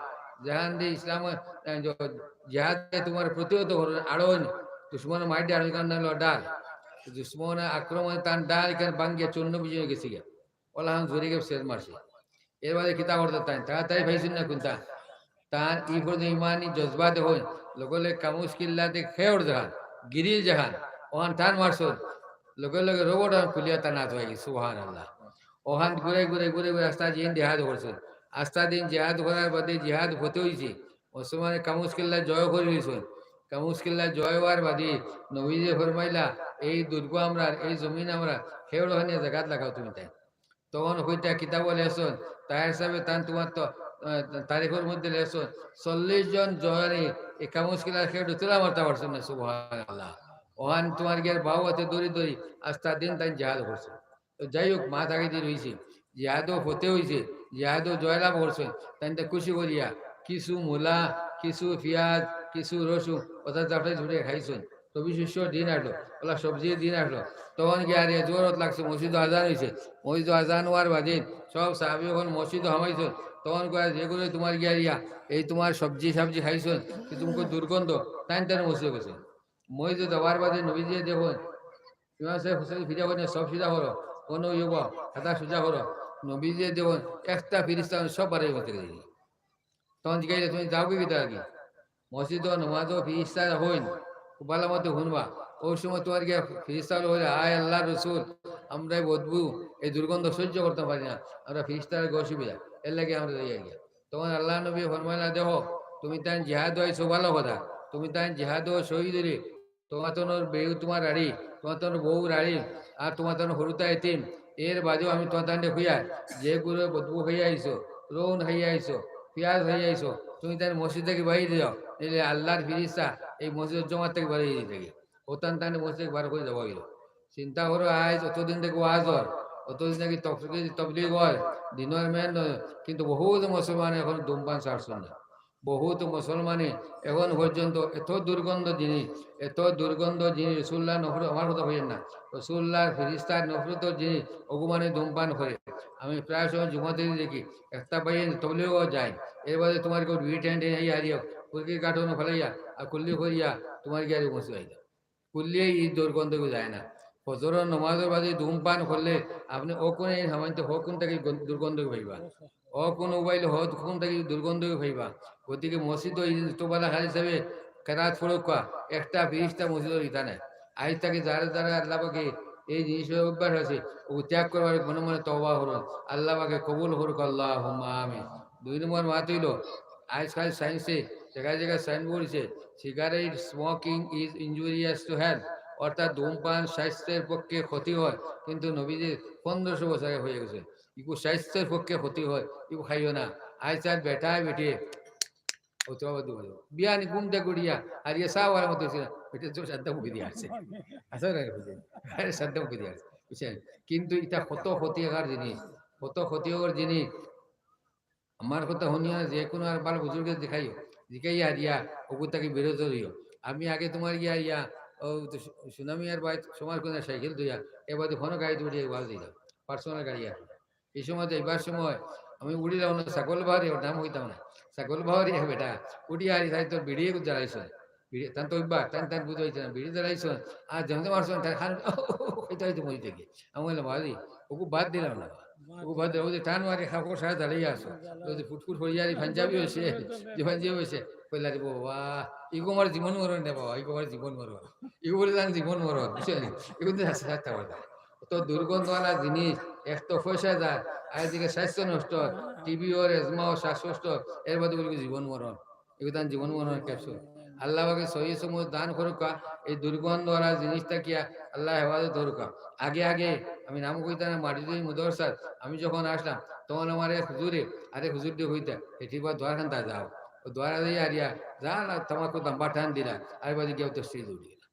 যেখান দিয়ে ইসলাম, আহ, জ-, জিহাদে তোমার প্রতিহত করইন, আড়ইন, দুশমনে মাইর দিয়ে আড়ইন, এখান হলো ডাল। দুশমনে আক্রমণে তান ডাল এখান ভাঙ্গিয়া চূর্ণ বিচূর্ণ গেছে গিয়া। ওলাহান জোরে গিয়ে শেষ মারছে। এর বাদে কিতা করতে তাই? তাড়াতাড়ি পাইছইন না কোনটা? তার ই পর্যন্ত ইমানি জজবা দেখইন, লগে লগে কামুস কিল্লাতে খেয়ে উঠে যান, গিরিল জাহান, ওখান টান মারছইন, লগে লগে রোবট ওখান খুলিয়া তার নাত হয়ে গেছে। সুবহানাল্লাহ। ওখান ঘুরে ঘুরে ঘুরে ঘুরে আস্তা দিন জিহাদ করছইন। আস্তা দিন জিহাদ করার বাদে জিহাদ ফতে হইছে। মুসলমানে কামুস কিল্লা জয় করে লইছইন। কামুস কিল্লা জয় হওয়ার বাদে নবীজি ফরমাইলা, "এই দুর্গ আমরার, এই জমিন আমরার, খেয়ে ওখানে জাগাত লাগাও তুমি তাই।" তখন কইতা কিতাবো লেখছইন, তাহের সাহেবে তান তোমার তো, আহ, তারিখর মধ্যে লেখছইন, চল্লিশ জন জোয়ানি এই কামুস কিলার খেয়ে ঢুকতে মারতে পারছইন না, সুবহানাল্লাহ। ওহান তোমার গিয়ার বাহু হাতে দড়ি দড়ি আস্তা দিন তাই জিহাদ করছে। তো যাই হোক, মা তাকে দিয়ে রইছে, জিহাদও ফতে হইছে, জিহাদও জয়লাভ করছে, তাই তো খুশি করিয়া কিছু মূলা, কিছু পিয়াজ, কিছু রসুন, ওটা চাপড়ে ঝুড়ে খাইছইন। রবি শস্যর দিন আসলো, ওলা সবজির দিন আসলো, তখন গিয়া আর এ জোহরত লাগছে, মসজিদো আজান হইছে, মসজিদো আজান হওয়ার বাদে সব সাহাবী অকল মসজিদো হামাইছইন, তখন কয়, "যেগুলো তোমার গিয়া রিয়া, এই তোমার সবজি সবজি খাইছইন, কি তুমি দুর্গন্ধ, তাই তাই মসজিদো গেছে।" মসজিদো যাওয়ার বাদে নবীজি দেখইন, ইমাম সাহেব হুসেন ফিরে কইন, "সব সিধা করো, কোনো ইয়ে বা, হাতা সোজা করো।" নবীজি দেখইন, একটা ফিরিস্তা সব বাড়ির মধ্যে গেছে। তখন জিজ্ঞাসা, "তুমি যাও কি কিতা লাগি?" মসজিদো নমাজো ফিরিস্তা হইন, খুব ভালা মতো হুনবা। ওই সময় তোমার গিয়া ফিরিস্তা হইলে, "আয় আল্লাহর রসুল, আমরা এই বদবু, এই দুর্গন্ধ সহ্য করতাম পারি না, আমরা ফিরিস্তার গো অসুবিধা, এর লাগি আমরা যাইয়ার গিয়া।" তখন আল্লার নবী ফরমাইলা, "দেখো, তুমি তাইন জিহাদো আইছো, ভালা কথা, তুমি তাইন জিহাদো শহীদ অইলে, তোমার তনর বেউ তোমার আড়ি, তোমার তনর বউ আড়ি, আর তোমার তনর হুরুতা এতিম, এর বাদেও আমি তোমার তানরে কইয়ার, যেগুরে বদবু খাইয়া আইছো, রউন খাইয়া আইছো, পিয়াজ খাইয়া আইছো, তুমি তাইন মসজিদ থাকি বাইর অই যাও, নাইলে আল্লার ফিরিস্তা এই মসজিদর জমাত থাকি বাইর অই যাইতা গি।" অতান তানরে মসজিদ থাকি বার করি দেওয়া অইলো। চিন্তা করো, আইজ অতদিন থাকি ওয়াজ অর, অতদিন থাকি তফসির, তবলিগ অর, দিনর মেহনত, কিন্তু বহুত মুসলমানে অখনো ধূমপান ছাড়ছইন না। বহুত মুসলমানে অখন পর্যন্ত এত দুর্গন্ধ জিনিস, এত দুর্গন্ধ জিনিস, রসুল্লাহর নফরত, আমার কথা কইয়েন না, রসুল্লাহর ফিরিস্তার নফরতর জিনিস, অগু মানে ধূমপান করে। আমি প্রায় সময় জুমাতে দেখি, একটা ভাইয়ে তবলিগো যায়, এর বাদে তোমার কেউ বিড়ি টাইন টাইন আইয়া হারিয়া, ফুরকি কার্টন ফালাইয়া, আর কুল্লি করিয়া, তোমার গিয়া আর মসজিদ আইলা। কুল্লিয়ে ই দুর্গন্ধ অগু যায় না। ফজরর নমাজর বাদে ধূমপান করলে আপনে অকুন এই সামান্য হকুন থাকি গন-, দুর্গন্ধ পাইবা। অকুন মোবাইল হকুন থাকি দুর্গন্ধ পাইবা। গতিকে মসজিদো ই তো বালা খালি হিসাবে কেরাত পড়ুক্কা, একটা ফিরিস্তা মসজিদো ইতা নাই। আইজ থাকি যারা যারা আল্লাহ পাকে এই জিনিসর অভ্যাস আছে, অগু ত্যাগ করবার মনে মনে তওবা করুন। আল্লাহ পাকে কবুল করুক, আল্লাহুম্মা আমিন। দুই নম্বর মাত অইলো, আইজকাল সায়েন্সে জাগায় জাগায় সাইনবোর্ড দিছে, "Cigarette smoking is injurious to health", অর্থাৎ ধূমপান স্বাস্থ্যের পক্ষে ক্ষতি হয়, কিন্তু নবীজির পনেরোশো বছর আগে অই গেছে। ইগু স্বাস্থ্যের পক্ষে ক্ষতি হয়, ইগু খাইও না। আইজকাল বেটায় বেটিয়ে, ও তো আবার দুবার, বিয়ানি ঘুম থাকি উঠিয়া, আর ইয়ে সাওয়ার মতো হইছে না, বেটা তো সাদ্দা মুখে দিয়া আছে। আসলে না, বুঝলেন? আরে সাদ্দা মুখে দিয়া আছে, বুঝছেন? কিন্তু ইটা কত ক্ষতিকর জিনিস, কত ক্ষতিকর জিনিস। আমার কথা হুনিয়া যে কুনু আর বালা বুজুর্গে দেখাইও, জিকাইয়া দিয়া, অগু থাকি বিরত রইও। আমি আগে তোমার ইয়া, ইয়া, ও তো সু-, সুনামি আর ভাই সমাজ কোন সাইকেল ধুইয়া, এবারে ফোন গাড়ি ধরিয়া ওয়াজ দিলাম, পার্সোনাল গাড়ি আর। এই সময় তো, এবার সময় আমি উড়িলাম না, ছাগল বাহারি, ওর নাম হইতাম না, ছাগল বাহারি এক বেটা, উঠিয়া আর তাই তোর বিড়ি এগু জ্বালাইছ, বিড়ি, তান তো অভ্যাস, তান, তান বুঝা হইছে না, বিড়ি জ্বালাইছ, আর যেমন মারছ, তার খান, খাইতে খাইতে মরি থেকে। আমি বললাম, "বাবাজি, অগু বাদ দিলাম না, অগু বাদ দিলাম, অউ যে টান মারি খাবো, সারা জ্বালাইয়া আছো, অউ যে ফুটফুট হরিয়ারি পাঞ্জাবি হইছে, যে পাঞ্জাবি হইছে।" কইলা রে বাবা, ইগু আমার জীবন মরণ রে বাবা, ইগু আমার জীবন মরণ, ইগু বলে তান জীবন মরণ, বুঝছো নি? ইগু তো হাসতে হাসতে কথা। তো দুর্গন্ধওয়ালা জিনিস, এক তো পয়সা যায়, আর এদিকে স্বাস্থ্য নষ্ট, টিবি অর, এজমা অর, শ্বাসকষ্ট, এর বাদে বলে জীবন মরণ। ইগু তান জীবন মরণর ক্যাপসুল। আল্লাহ পাকে সহি সময় দান করুক্কা, এই দুর্গন্ধওয়ালা জিনিস থাকিয়া আল্লাহ হেফাজত করুক্কা। আগে আগে আমি নাম কইতাম না, মাটি দুই মুদরসাত আমি যখন আসলাম, তখন আমার এক হুজুরে, আরেক হুজুর দিয়ে কইতা, "এটি বা দোয়ার খান্তা যাও।" ও দোয়ারা দিয়ে আরিয়া, যা না, তোমার কোথাও বাটান দিলা, আর বাদে গিয়ে তো স্টেজ উঠি গেলা।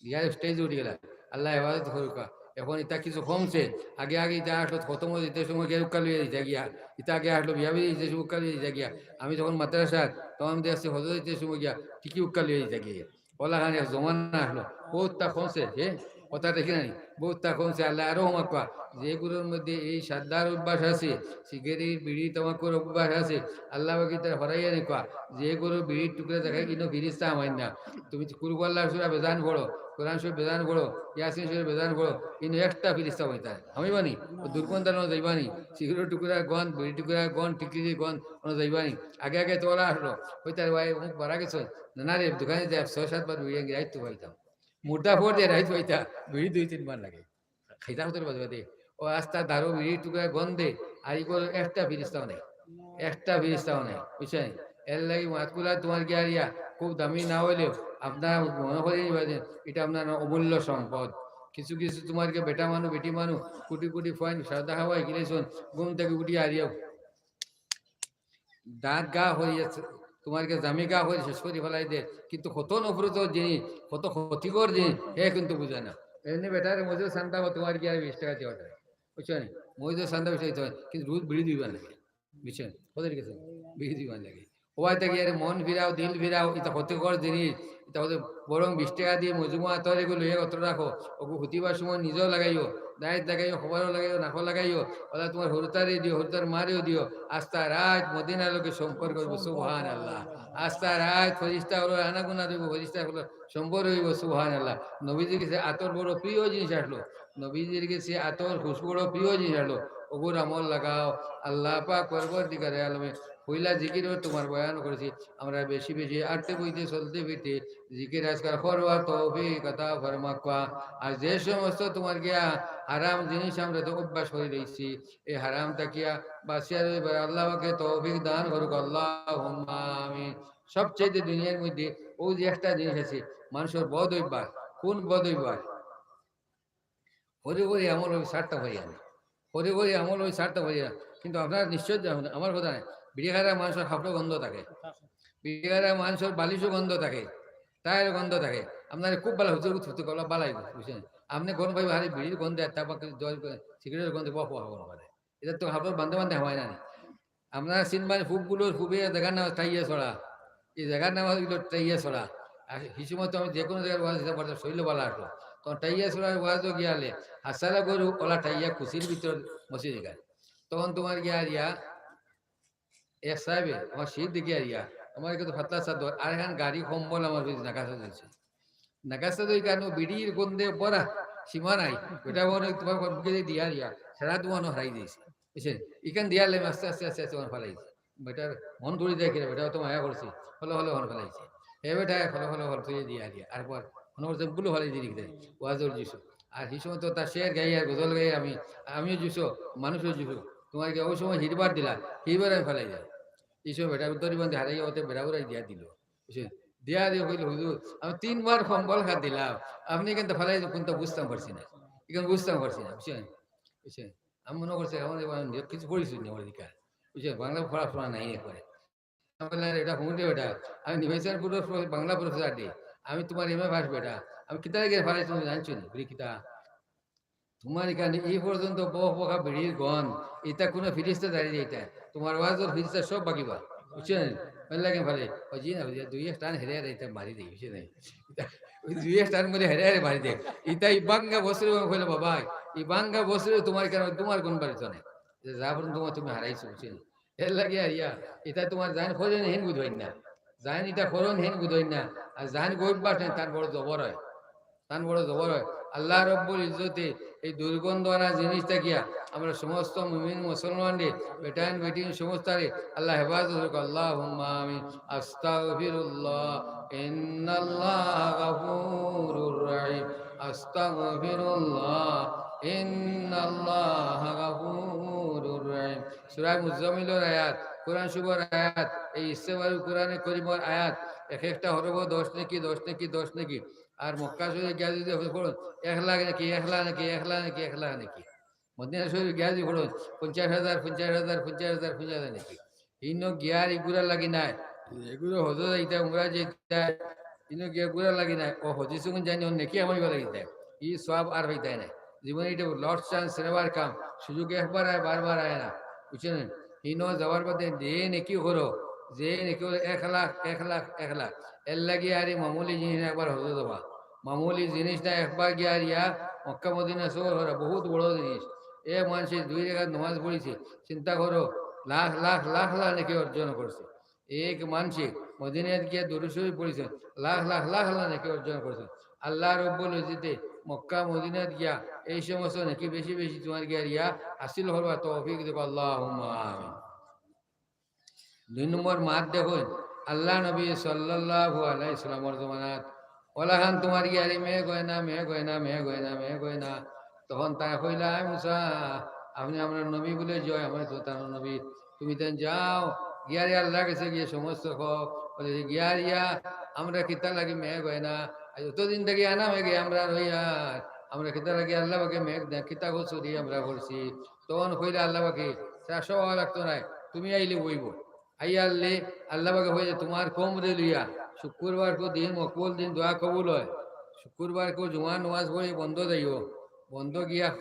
গিয়া স্টেজ উঠি গেলা। আল্লাহ হেফাজত করুক্কা। এখন ইতা কিছু কমছে। আগে আগে ইতা আসলো, খতম দিতে সময় গিয়া উক্কা লইয়া দিতা গিয়া। ইতা আগে আসলো, বিয়া বাড়ি দিতে সময় উক্কা লইয়া দিতা গিয়া। আমি যখন মাদ্রাসাত, তখন দেখছি হজো দিতে সময় গিয়া, ঠিকই উক্কা লইয়া দিতা গিয়া। ওলা খান এক জমানা আসলো। বহুতটা কমছে, হে? কথা দেখি নাই। বহুতটা কমছে, আল্লাহ আরো হমাক্কা। যেগুলোর মধ্যে এই সাদ্দার অভ্যাস আছে, সিগারেট, বিড়ি, তামাকুর অভ্যাস আছে, আল্লাহ পাকে তারে হরাইয়া নিক্কা। যেগুলো বিড়ির টুকরা দেখায়, কিন্তু ফিরিস্তা আমার না। তুমি কুলহু আল্লাহ সুরা বেজান পড়ো, কোরআন শরীফ বেজান পড়ো, ইয়াসিন শরীফ বেজান পড়ো, কিন্তু একটা ফিরিস্তা হইতা হামাইবানি, ও দুর্গন্ধ আনো যাইবানি, সিগারেট টুকরা গন্ধ, বিড়ি টুকরা গন্ধ, টিকলি গন্ধ আনো যাইবানি। আগে আগে তো ওলা আসলো, হইতার ভাই অমুক মারা গেছে, না, না রে, দোকানে যায়, ছয় সাত বার বিড়ি আনকে রাইত তো পাইতাম। মুর্দা ফোর দিয়ে রাইত পাইতা, বিড়ি দুই তিনবার লাগে। খাইতা হতে বাজে বাদে। ও আস্তা দারু বিড়ি টুকরা গন্ধে, আর ইগো একটা ফিরিস্তাও নাই। একটা ফিরিস্তাও নাই, বুঝছেন? এর লাগি মাতকুলা তোমার কি আর ইয়া, খুব দামি না হইলেও, আপনারা মনে করে নিবা যে এটা আপনার অমূল্য সম্পদ। কিছু কিছু তোমার কি বেটা মানু, বেটি মানু, কুটি কুটি পয়েন্ট সাদা হাওয়ায় গিলেছন, ঘুম থেকে উঠি আরিয়াও। দাঁত গা হয়ে যাচ্ছে, তোমার কি জামি গা হয়ে শেষ করে ফেলাই দে, কিন্তু কত নফরত জিনিস, কত ক্ষতিকর জিনিস, হে কিন্তু বুঝে না। এমনি বেটারে মজুর সান্তা বা তোমার কি আর বিশ টাকা দেওয়া যায়, বুঝছো নি? মজুর সান্তা বিশ টাকা দিতে হয়, কিন্তু রোজ বিড়ি দুইবার লাগে, বুঝছেন? কোথায় গেছে? বিড়ি দুইবার লাগে। ওয়াই থাকি আরে মন ফিরাও, দিল ফিরাও, এটা ক্ষতিকর জিনিস, এটা হতে বরং বিশ টাকা দিয়ে মজুমা আতর এগুলো লইয়া কত রাখো, ওগু হুতিবার সময় নিজেও লাগাইও, দাঁত লাগাইও, খবরও লাগাইও, নাকও লাগাইও, ওলা তোমার হুরুতারে দিও, হুরুতার মারেও দিও, আস্তা রাত মদিনার লোকে সম্পর্ক করবো, সুবহান আল্লাহ। আস্তা রাত ফরিস্তা হলো আনাগুনা দেবো, ফরিস্তা হলো সম্পর্ক হইব, সুবহান আল্লাহ। নবীজির গেছে আতর বড় প্রিয় জিনিস আসলো, নবীজির গেছে আতর খুশবু বড় প্রিয় জিনিস আসলো, ওগুর আমল লাগাও, আল্লাহ পাক পরবর্তীকালে আলমে পয়লা জিকিরও তোমার বয়ান করছি, আমরা বেশি বেশি আটতে বইতে চলতে ফিরতে জিকির আজকার করবার তৌফিক আতা ফরমাক্কা। আর যে সমস্ত তোমার গিয়া হারাম জিনিস আমরা তো অভ্যাস করি রইছি, এই হারাম থাকিয়া বাঁচিয়া রইবার আল্লাহ পাকে তৌফিক দান করুক, আল্লাহুম্মা আমিন। সবচেয়ে দুনিয়ার মধ্যে ওই যে একটা জিনিস আছে, মানুষের বদ অভ্যাস। কোন বদ অভ্যাস? করি করি আমল ওই ছাড়তে পারি আমি, করি করি আমল ওই ছাড়তে পারি না। কিন্তু আপনারা নিশ্চয় জানেন, আমার কথা নাই, বিড়ি খারা মানুষের হাফড়ো গন্ধ থাকে, বিড়ি খারা মানুষের বালিশও গন্ধ থাকে, টায়ার গন্ধ থাকে। আপনারা খুব ভালো হুজুর ফুর্তি করলে বালাই, বুঝছেন? আপনি কোন ভাই হারে বিড়ির গন্ধে, তামাক, জল, সিগারেটের গন্ধে বহ বহ বহ করে। এটা তো হাফড়ো বান্ধে বান্ধে হাওয়ায় না নি। আপনারা চিনবেন ফুকগুলোর ফুবে জায়গার নাম টাইয়া ছড়া, এই জায়গার নাম হইল টাইয়া ছড়া। আর এই সময় তো আমি যে কোনো জায়গার ওয়াজ দিতে পারতাম, শরীর ভালো আসলো। তখন টাইয়া ছড়ার ওয়াজও গিয়ালে হাসারা গরু ওলা টাইয়া কুচির ভিতর মসজিদ গেল। তখন তোমার গিয়া আর ইয়া এক সাহেবে আমার শীত দেখে আর ইয়া আমার এখানে পাতলা চাদর আর এখন গাড়ি কম্বল আমার ভিতরে নাকাশা দিয়েছে। নাকাশা তো এই কারণে বিড়ির গন্ধে পড়া সীমা নাই। ওটা মনে হয় তোমার মুখে দিয়ে দিয়া আর ইয়া সারা দোকানও হারাই দিয়েছে। বুঝছেন? এখান দিয়া আলে আস্তে আস্তে আস্তে আস্তে ওখানে ফালাইছে। বেটার মন ধরে দেখে রে, বেটা তো মায়া করছে, হলো হলো হল ফেলাইছে। হে বেটা, হলো হলো হল তুই দিয়া দিয়া। আর পর মনে করছে বুলো ফেলাই দিয়ে লিখতে ওয়াজর যিশু। আর সেই সময় তো তার শের গাই আর গজল গাই আমি, আমিও যিশু, মানুষও যিশু। তোমার কি ওই সময় হিরবার দিলা, হিরবার আমি ফেলাই দিলাম। এই সময় বেটা উত্তরি বান্ধে হারাই হতে বেড়া উড়াই দিয়া দিল। বুঝছেন? দিয়া দিয়ে কইল, "হুজুর, আমি তিনবার কম্বল খাত দিলাম, আপনি কিন্তু ফেলাই কোনটা বুঝতাম পারছি না, এখন বুঝতাম পারছি না।" বুঝছেন? বুঝছেন? আমি মনে করছি, আমার এবার আমি কিছু পড়েছি না, আমার দিকে। বুঝছেন? বাংলা পড়াশোনা নাই একবারে। আমি বললাম, "এটা হুমুটে বেটা, আমি নিবেশন পুরো বাংলা প্রফেসর দি, আমি তোমার এম এ পাস বেটা, আমি কিতা গিয়ে ফালাই তুমি জানছো নি?" বলি, "কিতা?" তোমার এখানে এই পর্যন্ত বহ বহা বিড়ির গন্ধ, এটা কোনো ফিরিস্তা দাঁড়িয়ে এটা, তোমার ওয়াজর ফিরিস্তা সব বাকি বা, বুঝছেন? ওই লাগে ফালে, "ও জি না, জি না, দুই এক টান হেরে হেরে এটা মারি দেই, বুঝছেন?" ওই দুই এক টান বলে হেরে হেরে মারি দেয়। এটা এই বাঙ্গা বছরে হইলো বাবা, এই বাঙ্গা বছরে তোমার কেন, তোমার কোন বাড়িতে নেই? যে যা পর্যন্ত তোমার তুমি হারাইছো, বুঝছেন? এর লাগে আর ইয়া, এটা তোমার জান খোঁজে হেন বুঝবেন না, জান এটা খরণ হেন বুঝবেন না, আর জান গরিব বাস নেই, তার বড় জবর হয়। তান বড় জবর হয়। আল্লাহ রব্বুল ইজ্জতে এই দুর্গন্ধ আনা জিনিস থাকিয়া আমরা সমস্ত মুমিন মুসলমানরে, বেটাইন বেটিন সমস্তারে আল্লাহ হেফাজত হোক। আল্লাহুম্মা আমিন। আস্তাগফিরুল্লাহ, ইন্নাল্লাহ গাফুরুর রহিম। আস্তাগফিরুল্লাহ, ইন্নাল্লাহ গাফুরুর রহিম। সূরা মুজাম্মিলর আয়াত, কোরআন শরীফর আয়াত, এই ইস্তেগফারুল কোরআনে করিমর আয়াত, এক একটা হরফ দশ নেকি, দশ নেকি, দশ নেকি। আর মক্কা শরীফ গিয়া যদি আপনি পড়ুন, এক লাখ নেকি, এক লাখ নেকি, এক লাখ নেকি, এক লাখ নেকি। মদিনা শরীফ গিয়া যদি পড়ুন, পঞ্চাশ হাজার, পঞ্চাশ হাজার, পঞ্চাশ হাজার, পঞ্চাশ হাজার নেকি। ইনো গিয়ার এগুলা লাগি নাই, এগুলো হজ যাইতা, উমরা যাইতা, ইনো গিয়া গুলা লাগি নাই। ও হজি সুগুন জানি অন্য নেকি আমার লাগি দেয়, ই সব আর হইতাই নাই। জীবনে এটা লর্ড চান্স নেবার কাম, সুযোগ একবার আয়, বারবার আয় না, বুঝছেন? ইনো যাওয়ার বাদে যে নেকি করো, যে নেকি করো, এক লাখ, এক লাখ, এক লাখ। এর লাগি আর এই মামুলি জিনিস না একবার হজ যাওয়া, মামুলি জিনিস না একবার গিয়া আর ইয়া মক্কা মদিনা সফর করা, বহুত বড় জিনিস। এ মানুষে দুই রেখাত নামাজ পড়েছে, চিন্তা করো, লাখ লাখ লাখ লাখ নেকি অর্জন করছে। এক মানুষে মদিনাত গিয়া দুরূদ শরীফ পড়েছে, লাখ লাখ লাখ লাখ নেকি অর্জন করছে। আল্লাহ রব্বুল ইজ্জতে মক্কা মদিনাত গিয়া এই সমস্ত নেকি বেশি বেশি তোমার গিয়া আর ইয়া হাসিল করবার তৌফিক দেব, আল্লাহুম্মা আমিন। দুই নম্বর মাত দেখুন, আল্লাহ নবী সাল্লাল্লাহু আলাইহি সাল্লামর জমানাত ওলাখান তোমার গিয়ারি মেঘ হয় না, মেঘ হয় না, মেঘ হয় না, মেঘ হয় না। তখন তারা কইলা, "আয় মুসা, আপনি আমরা নবী বলে জয়, আমরা তো তার নবী, তুমি তেন যাও, গিয়ারি আল্লাহর কাছে গিয়া সমস্ত কও।" বলে যে, "গিয়ারিয়া, আমরা কিতা লাগি মেঘ হয় না, আর যতদিন থাকি আনা মেঘে আমরা রইয়ার, আমরা কিতা লাগি আল্লাহ পাকে মেঘ দেন, কিতা করছি আমরা করছি।" তখন কইলা আল্লাহ পাকে, "তারা সব লাগতো নাই, তুমি আইলে বইব।" আইয়া আল্লে, আল্লাহ পাকে কইছে, "তোমার কওমরে লইয়া শুক্রবার কো দিন, মকবুল দিন, দোয়া কবুল হয়। শুক্রবার কো জুমার নামাজ পড়ি বন্দ যাইও, বন্দ গিয়া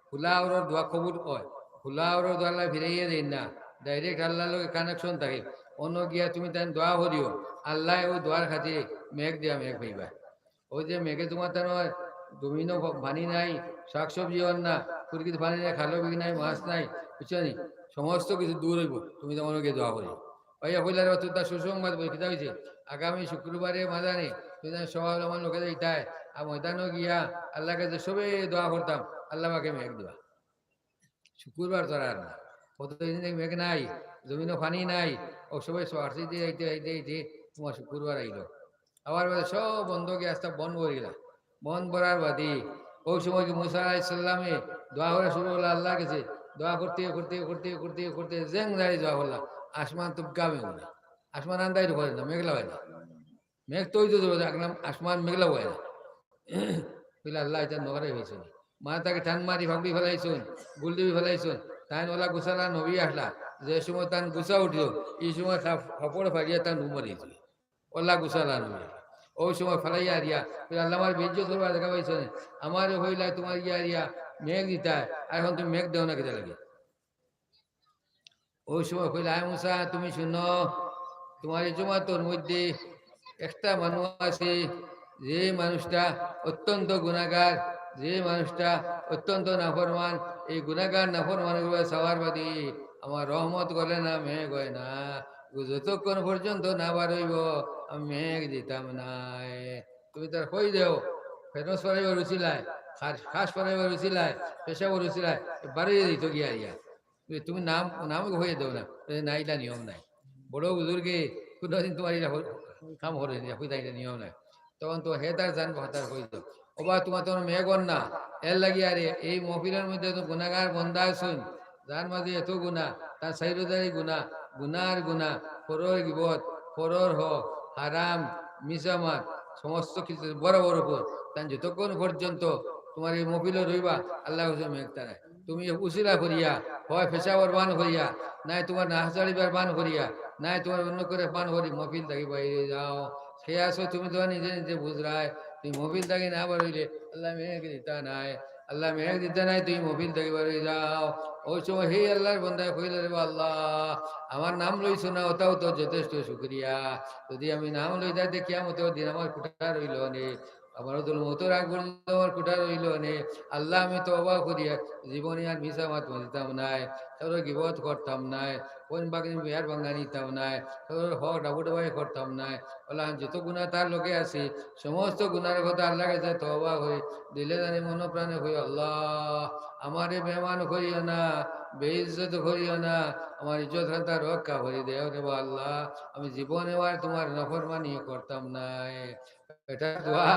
খোলা আওরর দোয়া কবুল হয়, খোলা আওরর দোয়া আল্লাহ ফিরাইয়া দেন না, ডাইরেক্ট আল্লাহর লগে কানেকশন থাকে। অনো গিয়া তুমি তান দোয়া করিও, আল্লাহ ওই দোয়ার খাতিরে মেঘ দিয়া মেঘ পাইবা।" ওই যে মেঘে তোমার তার জমিনও পানি নাই, শাকসবজি অর না, পুকুরিত পানি নাই, খালো বিল নাই, মাছ নাই, বুঝছো নি? সমস্ত কিছু দূর হইব, তুমি তোমার গিয়ে দোয়া করি। ভাইয়া কইলা, "রে, তুই তার সুসংবাদ বলি, কিতা হইছে? আগামী শুক্রবারে মাদানে তুমি তার সভা আমার লোকে যাইতায়, আর ময়দানও গিয়া আল্লাহর কাছে সবে দোয়া করতাম, আল্লাহ পাকে মেঘ দিবা।" শুক্রবার তারা আর না। কতদিন ধরি মেঘ নাই, জমিনো পানি নাই। অউ সময় সোয়ারসি দিয়া আইতে আইতে আইতে তোমার শুক্রবার আইলো। আবার বাদে সব বন্ধ গিয়া আস্তা বন ভরি গেলা। বন ভরার বাদে অউ সময় কি মুসা আলাইহিস সালামে দোয়া করা শুরু করলা আল্লাহর কাছে। দোয়া করতে করতে করতে করতে করতে যেন জানি দোয়া করলা, আসমান তো গামে উঠে, আসমান আন্দাই করে না, মেঘলা হয় না। মেঘ তো অইতো যাবে, দেখলাম আসমান মেঘলা হয় না। কইলা, "আল্লাহ, ইটা নগরে হইছে না।" মা তাকে টান মারি ফাগুড়ি ফেলাইছইন, গুলডুবি ফেলাইছইন। তাইন ওলা গুছালা নবী আসলা, যে সময় তান গুছা উঠিল, এই সময় কাপ-, কাপড় ফাড়িয়া তান উমর হইছিল। ওলা গুছালা নবী। অউ সময় ফালাইয়া আরিয়া, কইলা, "আল্লাহ, আমার বেইজ্জত করবার জাগা পাইছো নি? আমারে কইলা তোমার ইয়া আরিয়া মেঘ দিতায়, আর এখন তুমি মেঘ দেও না কিতা লাগে?" অউ সময় কইলা, "আয় মুসা, তুমি শুনো, তোমার এই জমাতর মধ্যে একটা মানুষ আছে, যে মানুষটা অত্যন্ত গুনাহগার, যে মানুষটা অত্যন্ত নাফরমান, এই গুনাহগার নাফরমান গুলো চাওয়ার বাদে আমার রহমত গলে না, মেঘ হয় না। ও যতক্ষণ পর্যন্ত না বার হইব, আমি মেঘ দিতাম নায়। তুমি তার কই দেও, ফেরস ফালাইবার উচিলায়, খাস, খাস ফালাইবার উচিলায়, পেশাবর উচিলায়, বারইয়া দিত গিয়া ইয়া।" তুমি নাম, নাম হয়ে দেও না, বলে, "না, ইটা নিয়ম নাই।" বড় বুজুর্গে কোনোদিন তোমার ইটা হ-, কাম করে না, কইতা ইটা নিয়ম নাই। তখন তো হেতার জান বহাতার কই দেও, "ওবা, তোমার তো মেঘ অর না, এর লাগি আরে এই মহফিলর মধ্যে তো গুনাহগার বন্দা আছইন, যার মাঝে এত গুনাহ, তার চাইরোদারি গুনাহ, গুনার গুনাহ, পরর গিবত, পরর হক, হারাম, মিছা মাত, সমস্ত কিছু বরাবর উপর, তান যতক্ষণ পর্যন্ত তোমার এই মহফিলো রইবা, আল্লাহ হুজুর মেঘ তারায়।" তুমি উসিলা করিয়া, হয় পেশাবর বান করিয়া, নাই তোমার নাচ চাড়িবার বান করিয়া, নাই তোমার অন্য করে বান করি মহফিল থাকি বাইরে যাও। সে আসো তুমি তোমার নিজে নিজে বুঝরায়, তুমি মহফিল থাকি না বার হইলে আল্লাহ মেঘ দিতা নাই, আল্লাহ মেঘ দিতা নাই, তুমি মহফিল থাকি বার হয়ে যাও। ওই সময় হে আল্লাহর বন্দায় কইল, "রে বা আল্লাহ, আমার নাম লইছো না, ওটাও তো যথেষ্ট শুকরিয়া। যদি আমি নাম লই যাই, দেখি কিয়ামতের দিন আমার কুঠা রইল নে।" আমার তো মৌতর আগ পর্যন্ত আমার কুঠা রইল নে। আল্লাহ, আমি তওবা করিয়া জীবনে আর মিছা মাত মাতিতাম নায়, কারো গিবত করতাম নায়, কোন বাগনি বিয়ার বাঙ্গা নিতাম নায়, কারো হক ডাবুডাবাই করতাম নায়। আল্লাহ, যত গুনাহ তার লগে আছে, সমস্ত গুনার কথা আল্লাহর কাছে তওবা করি, দিলে জানি মনো প্রাণে কই, "আল্লাহ, আমারে বেমান করিও না, বেইজ্জত করিও না, আমার ইজ্জত খানতা রক্ষা করি দেও রে বা আল্লাহ, আমি জীবনে আর তোমার নাফরমানি করতাম নায়।" এটা দোয়া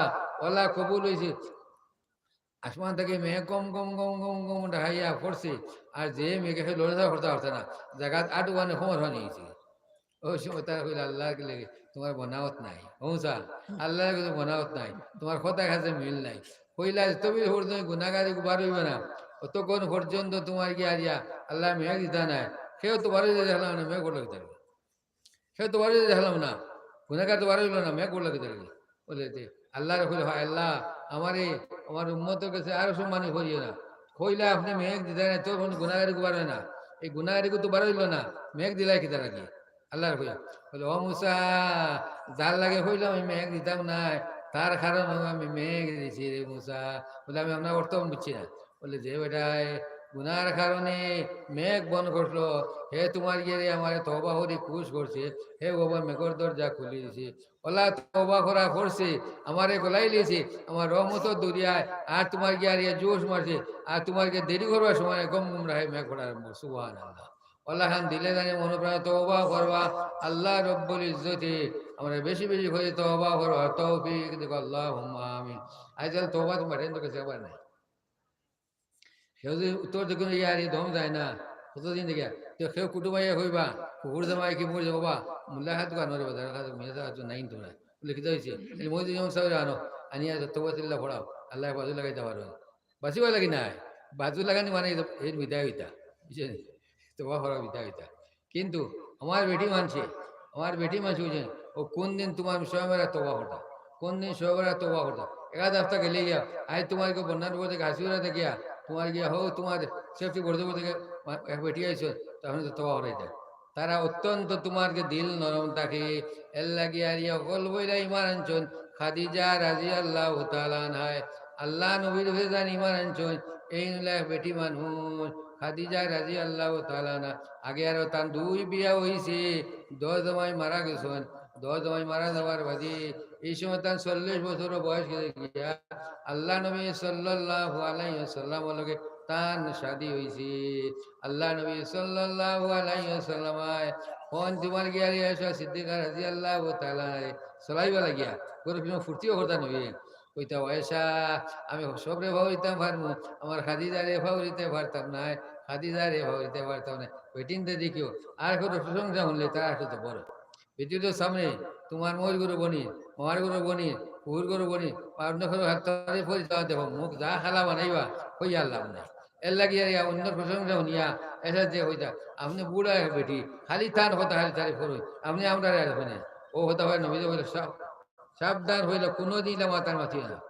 ওলা কবুল হইছে। আসমান থাকি মেঘ গম গম গম গম গম ডাকাইয়া পড়ছে, আর যে মেঘে সে লড়াচড়া করতা পারছে না, জাগাত আটুয়ানে খমর পানি হইছে। ওই সময় তারা কইলা, "আল্লাহর কি লাগে, তোমার বনাওত নাই, ও মুসা, আল্লাহর কাছে বনাওত নাই, তোমার কথা কাছে মিল নাই।" কইলা, "তবে হর তুমি গুনাহগারি গুবার হইবে না, অতক্ষণ পর্যন্ত তোমার কি আরিয়া আল্লাহ মেঘ দিতা নাই, কেউ তো বারো দিতে দেখলাম না, মেঘ করলো কি তারা?" কেউ তো বারো দিতে দেখলাম না, গুনাহগার তো বারো হইল না, মেঘ করলো কি তারা?" বলে, "তে আল্লাহরে কইল, 'হয় আল্লাহ, আমারে, আমার উম্মতর কাছে আরো সম্মানী করিও না।' কইলা, 'আপনি মেঘ দিতা নাই, তো কোনো গুনাহগারি গুবার হয় না, এই গুনাহগারি তো বারো হইল না, মেঘ দিলাই কি তারা কি?'" আল্লাহরে কইল, বলে, "ও মুসা, যার লাগে কইলাম আমি মেঘ দিতাম নায়, তার কারণে আমি মেঘ দিছি রে মুসা।" বলে, "আমি আপনার অর্থ বুঝছি না।" বলে, "যে বেটায় গুনার কারণে মেঘ বন্ধ করলো, হে তোমার গিয়ে আমারে তওবা করি খুশ করছে, হে বাবা মেঘর দরজা খুলি দিছে।" ওলা তওবা করা করছে, আমারে গলাই লিছে, আমার রহমতর দরিয়ায়, আর তোমার গিয়ে আর ইয়া জোশ মারছে, আর তোমার গিয়ে দেরি করবার সময় গম গুম রাহে মেঘ পড়া আরম্ভ, সুবহানাল্লাহ। ওলা খান দিলে জানি মনো প্রাণে তওবা করবা, আল্লাহ রব্বুল ইজ্জতে আমরা বেশি বেশি করে তওবা করবা, তৌফিক দেখো, আল্লাহুম্মা আমিন। আজকাল তওবা তোমার এন্ড কাছে আবার নাই। কেউ যদি উত্তর দক্ষিণ ইয়ারি দম যায় না, কতদিন দেখে, তো কেউ কুটুমাইয়া কইবা, "কুকুর জামাই কি মোর বাবা, মোল্লা হাত দোকান রে বাজার হাত মিয়া হাত নাই তোমরা।" লিখিত হইছে, এই মহিউদ্দিন ইমাম সাহেব আনো, আনিয়া তওবা তিল্লা পড়াও, আল্লাহ বাজু লাগাইতে পারো। বাঁচিবা লাগি নাই, বাজু লাগানি মানে এই, এই বিদায় হইতা, বুঝছেন? তওবা করা বিদায় হইতা। কিন্তু আমার বেটি মানছে, আমার বেটি মানছে, বুঝছেন? ও কোন দিন তোমার সময় বেড়া তওবা করতা, কোন দিন সময় বেড়া তওবা করতা? এক আধ হাপ্তা গেলে গিয়া, আজ তোমার কি বন্যার উপর থেকে হাসি উড়া দেখিয়া, তোমার গিয়া হো, তোমার সেফটি বর্ধ থেকে এক বেটি আইসো, তখন তো তওবা করাই যায়। তারা অত্যন্ত তোমার কি দিল নরম থাকে, এর লাগি আর ইয়া হকল বইলা ইমান আনছন। খাদিজা রাদিয়াল্লাহু তাআলা আনহায় আল্লাহ নবীর হয়ে যান ইমান আনছন, এই নইলা এক বেটি মানুষ। খাদিজা রাদিয়াল্লাহু তাআলা আনহা, আগে আরো তার দুই বিয়া হইছে, দশ জামাই মারা গেছন, দশ জামাই মারা যাওয়ার বাদে এই সময় তার চল্লিশ বছর বয়স গেছে গিয়া, আল্লাহ নবী সাল্লাল্লাহু আলাইহি ওয়াসাল্লাম লগে তান শাদি অইছে। আল্লার নবী সাল্লাল্লাহু আলাইহি ওয়াসাল্লাম আয়, হন তুমার গিয়ারে আয়েশা সিদ্দিকা রাদিয়াল্লাহু তাআলা আনহা চলাইবা লাগিয়া, গরু পিছনে ফুর্তিও করতা নবী। কইতা, "ও আয়েশা, আমি সবরে ফাউরিতাম পারমু, আমার খাদিজারে ফাউরিতে পারতাম নায়, খাদিজারে ফাউরিতে পারতাম নায়।" বেটিন্তে দেখিও, আর কোনো প্রশংসা হুনলে তার আসলে তো বড়। বেটি তো সামনে, তুমার মইর গরু বনি, মামার গরু বনি, ফুফুর গরু বনি, আর অন্য কারো হাত ধরে পড়ি যাওয়া দেখো, মুখ যা খালা বানাইবা, কইয়া লাভ নাই। এর লাগি আর ইয়া অন্যর প্রশংসা হুনিয়া, এসে যে কইতা, "আপনে বুড়া এক বেটি, খালি তান কথা খালি তারিফ করইন, আপনে আমরারে আর মানে।" ও কথা কয় নবীজি কইলা, "সাব-, সাবধান অইলা, কুনুদিন ইলা মাতার মাতিও না।"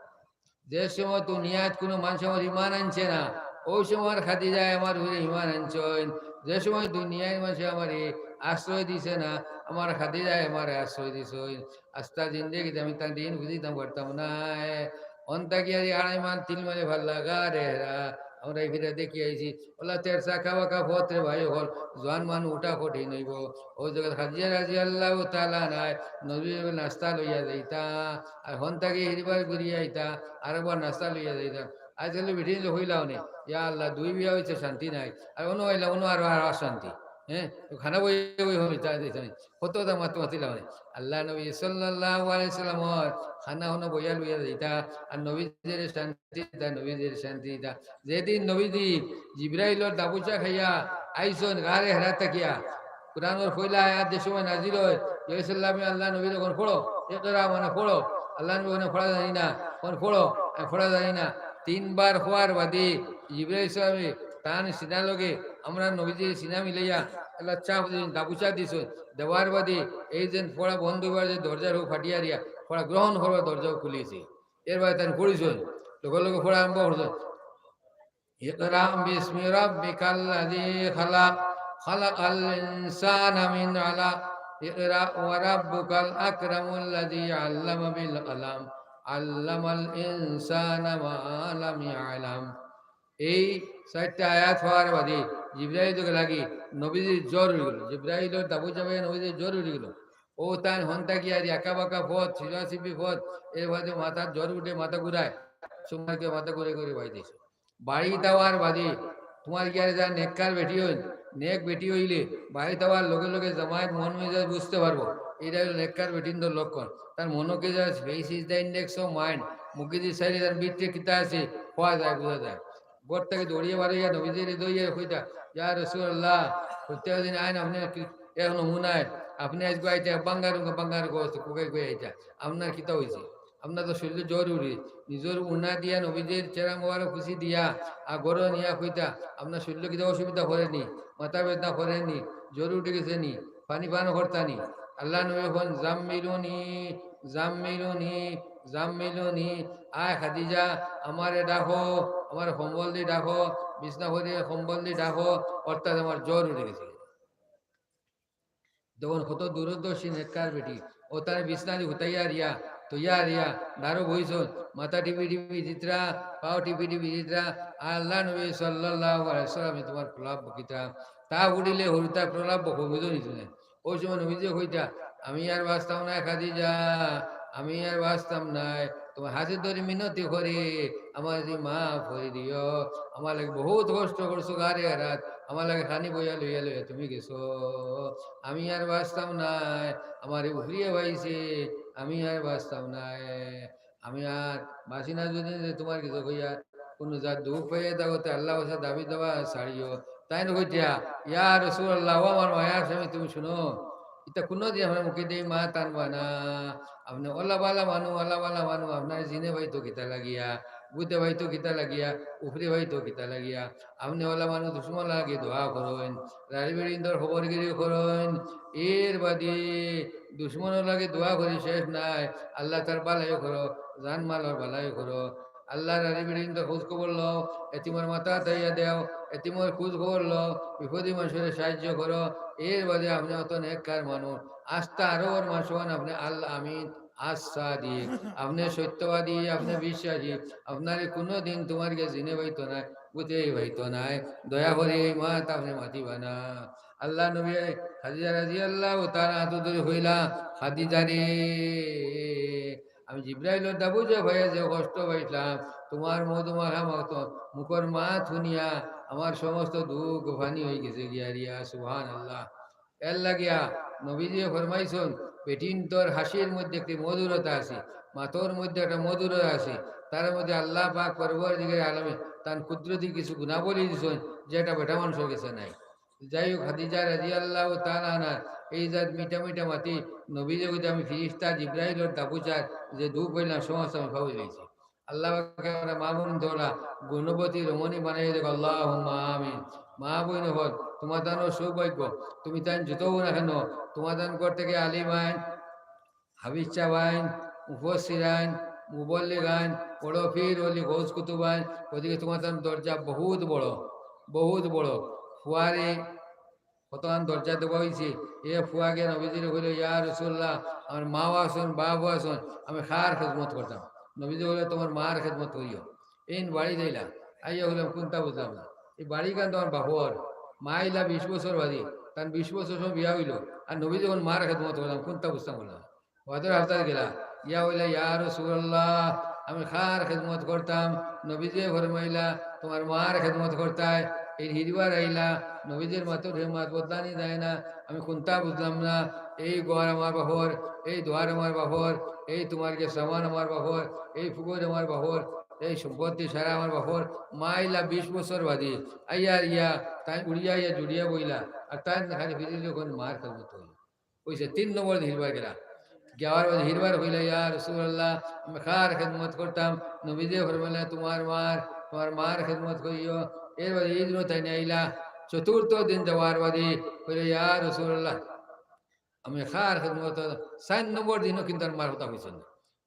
যে সময় দুনিয়াত কুনু মানষে আমার ইমান আনছে না, ওই সময় খাদিজায় আমার উপরে ইমান আনছইন। যে সময় দুনিয়ার মানষে আমারে আশ্রয় দিছে না, আমার খাদিজায় আমারে আশ্রয় দিছইন। আস্তা জিন্দেগিত আমি তান ঋণ খুজিতাম পারতাম নায়। অন্তা কি আর আড়াই মান তিন মানে ভাল্লা গারে হেরা, আমরা এই ফিরে দেখি আইছি। ওলা তেরসা খাওয়া কা ফত রে ভাই অকল, জোয়ান মানুষ উঠা কঠিন অইবো। ও জাগাত খাদিজা রাদিয়াল্লাহু তাআলা আনহায় নবীর নাস্তা লইয়া যাইতা। আর হন থাকি হিরিবার ঘুরিয়া আইতা, আর একবার নাস্তা লইয়া যাইতা। আইজ কালি বেটিন্তে কইলা অনে, "ইয়া আল্লাহ, দুই বিয়া অইছে শান্তি নাই। আর অনো আইলা, অনো আরো, আরো অশান্তি।" হ্যাঁ? তো খানা বই, বই হইতা, যাইতা নাই। কত দাম মাত মাতিলা অনে। আল্লার নবী সাল্লাল্লাহু আলাইহি ওয়াসাল্লাম খানা হনো বইয়া লইয়া যাইতা, আর নবীজিরে শান্তি দিতা, নবীজিরে শান্তি দিতা। যেদিন নবীজি জিব্রাইলর দাবুচা খাইয়া আইছইন গারে হেরা থাকিয়া, কোরআনর পয়লা আয়াত যে সময় নাজিল অয়, ইয়া সাল্লামে আল্লার নবীরে কইন পড়ো, ইকরা মানে পড়ো, আল্লার নবী কইন পড়া জানি না, কইন পড়ো, আমি পড়া জানি না। তিনবার কওয়ার বাদে জিব্রাইল সাহেবে তান সিনা লগে আমরার নবীজির সিনা মিলাইয়া আল্লাহ চাপ দিছইন, দাবুচা দিছইন, দেওয়ার বাদে এই যেন পড়া বন্ধ অইবার যে দরজার হো ফাটিয়া দিয়া পড়া গ্রহণ করবার দরজাও খুলিছে। এর বাদে তাইন পড়ছইন, লগে লগে পড়া আরম্ভ করছইন। اقرأ باسم ربك الذي خلق، خلق الإنسان من علق، اقرأ وربك الأكرم الذي علم بالقلم، علم الإنسان ما لم يعلم। এই চাইরটা আয়াত পড়ার বাদে জিব্রাইলর লাগি নবীজির জ্বর অইগেলো, জিব্রাইলর দাবুচা পাইয়া নবীজির জ্বর অইগেলো। ও তান হন থাকি আর আঁকা বাঁকা পথ, সিজা সিজি পথ, এর বাদে মাথার জ্বর উঠে, মাথা ঘুরায়, সময় কেউ মাথা ঘুরে ঘুরে বাড়িত আইছে। বাড়িত আওয়ার বাদে তুমার গিয়ারে যারা নেককার বেটি অইন, নেক বেটি অইলে বাড়িত আওয়ার লগে লগে জামাইর মন মেজাজ বুঝতে পারবো। ইটা অইলো নেককার বেটিন্তর লক্ষণ। তার মনো কি যায়, face is the index of mind, মুখে যে চাইলে তার ভিতরে কিতা আছে, কওয়া যায়, বুঝা যায়। ঘর থাকি দৌড়িয়া বারইয়া নবীজিরে ধরিয়া কইতা, "ইয়া রাসূলুল্লাহ, প্রত্যেক দিন আইন আপনে কি এক নমুনায়, আপনে আইজ আইতা বাঙ্গারু বাঙ্গারু গোস্ত কুকাই কই আইতা, আপনার কিতা অইছে?" আপনার তো শরীরে জ্বর উঠে, নিজর উনা দিয়া নবীজির চেহারা মোবারক খুশি দিয়া, আর ঘরো নিয়া কইতা, "আপনার শরীরে কিতা অসুবিধা করেনি, মাথা বেদনা করেনি, জ্বর উঠে গেছে নি, পানি পান করতা নি?" আল্লার নবী কইন, "জাম্মিলুনি, জাম্মিলুনি, জাম্মিলুনি, আয় খাদিজা, আমারে ঢাকো, আমারে কম্বল দি ঢাকো, বিছনা করি কম্বল দি ঢাকো, অর্থাৎ আমার জ্বর উঠে গেছে।" দেখুন কত দূরদর্শী নেককার বেটি। ও তার বিছনাদি হুতাইয়া রিয়া, তৈয়া রিয়া, দারো বইছইন, মাথা টিপি টিপি দিতরা, পাও টিপি টিপি দিতরা, আর আল্লার নবী সাল্লাল্লাহু আলাইহি ওয়াসাল্লামে তুমার প্রলাপ বকিতরা। তা উঠিলে হুরুতা প্রলাপ বকবিত নিত না। ওই সময় নবীজি কইতা, "আমি আর বাঁচতাম নায় খাদিজা, আমি আর বাঁচতাম নায়। তুমার হাতে ধরি মিনতি করি, আমারে মাফ করি দিও। আমার লাগি বহুত কষ্ট করছো গারে হেরাত, আমার লাগি খানি বইয়া লইয়া লইয়া তুমি গেছো। আমি আর বাঁচতাম নায়, আমারে উফরিয়ে পাইছে, আমি আর বাঁচতাম নায়। আমি আর বাঁচি না যদি যে তুমার কিছু কইয়া কুনু জাত দুখ পাইয়া থাকো, তে আল্লার কাছে দাবি দাওয়া ছাড়িও।" তাইন কইতা, "ইয়া রাসূলুল্লাহ, ও আমার মায়ার স্বামী, তুমি শুনো, ইতা কুনুদিন আপনার মুখে দিয়া মাত আনবা না। আপনে অলা বালা মানুষ, অলা বালা মানুষ, আপনারে জিনে পাইতো কিতা লাগিয়া, ভূতে পাইতো কিতা লাগিয়া, উফরে পাইতো কিতা লাগিয়া? আপনে অলা মানুষ দুশমনর লাগি দোয়া করইন, রাড়ি বেড়িন্তর খবরগিরি করইন, এর বাদে দুশমনর লাগি দোয়া করি শেষ নাই। আল্লাহ তার বালাই করো, জান মালর বালাই করো।" আল্লার রাড়ি বেড়িন্তর খোঁজ খবর লও, এতিমর মাথা উঠাইয়া দেও, এতিমর খোঁজ খবর লও, বিপদী মানষরে সাহায্য করো। এর বাদে আপনে অত নেককার মানুষ, আস্তা আরবর মানষর আপনে আল আমিন, আস সাদিক, আপনে সত্যবাদী, আপনে বিশ্বাসী, আপনারে কুনুদিন তুমার গেছে জিনে পাইতো নায়, ভূতে পাইতো নায়। দয়া করি এই মাত আপনে মাতিবা না। আল্লার নবী খাদিজা রাদিয়াল্লাহু তাআলা আনহা ধরি কইলা, "খাদিজা রে, আমি জিব্রাইলর দাবুজা পাইয়া যে কষ্ট পাইছলাম, তুমার মধুমাখা মতো মুখর মাত হুনিয়া আমার সমস্ত দুঃখ ফানি অইগেছে গিয়া রিয়া।" সুবহানাল্লাহ। এরলাগিয়া নবীজিয়ে ফরমাইছইন, বেটিন্তর হাসির মধ্যে একটি মধুরতা আছে, মাতর মধ্যে একটা মধুরতা আছে, তার মধ্যে আল্লাহ পাক পরওয়ারদিগারে আলমে তান কুদরতি কিছু গুণাবলী দিছইন, যেটা বেটা মানুষর গেছে নাই। যাই হোক, খাদিজা রাদিয়াল্লাহু তাআলা আনহা এই জাত মিঠা মিঠা মাতি নবীজির গেছে আমি ফিরিস্তা জিব্রাইলর দাবুজার যে দুঃখ পাইলাম, সমস্ত আমি পাওয়া গেছি। আল্লাহ পাকে আমরা মা বোন ধরা গুণবতী রমণী বানাই দেখ, আল্লাহুম্মা আমিন। মা বোন হল, তুমার তানর সৌভাগ্য, তুমি তাইন যত হও না কেন, তুমার তান ঘর থেকে আলিম আইন, হাফিজ সাব আইন, মুফাসসির আইন, মুবল্লিগ আইন, বড় পীর অলি, গৌস কুতুব আইন, ওদিকে তুমার তান দরজা বহুত বড়, বহুত বড়। ফুয়ারে কতখান দরজা দেওয়া হইছে। এ ফুয়া গিয়া নবীজিরে কইল, "ইয়া রাসূলুল্লাহ, আমার মাও আছইন, বাপও আছইন, আমি কার খেদমত করতাম?" নবীজি কইল, "তুমার মার খেদমত করিও।" এইন বাড়ি যাইলা, আইয়া কইলাম, "কুন্তা বুঝলাম না, এই বাড়িখান তো আমার বাপর, মা আইলা বিশ বছর বাদে, তান বিশ বছর সময় বিয়া অইল, আর নবীজি কইন মার খেদমত করলাম, কুন্তা বুঝতাম না।" হজরত হাফসাত গেলা, ইয়া কইলা, "ইয়া রাসূলুল্লাহ, আমি কার খেদমত করতাম?" নবীজিয়ে ফরমাইলা, "তুমার মার খেদমত করতায়।" এই হিরবার আইলা, নবীজির মাতর হে মাত বদলানি যায় না। আমি কুন্তা বুঝলাম না, এই ঘর আমার বাপর, এই দুয়ার আমার বাপর, এই তুমার গিয়া সামান আমার বাপর, এই ফুকর আমার বাপর, এই সম্পত্তি সারা আমার বাপর। মা আইলা বিশ বছর বাদে, আইয়া রিয়া, তাইন উড়িয়া আইয়া জুড়িয়া বইলা, আর তাইন খালি ফিরিয়া কইন মার খেদমত করি। কইছে, তিন নম্বর দিন হিরবার গেলা। গিয়া আবার হিরবার কইলা, "ইয়া রাসূলুল্লাহ, আমি কার খেদমত করতাম?" নবীজিয়ে ফরমাইলা, "তুমার মার, তুমার মার খেদমত করিও।" এরবাদে এই দিনও তাইন আইলা। চতুর্থ দিন যাওয়ার বাদে কইলা, "ইয়া রাসূলুল্লাহ, আমি কার খেদমত করতাম?" চাইর নম্বর দিনও কিন্তু আর মার কথা কইছইন না।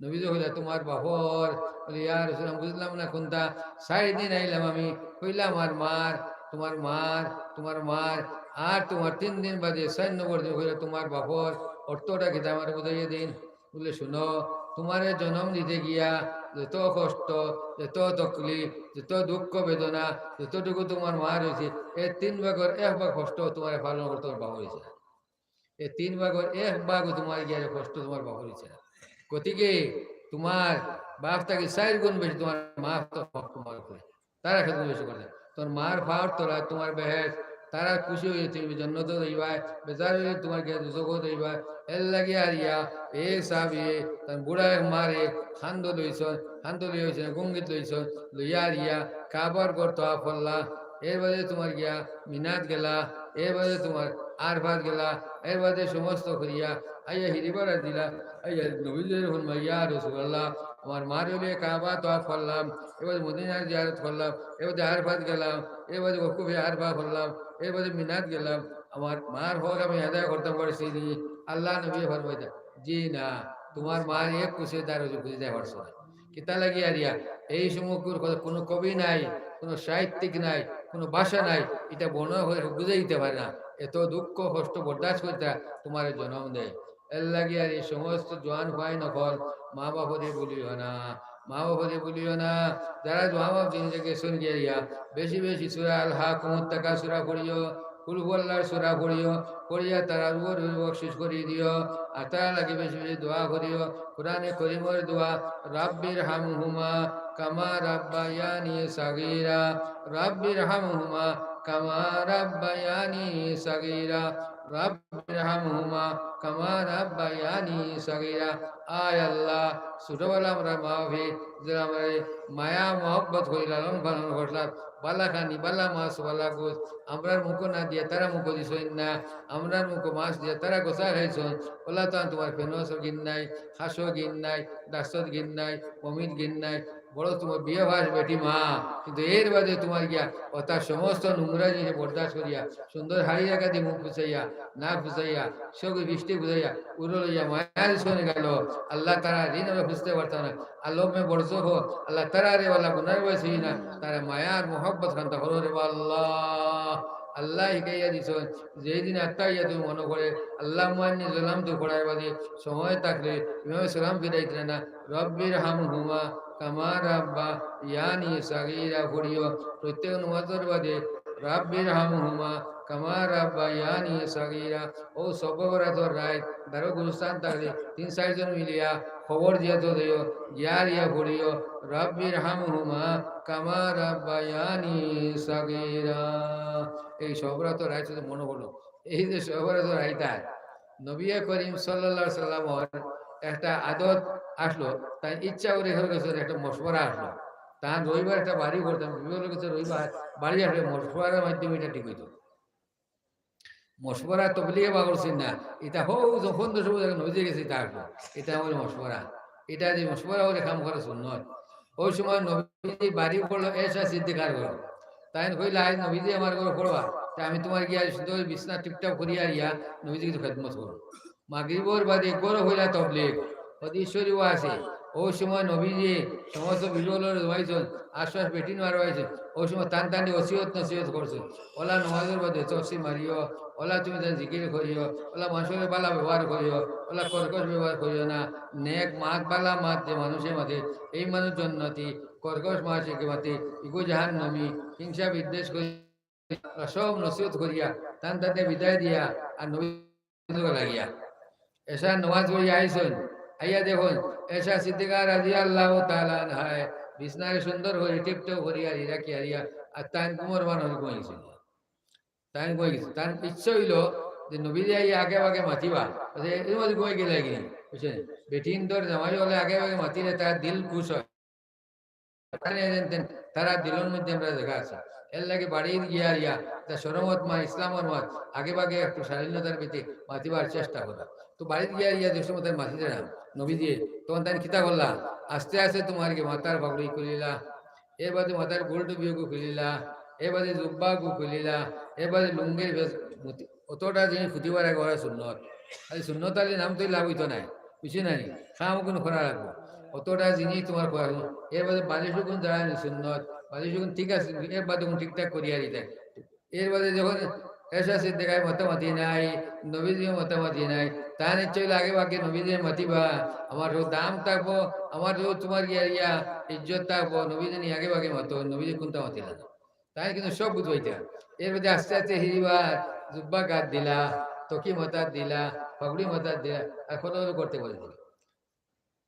নবীজিয়ে কইলা, "তুমার বাপর।" বলে, "ইয়া রাসূল, আমি বুঝলাম না কুন্তা।" চাইর দিন আইলাম আমি, কইলাম, "আমার মার, তুমার মার, তুমার মার।" আর তুমার তিন দিন বাদে চাইর নম্বর দিন কইলা, "তুমার বাপর।" অর্থটা কিতা আমারে বুঝাইয়া দিন। বলে, "শুনো, তুমারে জনম দিতে গিয়া যত কষ্ট, যত তকলিফ, যত দুঃখ বেদনা, যতটুকু তুমার মার অইছে, এর তিন ভাগর এক ভাগ কষ্ট তুমারে পালন করতে তুমার বাপর অইছে না। এ তিন ভাগর এক ভাগও তুমার গিয়া কষ্ট তুমার বাপর অইছে না। গতিকে তুমার বাপ থাকি চাইর গুণ বেশি তুমার মা তো হক তুমার উপরে। তারা খেদমত বেশি করছে। তুমার মার পাওর তলা তুমার বেহেশত, তারা খুশি অইয়া তুমি জন্নতো যাইবায়, বেজার অইলে তুমার গিয়া দুজখো যাইবায়। এরলাগি আর ইয়া, এ সাহাবিয়ে, তান বুড়া এক মারে কান্দো লইছইন, কান্দো লইয়া অইছে না, গঙ্গিত লইছইন, লইয়া আর ইয়া, কাবার ঘর তওয়াফ করলা, এরবাদে তুমার গিয়া মিনাত গেলা, এরবাদে তুমার আরফাত গেলা, এরবাদে সমস্ত করিয়া আইয়া হিরিবার দিলা, আইয়া নবীজিরে ফরমাইলা, "ইয়া রাসূলুল্লাহ, আমার মার লইয়া কাবা তওয়াফ করলাম, এরবাদে মদিনা জিয়ারত করলাম, এরবাদে আরফাত গেলাম, এরবাদে ওকুফে আরফা করলাম, এরবাদে মিনাত গেলাম, আমার মার হক আমি আদায় করতাম পারছি নি?" আল্লার নবীয়ে ফরমাইতা, "জি না, তুমার মার এক কুশে তার অজু বুঝিতায় পারছো না।" কিতা লাগি আর ইয়া? এই সময় কুর-, কুনু কবি নাই, কুনু সাহিত্যিক নাই, কুনু ভাষা নাই, ইটা বর্ণনা করি বুঝাইতে পারে না। এত দুঃখ কষ্ট বরদাস্ত করিয়া তুমারে জনম দেয়। এরলাগি আর এই সমস্ত জোয়ান ভাই নকল মা বাপরে ভুলিও না, মা বাপরে ভুলিও না। যারা মা বাপ জিন্দেগি শুন গিয়া বেশি বেশি সূরা আলহাকুমুত তাকাসুর পড়িও, কুল হু আল্লাহর সূরা পড়িও, পড়িয়া তারার উপর বকশিশ করি দিও। আর তারার লাগি বেশি বেশি দোয়া করিও। কোরআনে করিমর দোয়া, "রাব্বির হামহুমা কামা রাব্বায়ানি সাগীরা, রাব্বির হামহুমা কামা রাব্বায়ানি সাগীরা, রাব্বির হামহুমা কামা রাব্বায়ানি সাগীরা।" আয় আল্লাহ, ছোটবেলা আমরার মা বাপে যেরা আমরারে মায়া মহব্বত করি লালন পালন করলা, বালা খানি, বালা মাছ, বালা গোছ, আমরার মুখো না দিয়া তারা মুখো দিছইন না, আমরার মুখো মাছ দিয়া তারা গোছা খাইছইন, অলা তো আর তুমার ফেনসও ঘিন নাই, খাসও ঘিন নাই, দাসত ঘিন নাই, বমিত ঘিন নাই, বড় তুমার বিয়া ভাস বেটি মা, কিন্তু এরবাদে তুমার গিয়া অতা সমস্ত নোংরা জিনিস বরদাস্ত করিয়া, সুন্দর হাড়ি রাখা দি মুখ ফুছাইয়া, নাক ফুছাইয়া, চোখে বৃষ্টি ফুছাইয়া, উরো লইয়া মায়া দিছইন গেল, আল্লাহ তারা ঋণ আমরা বুঝতে পারতাম না। আল্লাহ মে বরজো হো, আল্লাহ তারা রে ওয়ালা গুনার বয়স হই না, তারা মায়ার মোহব্বত খান্তা করো রে বা আল্লাহ। আল্লাহ হিকাইয়া দিছইন, যেই দিন আত্মা ইয়া তুমি মনে করে, আল্লাহ মুআন্নি জলাম তো পড়ায় বাদে সময় থাকলে ইমামে সালাম ফিরাইতে না, রব্বির হামহুমা কামা রাব্বায়ানি সাগীরা পড়িও। প্রত্যেক নমাজর বাদে রব্বির হামহুমা কামা রাব্বায়ানি সাগীরা। ও সবে বরাতর রাইত, দারো গুলিস্তান থাকলে তিন চাইরজন মিলিয়া খবর দিয়া তো দিও, গিয়া রিয়া পড়িও, "রাব্বির হামহুমা কামা রাব্বায়ানি সাগীরা।" এই সবে বরাতর রাইত মনো করো, এই যে সবে বরাতর রাইত আয়, নবী করিম সাল্লাল্লাহু আলাইহি ওয়াসাল্লামর একটা আদত আসলো, তাইন ইচ্ছা করি হয়ে গেছে একটা মশওয়ারা আসলো। তান রবিবার একটা বাড়ি করতাম, বিবাহ গেছে রবিবার বাড়ি আসলে মশওয়ারার মাধ্যমে এটা ঠিক হইতো। মশওয়ারা তবলিগে বা করছেন না, এটা হো যখন দশ বছর নবীজি গেছে এটা আসলো, এটা আমার মশওয়ারা, এটা যে মশওয়ারা ওরে কাম করা সুন্নত। ওই সময় নবীজি বাড়ি পড়লো এশা সিদ্দিকার ঘর, তাইন কইলা, "আজ নবীজি আমার ঘরে পড়বা, তা আমি তোমার গিয়া সুন্দর বিছনা টিপটপ করিয়া আইয়া নবীজি কিছু খেদমত করো।" মাগরিবর বাদে ঘরে হইলা তবলিগ, হাদিস শরীফও আছে। ওই সময় নবীজি সমস্ত বিবি অকলরে জমাইছইন, আশপাশ বেটিন মারওয়াইছইন। ওই সময় তান তানি ওসিয়ত নসিহত করছইন। অলা নমাজর বাদে তসবি মারিও, অলা তুমি তান জিকির করিও, অলা মানষরে ভালা ব্যবহার করিও, অলা কর্কশ ব্যবহার করিও না। নেক মাত, ভালা মাত যে মানুষে মাতে, এই মানুষ জন্নতি, কর্কশ মাতে, ইগু জাহান্নামি, হিংসা বিদ্বেষ করি সব নসিহত করিয়া তান তাতে বিদায় দিয়া আর নবী লাগিয়া এশা নমাজ পড়িয়া আইছইন, আইয়া দেখইন এশা সিদ্দিকা রাদিয়াল্লাহু তাআলা আনহায় বিছনারে সুন্দর করি টিপটপ করিয়া রিরাকি হারিয়া আর তাইন ঘুমর বান হরি ঘুমাই গেছইন। তাইন ঘুমাই গেছইন। তান ইচ্ছা হইল যে নবীজি আইয়া আগে ভাগে মাতিবা, এর মধ্যে ঘুমাই গেলা কিনি, বুঝছেন? বেটিন্তর জামাই অকলে আগে ভাগে মাতিলে তার দিল খুশ হয়। তারা দিলর মধ্যে আমরা জাগা আছে। এর লাগি বাড়িত গিয়া আইয়া, তা শরমত মা, ইসলামর মত, আগে ভাগে একটু শালীনতার ভিতরে মাতিবার চেষ্টা করা। তো বাড়িত গিয়া আইয়া যে সময় তাইন মাতিতে না, নবীজি, তখন তাইন কিতা করলা? আস্তে আস্তে তোমার কি মাথার পাগড়ি খুলিলা, এর বাদে মাথার গোল টুপিগু খুলিলা, এর বাদে জুব্বাগু খুলিলা, এর বাদে লুঙ্গির ভেস, অতটা জিনিস খুদিবার আগে করা সুন্নত। আর সুন্নত আলী নাম তো লাভ হইতো নাই, বুঝছি না নি? কাম কোনো করা লাগবো। অতটা জিনিস তোমার করা লাগবো। এর বাদে বালিশ গুণ যারা নি সুন্নত, বালিশ গুণ ঠিক আছে, এর বাদে গুণ ঠিকঠাক করিয়া দিতে। এর বাদে যখন এশা সিদ্দিকায় মাতামাতি নাই, নবীজিও মাতামাতি নাই, তার ইচ্ছা হইলে আগে ভাগে নবীজি মাতিবা, আমার সব দাম থাকবো, আমার সব তোমার গিয়া গিয়া ইজ্জত থাকবো, নবীজি নি আগে ভাগে মাতো, নবীজি কোনটা মাতিলা না। তাই কিন্তু সব বুঝবাইতা। এর মধ্যে আস্তে আস্তে হিরিবার জুব্বা গাত দিলা, তকি মাথাত দিলা, পাগড়ি মাথাত দিলা, আর কত করতে বলে দিলা।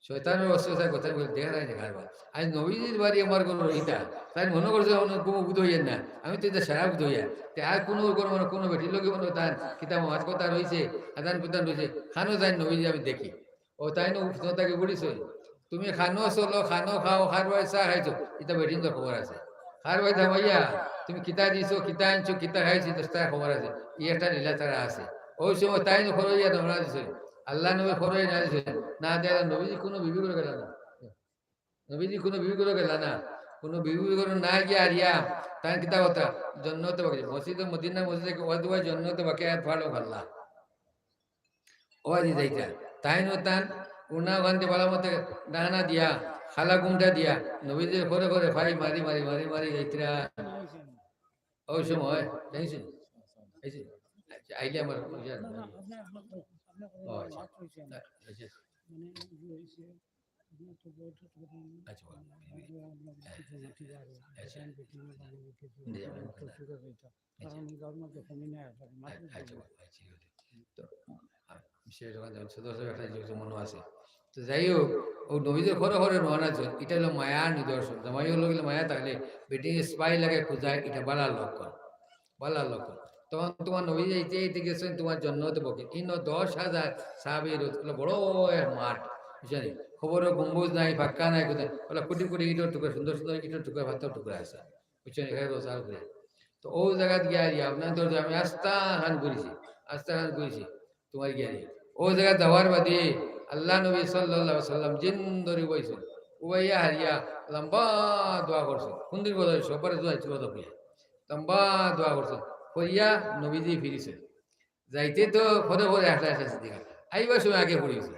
শয়তানের অস্ত্র তাই কথা বলে দেখা নাই, দেখা বা। আজ নবীজির বাড়ি আমার কোনো রহিতা, তাই মনে করছে আমার কোনো বুধ হইয়ের না, আমি তো এটা সারা বুধ হইয়া। তে আর কোনো কোনো মানে কোনো বেটির লোকে মনে তার কিতাব মাত কথা রয়েছে, আদান প্রদান রয়েছে, খানো যাই নবীজি আমি দেখি। ও তাই না উঠতে তাকে বলিস, তুমি খানো চলো, খানো খাও, খার বাড়ি চা খাইছো, এটা বেটিন্তর খবর আছে। খার বাড়ি থামাইয়া তুমি কিতা দিছো, কিতা আনছো, কিতা খাইছো, এটা তার খবর আছে। ই একটা লীলা তারা আছে। ওই সময় তাই না খরচ ইয়া তোমরা দিছো, আল্লাহ নবী খরচ না দিছো, না দেয় নবীজি কোনো বিবি করে গেল না। নবীজি কোনো বিবি করে গেল না। কোনো বিবি করে না গিয়া আরিয়া, তাই কিতা কথা, জন্নতে বাকি। মসজিদে মদিনা মসজিদে ওয়াজ ওয়াজ জন্নতে বাকি আর ফাড়ো আল্লাহ। ওয়াজি যাইতা। তাইন ও তান উনা ওখান দিয়ে ভালা মতে ডানা দিয়া, খালা গুমটা দিয়া, নবীজির ঘরে ঘরে ফাড়ি মারি মারি মারি মারি যাইতরা। ওই সময়, জানিস? এই যে, আচ্ছা, আইলে আমার ওই যে, ও, আচ্ছা। আচ্ছা। আচ্ছা, বাবা। আচ্ছা। জি, আমার কথা। আচ্ছা। আচ্ছা, বাবা, আচ্ছা, ঠিক আছে। তো, আ, সে যখন, যখন ছোট ছোট একটা জিনিস মনে আছে। তো যাই হোক, ও নবীজির ঘরে ঘরে রওনা দিছে, এটা হলো মায়ার নিদর্শন। জামাই হলো গেলে মায়া থাকলে বেটি স্পাই লাগে খুঁজায়, এটা বালার লক্ষণ, বালার লক্ষণ। তখন তোমার নবী যাইতে যাইতে গেছেন তোমার জন্নতে বকে। ইনো দশ হাজার সাহাবী রোজ, বড় এক মাঠ, বুঝছেন? খবরও গম্বুজ নাই, পাক্কা নাই, কোথায়? বলে কোটি কোটি ইটের টুকরা, সুন্দর সুন্দর ইটের টুকরা, পাথর টুকরা আছে। বুঝছেন, এখানে রোজা করে। তো ও জায়গাত গিয়া, গিয়া আপনার ধরতে আমি আস্তা খান ঘুরেছি, আস্তা খান ঘুরেছি, তোমার গিয়া গিয়া। ও জায়গাত যাওয়ার বাদে আল্লাহ নবী সাল্লাল্লাহু আলাইহি ওয়াসাল্লাম জিন ধরে বইছে, উবাইয়া হারিয়া লম্বা দোয়া করছে, কুন্দির বদল সবার দোয়া ছিল তো কইয়া, লম্বা দোয়া করছে, করিয়া নবীজি ফিরিছে। যাইতে তো পরে পরে আসলে আসলে সিদ্দিকা। আইবার সময় আগে পড়ে গেছে।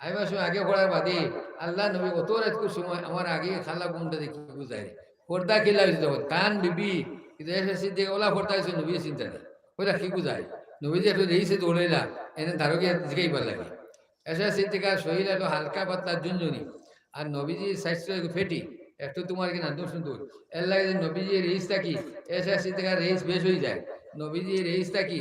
আইবার সময় আগে পড়ার বাদে আল্লাহ নবী অত রাত করে সময় আমার আগে খালা গুমটা দেখি বুঝায়। পর্দা খেলা হয়েছে তখন। তান বিবি, কিন্তু এসে সিদ্দিকা ওলা পর্দা হয়েছে নবী চিন্তা না। ওরা কি বুঝায়? নবীজি একটু রেইসে দৌড়াইলা, এনে ধারকে জিগাইবার লাগে। এসে সিদ্দিকা শরীর একটু হালকা পাতলা ঝুনঝুনি। আর নবীজি স্বাস্থ্য একটু ফেটি, একটু তোমার কি না দুষ দুষ। এর লাগে যে নবীজি রেইস থাকি, এসে সিদ্দিকা রেইস বেশ হয়ে যায়। নবীজি রেইস থাকি,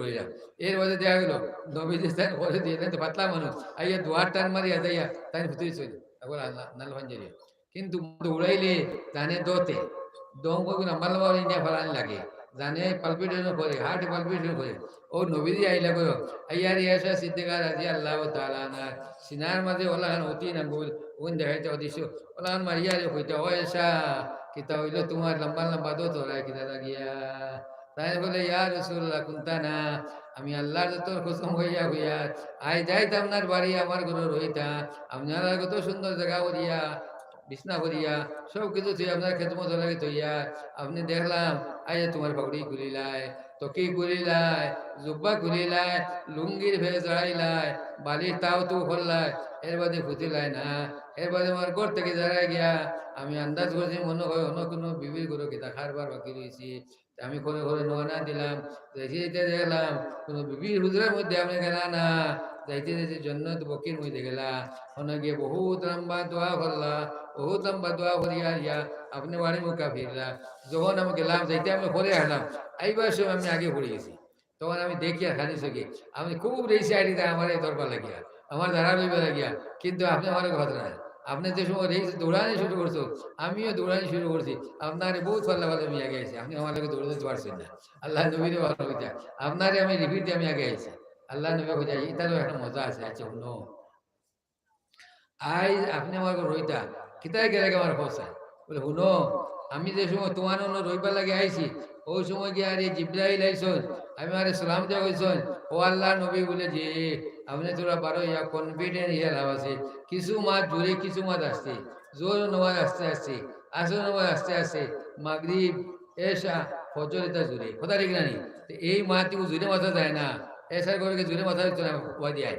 করিলাম। এর বাদে দেখা গেল, নবীজি তাইন করে দিয়া, তাইন তো পাতলা মানুষ, আইয়া দুয়ার টান মারিয়া যাইয়া, তাইন ফুতুইছইন, এখন নাল ফাঞ্জারি। কিন্তু দৌড়াইলে জানে দতে, দম করি লম্বা লম্বা করে ইন্ডিয়া ফালানি লাগে, জানে palpitation করে, heart palpitation করে। ও নবীজি আইলা গো, আইয়া রে আয়েশা সিদ্দিকা রাদিয়াল্লাহু তাআলা আনহার সিনার মাঝে ওলাখান অতি নাঙ্গুল, ওন দেখাইতে অদৃশ্য, ওলাখান মারিয়া রে কইতা, "ও আয়েশা, কিতা অইলো তুমার লম্বা লম্বা দত ওলাই কিতা লাগিয়া?" তাইন কইলা, "ইয়া রাসূলুল্লাহ, কুনতা না, আমি আল্লাহর দতর কসম কইয়া কইয়ার, আইজ যাইতাম আপনার বাড়ি, আমার ঘরো রইতা, আপনার কত সুন্দর জাগা করিয়া, বিছনা করিয়া, সব কিছু থইয়া আপনার খেদমত লাগি থইয়া, আপনে দেখলাম, আইয়া তুমার পাগড়ি খুলিলায়, তকি খুলিলায়, জুব্বা খুলিলায়, লুঙ্গির ফেস জড়াইলায়, বালিশ তাও তু করলায়, এর বাদে ফুতিলায় না, এর বাদে আমার ঘর থাকি যারা গিয়া, আমি আন্দাজ করছি মনে হয় অন্য কুনু বিবির ঘরো কিতা কারবার বাকি রইছে।" আমি করে করে রওয়ানা দিলাম, যাইতে যাইতে দেখলাম, কুনু বিবির হুজরার মধ্যে আপনে গেলা না, যাইতে যাইতে জন্নত বকির মধ্যে গেলা, ওখানো গিয়া বহুত লম্বা দোয়া করলা, বহুত লম্বা দোয়া করিয়া ইয়া আপনে বাড়ি মুখা ফিরলা। যখন আমি গেলাম, যাইতে আমি করে আসলাম, আইবার সময় আমি আগে পড়ি গেছি। তখন আমি দেখি আর খালি চোখে, আমি খুব রেসি আইডি দেয় আমার এই দরবার লাগিয়া, আমার ধারা লইবার লাগিয়া, কিন্তু আপনে আমার কথা না। আপনে যে সময় রেস দৌড়ানি শুরু করছো, আমিও দৌড়ানি শুরু করছি। আপনারে বহুত পাল্লা পাল্লা আমি আগে আইছি, আপনে আমার লগে দৌড়াইতে পারছেন না। আল্লাহর নবীরে ভালা কইতা, আপনারে আমি রিপিট দিয়া আমি আগে আইছি। আল্লাহর নবী কইতা, "ইতারও একটা মজা আছে, আচ্ছা হুনো।" আইজ আপনে আমার ঘরো রইতা, কিতায় গেলে আমার পৌঁছায়? বলে, "হুনো, আমি যে সময় তুমার অনো রইবার লাগি আইছি, ওই সময় গিয়া আরে জিব্রাইল আইছইন, আমি আরে সালাম দিয়া কইছইন, ও আল্লাহর নবী বলে যে, আপনে থুড়া বারো ইয়া কনফিডেন্ট ইয়া লাভ আছে, কিছু মাত জোরে, কিছু মাত আস্তে, জোহর নমাজ আস্তে আস্তে, আসর নমাজ আস্তে আস্তে, মাগরিব, এশা, ফজর ইতা জোরে।" কথা ঠিক না নি? তো এই মাত ইগু জোরে মাতা যায় না, এশার ঘরো গিয়া জোরে মাতা অইতো না, ওয়া দিয়া।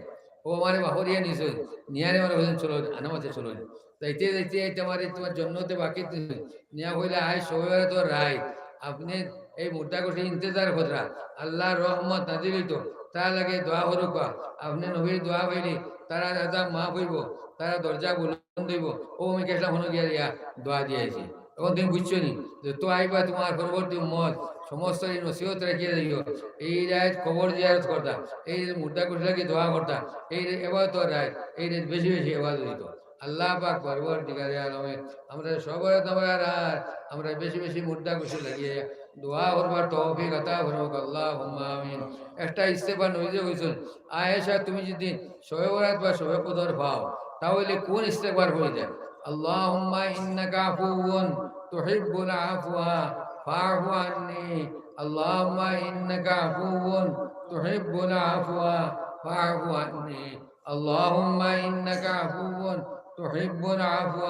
ও আমারে বাহরিয়া নিছইন, নিয়ারে আমারে কইছইন, "চলো, আনামাতে চলো।" যাইতে যাইতে যাইতে আমারে তুমার জন্নতে বাকি দিছইন। নিয়া কইলা, "আইজ শবে বরাতর রাইত, আপনে এই মুর্দা গোষ্ঠীর ইন্তেজার কররা, আল্লাহর রহমত নাজিল অইতো, তার লাগি দোয়া করউক্কা।" আপনে নবীর দোয়া পাইলে তারার আযাব মাফ অইবো, তারার দরজা বুলন্দ অইবো। ও আমি গেছলাম অনো গিয়া ইয়া দোয়া দিয়া আইছি। এখন তুমি বুঝছো নি? যত আইবা তুমার পরবর্তী উম্মত, সমস্ত এই নসিহত রাখিয়া যাইও। এই রাইত কবর জিয়ারত করতা, এই রাইত মুর্দা গোষ্ঠীর লাগি দোয়া করতা, এই রাইত ইবাদতর রাইত, এই রাইত বেশি বেশি ইবাদত অইতো। আল্লাহ পাক পরওয়ারদিগারে আলমে আমরা সবার, আমরা আর আমরা বেশি বেশি মুর্দা গোষ্ঠীর লাগি দোয়া করবার তৌফিক আতা করউক, আল্লাহুম্মা আমিন। একটা ইস্তেগফার নবীজি কইছইন, আয়েশা, তুমি যদি শবে বরাত বা শবে কদর পাও, তাহলে কোন ইস্তেগফার পড়ি দেয়? اللهم إنك عفو تحب العفو فاعف عني. اللهم إنك عفو تحب العفو فاعف عني. اللهم إنك عفو تحب العفو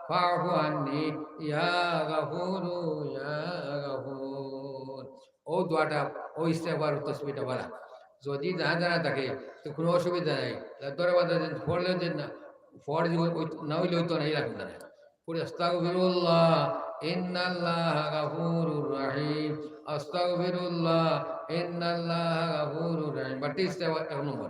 فاعف عني يا غفور يا غفور. ও দোয়াটা, ও ইস্তেগফার, ও তসবিটা পড়া যদি জানা জানা থাকে, তো কুনু অসুবিধা নাই। তার দরবার দেন, পড়লেও দেন না, পড় যদি ওই, না অইলে অইতো না, এই রাখুন না। পড়ি, "আস্তাগফিরুল্লাহ, ইন্নাল্লাহা গাফুরুর রাহিম। আস্তাগফিরুল্লাহ, ইন্নাল্লাহা গাফুরুর রাহিম।" বাট্টি ইস্তেগফার এক নম্বর।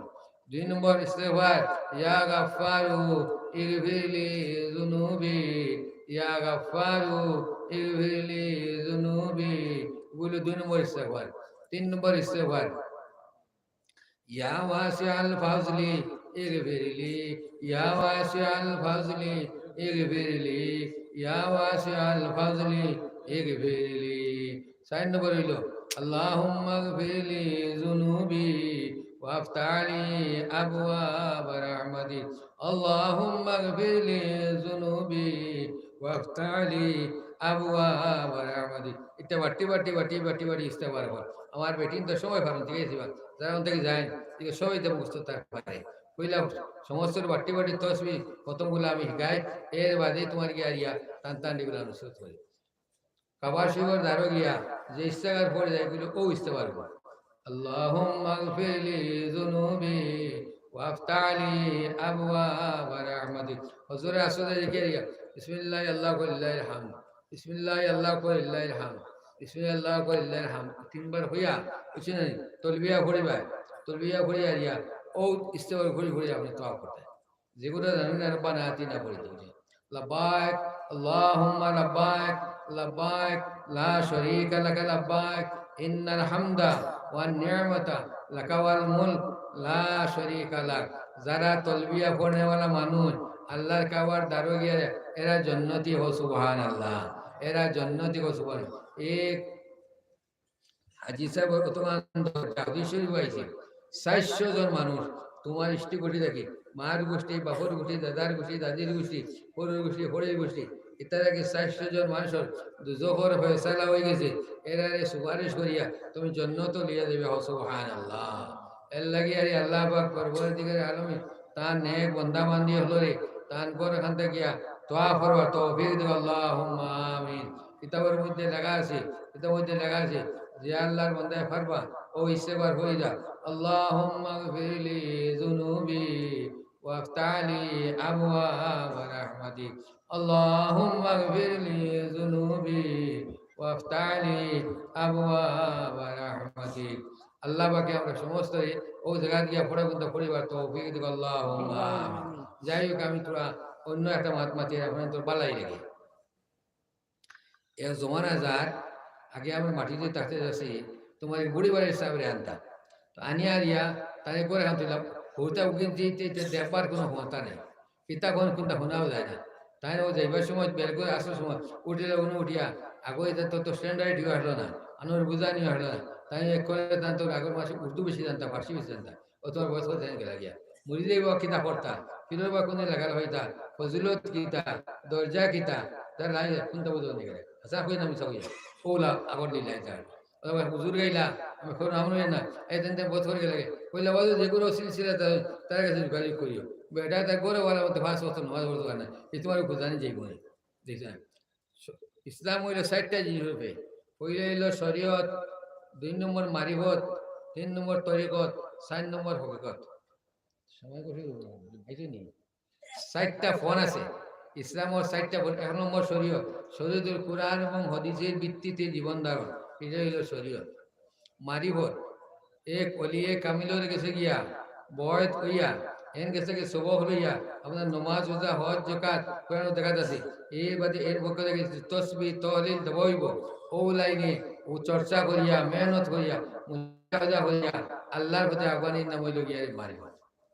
দুই নম্বর ইস্তেগফার, "ইয়া গাফফারু, ইগফিরলি যুনুবি। ইয়া গাফফারু, ইগফিরলি যুনুবি।" বলে দুই নম্বর ইস্তেগফার। তিন নম্বর ইস্তেগফার, "ইয়া ওয়াসিআল ফাজলি, ইগফিরলি। ইয়া ওয়াসিআল ফাজলি, ইগফিরলি। ইয়া ওয়াসিআল ফাজলি, ইগফিরলি।" চাইর নম্বর অইলো, "আল্লাহুম্মা ইগফিরলি যুনুবি ওয়াফতাহলি আবওয়াবা রাহমাতিক। আল্লাহুম্মা ইগফিরলি যুনুবি ওয়াফতাহলি আবওয়াবা রাহমাতিক।" ইটা বাট্টি বাট্টি বাট্টি বাট্টি বাট্টি ইস্তেগফার কর। আমার বেটিন তো সবে পারইন, ঠিক আছে বা? যারা অন থাকি যাইন, ঠিক আছে, সবে তো মুখস্থ থাকতে পারে। পয়লা সমস্ত বাট্টি বাট্টি তসবি প্রথমগুলা আমি শিখাই, এর বাদে তুমার গিয়া ইয়া টান টান এগুলা নসিহত করি। কাবা শরীফর দ্বারো গিয়া যে ইস্তেগফার পড়ি যায়, এগুলো ও ইস্তেগফার পড়। "আল্লাহুম্মা ইগফিরলি যুনুবি ওয়াফতাহলি আবওয়াবা রাহমাতিক।" হজরে আসওয়াদে জিকির গিয়া, "বিসমিল্লাহি আল্লাহু লিল্লাহিল হামদ। বিসমিল্লাহি আল্লাহু লিল্লাহিল হামদ। বিসমিল্লাহি আল্লাহু লিল্লাহিল হামদ।" তিনবার কইয়া, বুঝছইন নি? তলবিয়া পড়িবা, তলবিয়া পড়িয়া ইয়া, ও ইস্তেগফার পড়ি পড়ি আপনে তওয়াফ করতা। যেগুলো জানি না, রব্বানা আতিনা পড়ি দিও। লাব্বাইক আল্লাহুম্মা লাব্বাইক, লাব্বাইক লা শারীকা লাকা লাব্বাইক, ইন্নাল হামদা ওয়ান নি'মাতা লাকা ওয়াল মুলক লা শারীকা লাক। যারা তলবিয়া পড়নেওয়ালা মানুষ, আল্লাহর কাবার দ্বারো গিয়া এরা জন্নতি, কও সুবহানাল্লাহ। এরা জন্নতি, কও সুবহানাল্লাহ। এক হাজি সাহেব বর্তমান দরজা হাদিস শরীফ আইছে, চারশো জন মানুষ, তোমার ইষ্টি গুষ্টি থাকি, মার গুষ্টি, বাপর গুষ্টি, দাদার গুষ্টি, দাদির গুষ্টি, পরর গুষ্টি, পরর গুষ্টি, ইতার আগে চারশো জন মানুষর দুজখর ফয়সালা অই গেছে। এরারে সুপারিশ করিয়া তুমি জন্নতো লইয়া যাইবে, কও সুবহানাল্লাহ। এর লাগি আরে আল্লাহ পাক পরওয়ারদিগারে আলমে তান নেক বন্দা বান্দি অকলরে তান ঘর খান্তা গিয়া দোয়া করবার তৌফিক দিও, আল্লাহুম্মা আমিন। কিতাবর মধ্যে লেখা আছে, কিতাবর মধ্যে লেখা আছে, যে আল্লাহর বন্দায় পারবা, অউ ইস্তেগফার পড়িলা, আল্লাহুম্মাগফিরলি যুনুবি ওয়াফতাহলি আবওয়াবা রাহমাতিক। আল্লাহুম্মাগফিরলি যুনুবি ওয়াফতাহলি আবওয়াবা রাহমাতিক। আল্লাহ পাকে আমরা সমস্ত অউ জাগাত গিয়া পড়া কিন্তু পড়িবার তৌফিক দিক, আল্লাহুম্মা আমিন। যাই হোক, আমি থুড়া অন্য একটা মাত মাতি, আপনারার তো ভালাই লাগে। এ জমানা যার আগে আমরা মাটিত থাকতে যাচ্ছি, তোমার এই বুড়ি বাড়ির সাহেবরে আনতা, তো আনিয়া আরিয়া তারে ঘরে আনতে হইলাম। হুতা উকিল দিতে দেখবার কোনো ক্ষমতা নেই, কিতা কোন কোনটা শোনাও যায় না। তাই ও যাইবার সময় বের করে আসার সময় উঠিলে উনি উঠিয়া আগে এটা তো, তো স্ট্যান্ডার্ড ইয়ে হলো না, আনোর বুঝানি হলো না। তাই এক করে তান তো আগর মাসে উর্দু বেশি জানতা, ফার্সি বেশি জানতা। ও তোমার বয়স কত গেলা গিয়া? মুড়ি যাইব কিতা পড়তা, কিলোর বা কোনে লাগাল হইতা, ফজিলত কিতা, দরজা কিতা, তার লাই কোনটা বুঝো নি গেলে? আচ্ছা, কই না মিছা কইয়া। ওলা আগর দিলাই তার। ওলা হুজুর গাইলা, আমি খবর নাম লই না। এই তেন তেন বছর গেলে গে। কইলা, "বাজু, যে কোনো সিলসিলা তার, তার কাছে যোগাযোগ করিও।" বেটা তার ঘরে ওলা মতো পাঁচ বছর নামাজ পড়তো না। এই তোমার বুঝানি যাইব না। দেখছেন? ইসলাম হইল চারটা জিনিস রূপে। পয়লা হইল শরীয়ত, দুই নম্বর মারিফত, তিন নম্বর তরিকত, চার নম্বর হকিকত। সময় কত হইল? এই যে নি। চারটা ফোন আছে। ইসলামর চারটা ফোন। এক নম্বর শরীয়ত। শরীয়তুল কোরআন এবং হাদিসের ভিত্তিতে জীবন ধারণ। এটা হইল শরীয়ত। মারিফত। এক অলিয়ে কামিলর গেছে গিয়া, বয়ত হইয়া, এন গেছে গিয়া সবক লইয়া, আপনার নমাজ, রোজা, হজ, যাকাত, কোরআন দেখা যাচ্ছে। এর বাদে এর পক্ষ থেকে তসবি, তহলিল দেওয়া হইব। ও লাইনে ও চর্চা করিয়া, মেহনত করিয়া, মুজাহাদা করিয়া, আল্লাহর পথে আগুয়ানির নাম হইল গিয়া এই মারিফত।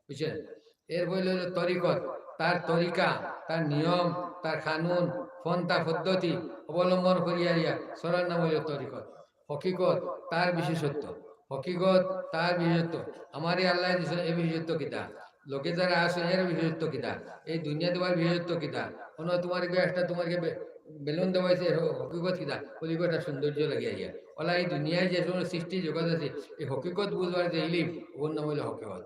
বুঝছেন? এর বইল হইল তরিকত, তার তরিকা, তার নিয়ম, তার কানুন, পন্থা পদ্ধতি অবলম্বন করিয়া ইয়া চলার নাম হইল তরিকত। হকিকত, তার বিশেষত্ব। হকিকত, তার বিশেষত্ব। আমারে আল্লাহ দিছে এই বিশেষত্ব কিতা? লোকে যারা আছে এর বিশেষত্ব কিতা? এই দুনিয়া তোমার বিশেষত্ব কিতা? কোনো তোমার গিয়ে একটা তোমার গিয়ে বে-, বেলুন দেওয়া হয়েছে, এর হ-, হকিকত কিতা? বলি গো, একটা সৌন্দর্য লাগে ইয়া। ওলা এই দুনিয়ায় যে সমস্ত সৃষ্টি জগৎ আছে, এই হকিকত বুঝবার যে ইলিম, ওর নাম হইল হকিকত।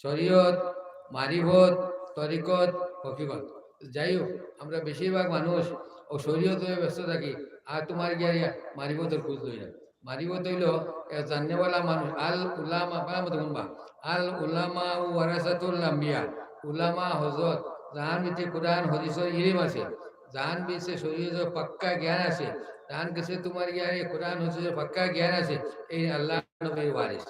শরীয়ত, মারিফত, তরিকত, হকিকত। যাই হোক, আমরা বেশিরভাগ মানুষ ও শরীয়ত লইয়া ব্যস্ত থাকি, আর তোমার গিয়া ইয়া মারিফতর খোঁজ লই না। মারিফত হইল এক জাননেওয়ালা মানুষ, আল উলামা, বাংলা মতো শুনবা, আল উলামা ওয়ারাসাতুল আম্বিয়া। উলামা হজরত, যান ভিতরে কোরআন হাদিসর ইলিম আছে, যান ভিতরে শরীয়তর পাক্কা জ্ঞান আছে, যান কাছে তোমার গিয়া এই কোরআন হাদিসর পাক্কা জ্ঞান আছে, এই আল্লাহ নবীর ওয়ারিস।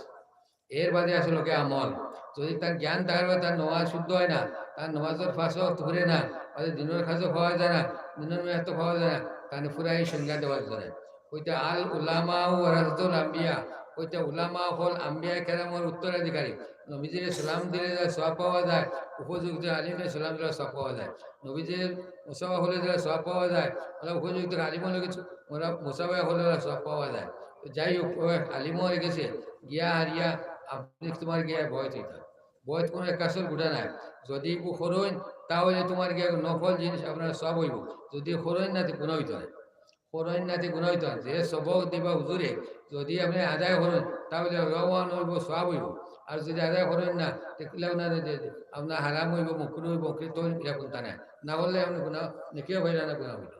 এর বাদে আছে লোকে আমল। যদি তার জ্ঞান থাকার বাদে তার নমাজ শুদ্ধ হয় না, তার নমাজর পাঁচ ওয়াক্ত ঘুরে না, তাহলে দিনের কাজও পাওয়া যায় না, দিনের মেয়াদ তো পাওয়া যায় না, তাহলে পুরা এই সংজ্ঞা দেওয়া যায় না। কইতে আল উলামা ওয়ারাসাতুল আম্বিয়া, কইতে উলামা হল আম্বিয়া কেরামর উত্তরাধিকারী। নবীজির সালাম দিলে যা সওয়াব পাওয়া যায়, উপযুক্ত আলিমের সালাম দিলে সওয়াব পাওয়া যায়। নবীজির মুসাফা হলে যা সওয়াব পাওয়া যায়, ওলা উপযুক্ত আলিম হলে কিছু, ওলা মুসাফা হলে যা সওয়াব পাওয়া যায়। তো যাই হোক, ও এক আলিম হয়ে গেছে, গিয়া হারিয়া আপনি তোমার গিয়া বয়ত হইতা। বয়ত কোনো এক কাজর গুণা নাই। যদি ও করইন, তাহলে তোমার গিয়া নফল জিনিস আপনার সওয়াব হইব। যদি করইন না, তো গুণা হইতো না। করইন না, তো গুণা হইতো না। যে সবক দিবা হুজুরে, যদি আপনি আদায় করইন, তাহলে রওয়ান হইব, সওয়াব হইব। আর যদি আদায় করইন না, তো কিলাও না যে আপনার হারাম হইব, মকরু হইব, মকরু তো ইয়া কোনটা নাই। না হলে আপনি গুণা, নেকিও পাইলা না, গুণা হইল না।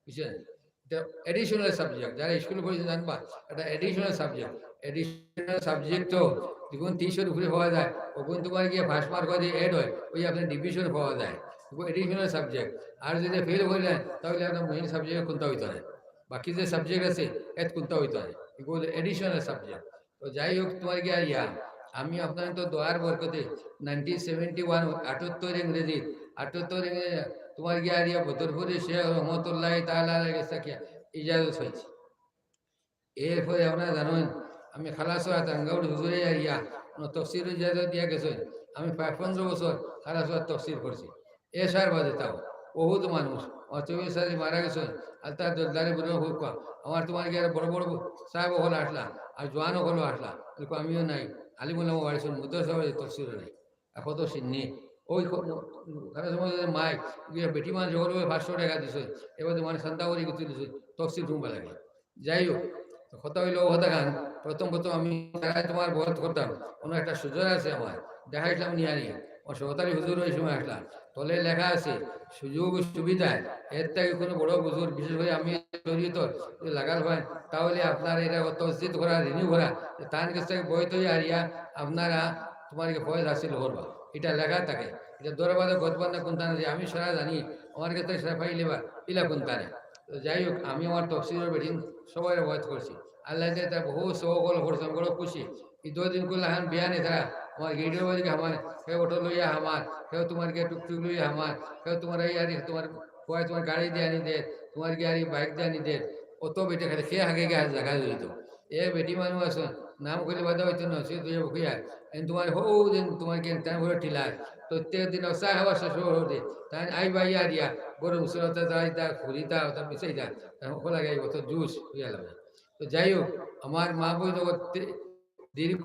বুঝছেন? এটা additional subject, যারা স্কুলে পড়েছেন জানবা, এটা additional subject। Additional subject তো যেগুন তিরিশের উপরে পাওয়া যায়, ওগুন তোমার গিয়ে পাস মার্ক দিয়ে add হয়, ওই আপনার ডিভিশন পাওয়া যায়, ওগুন additional subject। আর যদি ফেল করলেন, তাহলে আপনার মেইন সাবজেক্ট কোনটা হইতে হয়, বাকি যে সাবজেক্ট আছে, এত কোনটা হইতে হয়, এগুলো additional subject। তো যাই হোক, তোমার গিয়া ইয়া, আমি আপনার তো দোয়ার বরকতে নাইনটিন সেভেন্টি ওয়ান, আটাত্তর ইংরেজি, আটাত্তর ইংরেজি, তোমার গিয়া আরিয়া বদরপুরে শেখ রহমতুল্লাহ তাআলা আলাইহি গেছে কিয়া ইজাজত পাইছি। এরপরে আপনারা জানেন, আমি খালাসোয়া টাঙ্গাউড়ি হুজুরে আরিয়া তফসির ইজাজত দিয়া গেছেন। আমি প্রায় পনেরো বছর খালাসোয়া তফসির করছি। এশার বাদে তাও বহুত মানুষ, আমার চৌধুরী সাহেব মারা গেছেন, আলতা দলদারে বুড়ো হোক, আমার তোমার গিয়া বড় বড় সাহেব হল আসলা, আর জোয়ান হল আসলা, এরকম আমিও নাই, আলিমুল্লাহ বাড়িছেন, মুদ্রা সাহেব তফসির নাই, এখন তো সিন্নি, ওই খ-, খালাসোয়া মাই, গিয়া বেটি মানুষ হল পাঁচশো টাকা দিছে, এবার তোমার সন্ধ্যা করে কিছু দিছে, তফসির ঘুম লাগে। যাই হোক, তো কথা হইলো ও কথা খান, প্রথম প্রথম আমি তারা তোমার বহত করতাম, কোনো একটা সুযোগ আছে আমার, দেখাইছিলাম নিয়ে আনি, ও সহকারী হুজুর ওই সময় আসলাম, তলে লেখা আছে সুযোগ সুবিধায় এর থেকে কোনো বড় বুজুর্গ, বিশেষ করে আমি জড়িত, যদি লাগাল হয়, তাহলে আপনার এটা তসজিদ করা, রিনিউ করা, যে তার কাছ থেকে বই তৈরি হারিয়া আপনারা তোমার কি ফয়েজ হাসিল করবা, এটা লেখা থাকে। এটা দরবারে গতবান্না কোনটা না যে আমি সারা জানি, আমার কাছে সারা পাইলে বা ইলা কোনটা না। তো যাই হোক, আমি আমার তফসিরের বেটিন সবাই বয়স করছি। আল্লাহ যে তার বহু সবল করছে, আমি বড় খুশি। এই দুই দিন করলে এখন বিয়ানে তারা আমার গেটের বাড়ি আমার, কেউ অটো লইয়া আমার, কেউ তোমার গিয়ে টুকটুক লইয়া আমার, কেউ তোমার এই আর তোমার ফুয়ায় তোমার গাড়ি দিয়ে আনি দে, তোমার গিয়ে আর বাইক দিয়ে আনি দে, অত বেটে খালি সে আগে গিয়ে জায়গা দিত। এ বেটি মানুষ আছে, নাম কইলে বাধা হইতো না, সে দুই বকিয়া। এন তোমার হৌ দিন তোমার গিয়ে টাইম করে টিলার, প্রত্যেক দিন অসা খাবার শেষ হয়ে হতে, তাই আই বাই আর ইয়া, গরম সুরতা যাই তা, খুলি তা, ওটা মিশাই যা, তাই হকল আগে অত জুস হইয়া লাগে। তো যাই হোক, আমার মা বই জগতে দীর্ঘ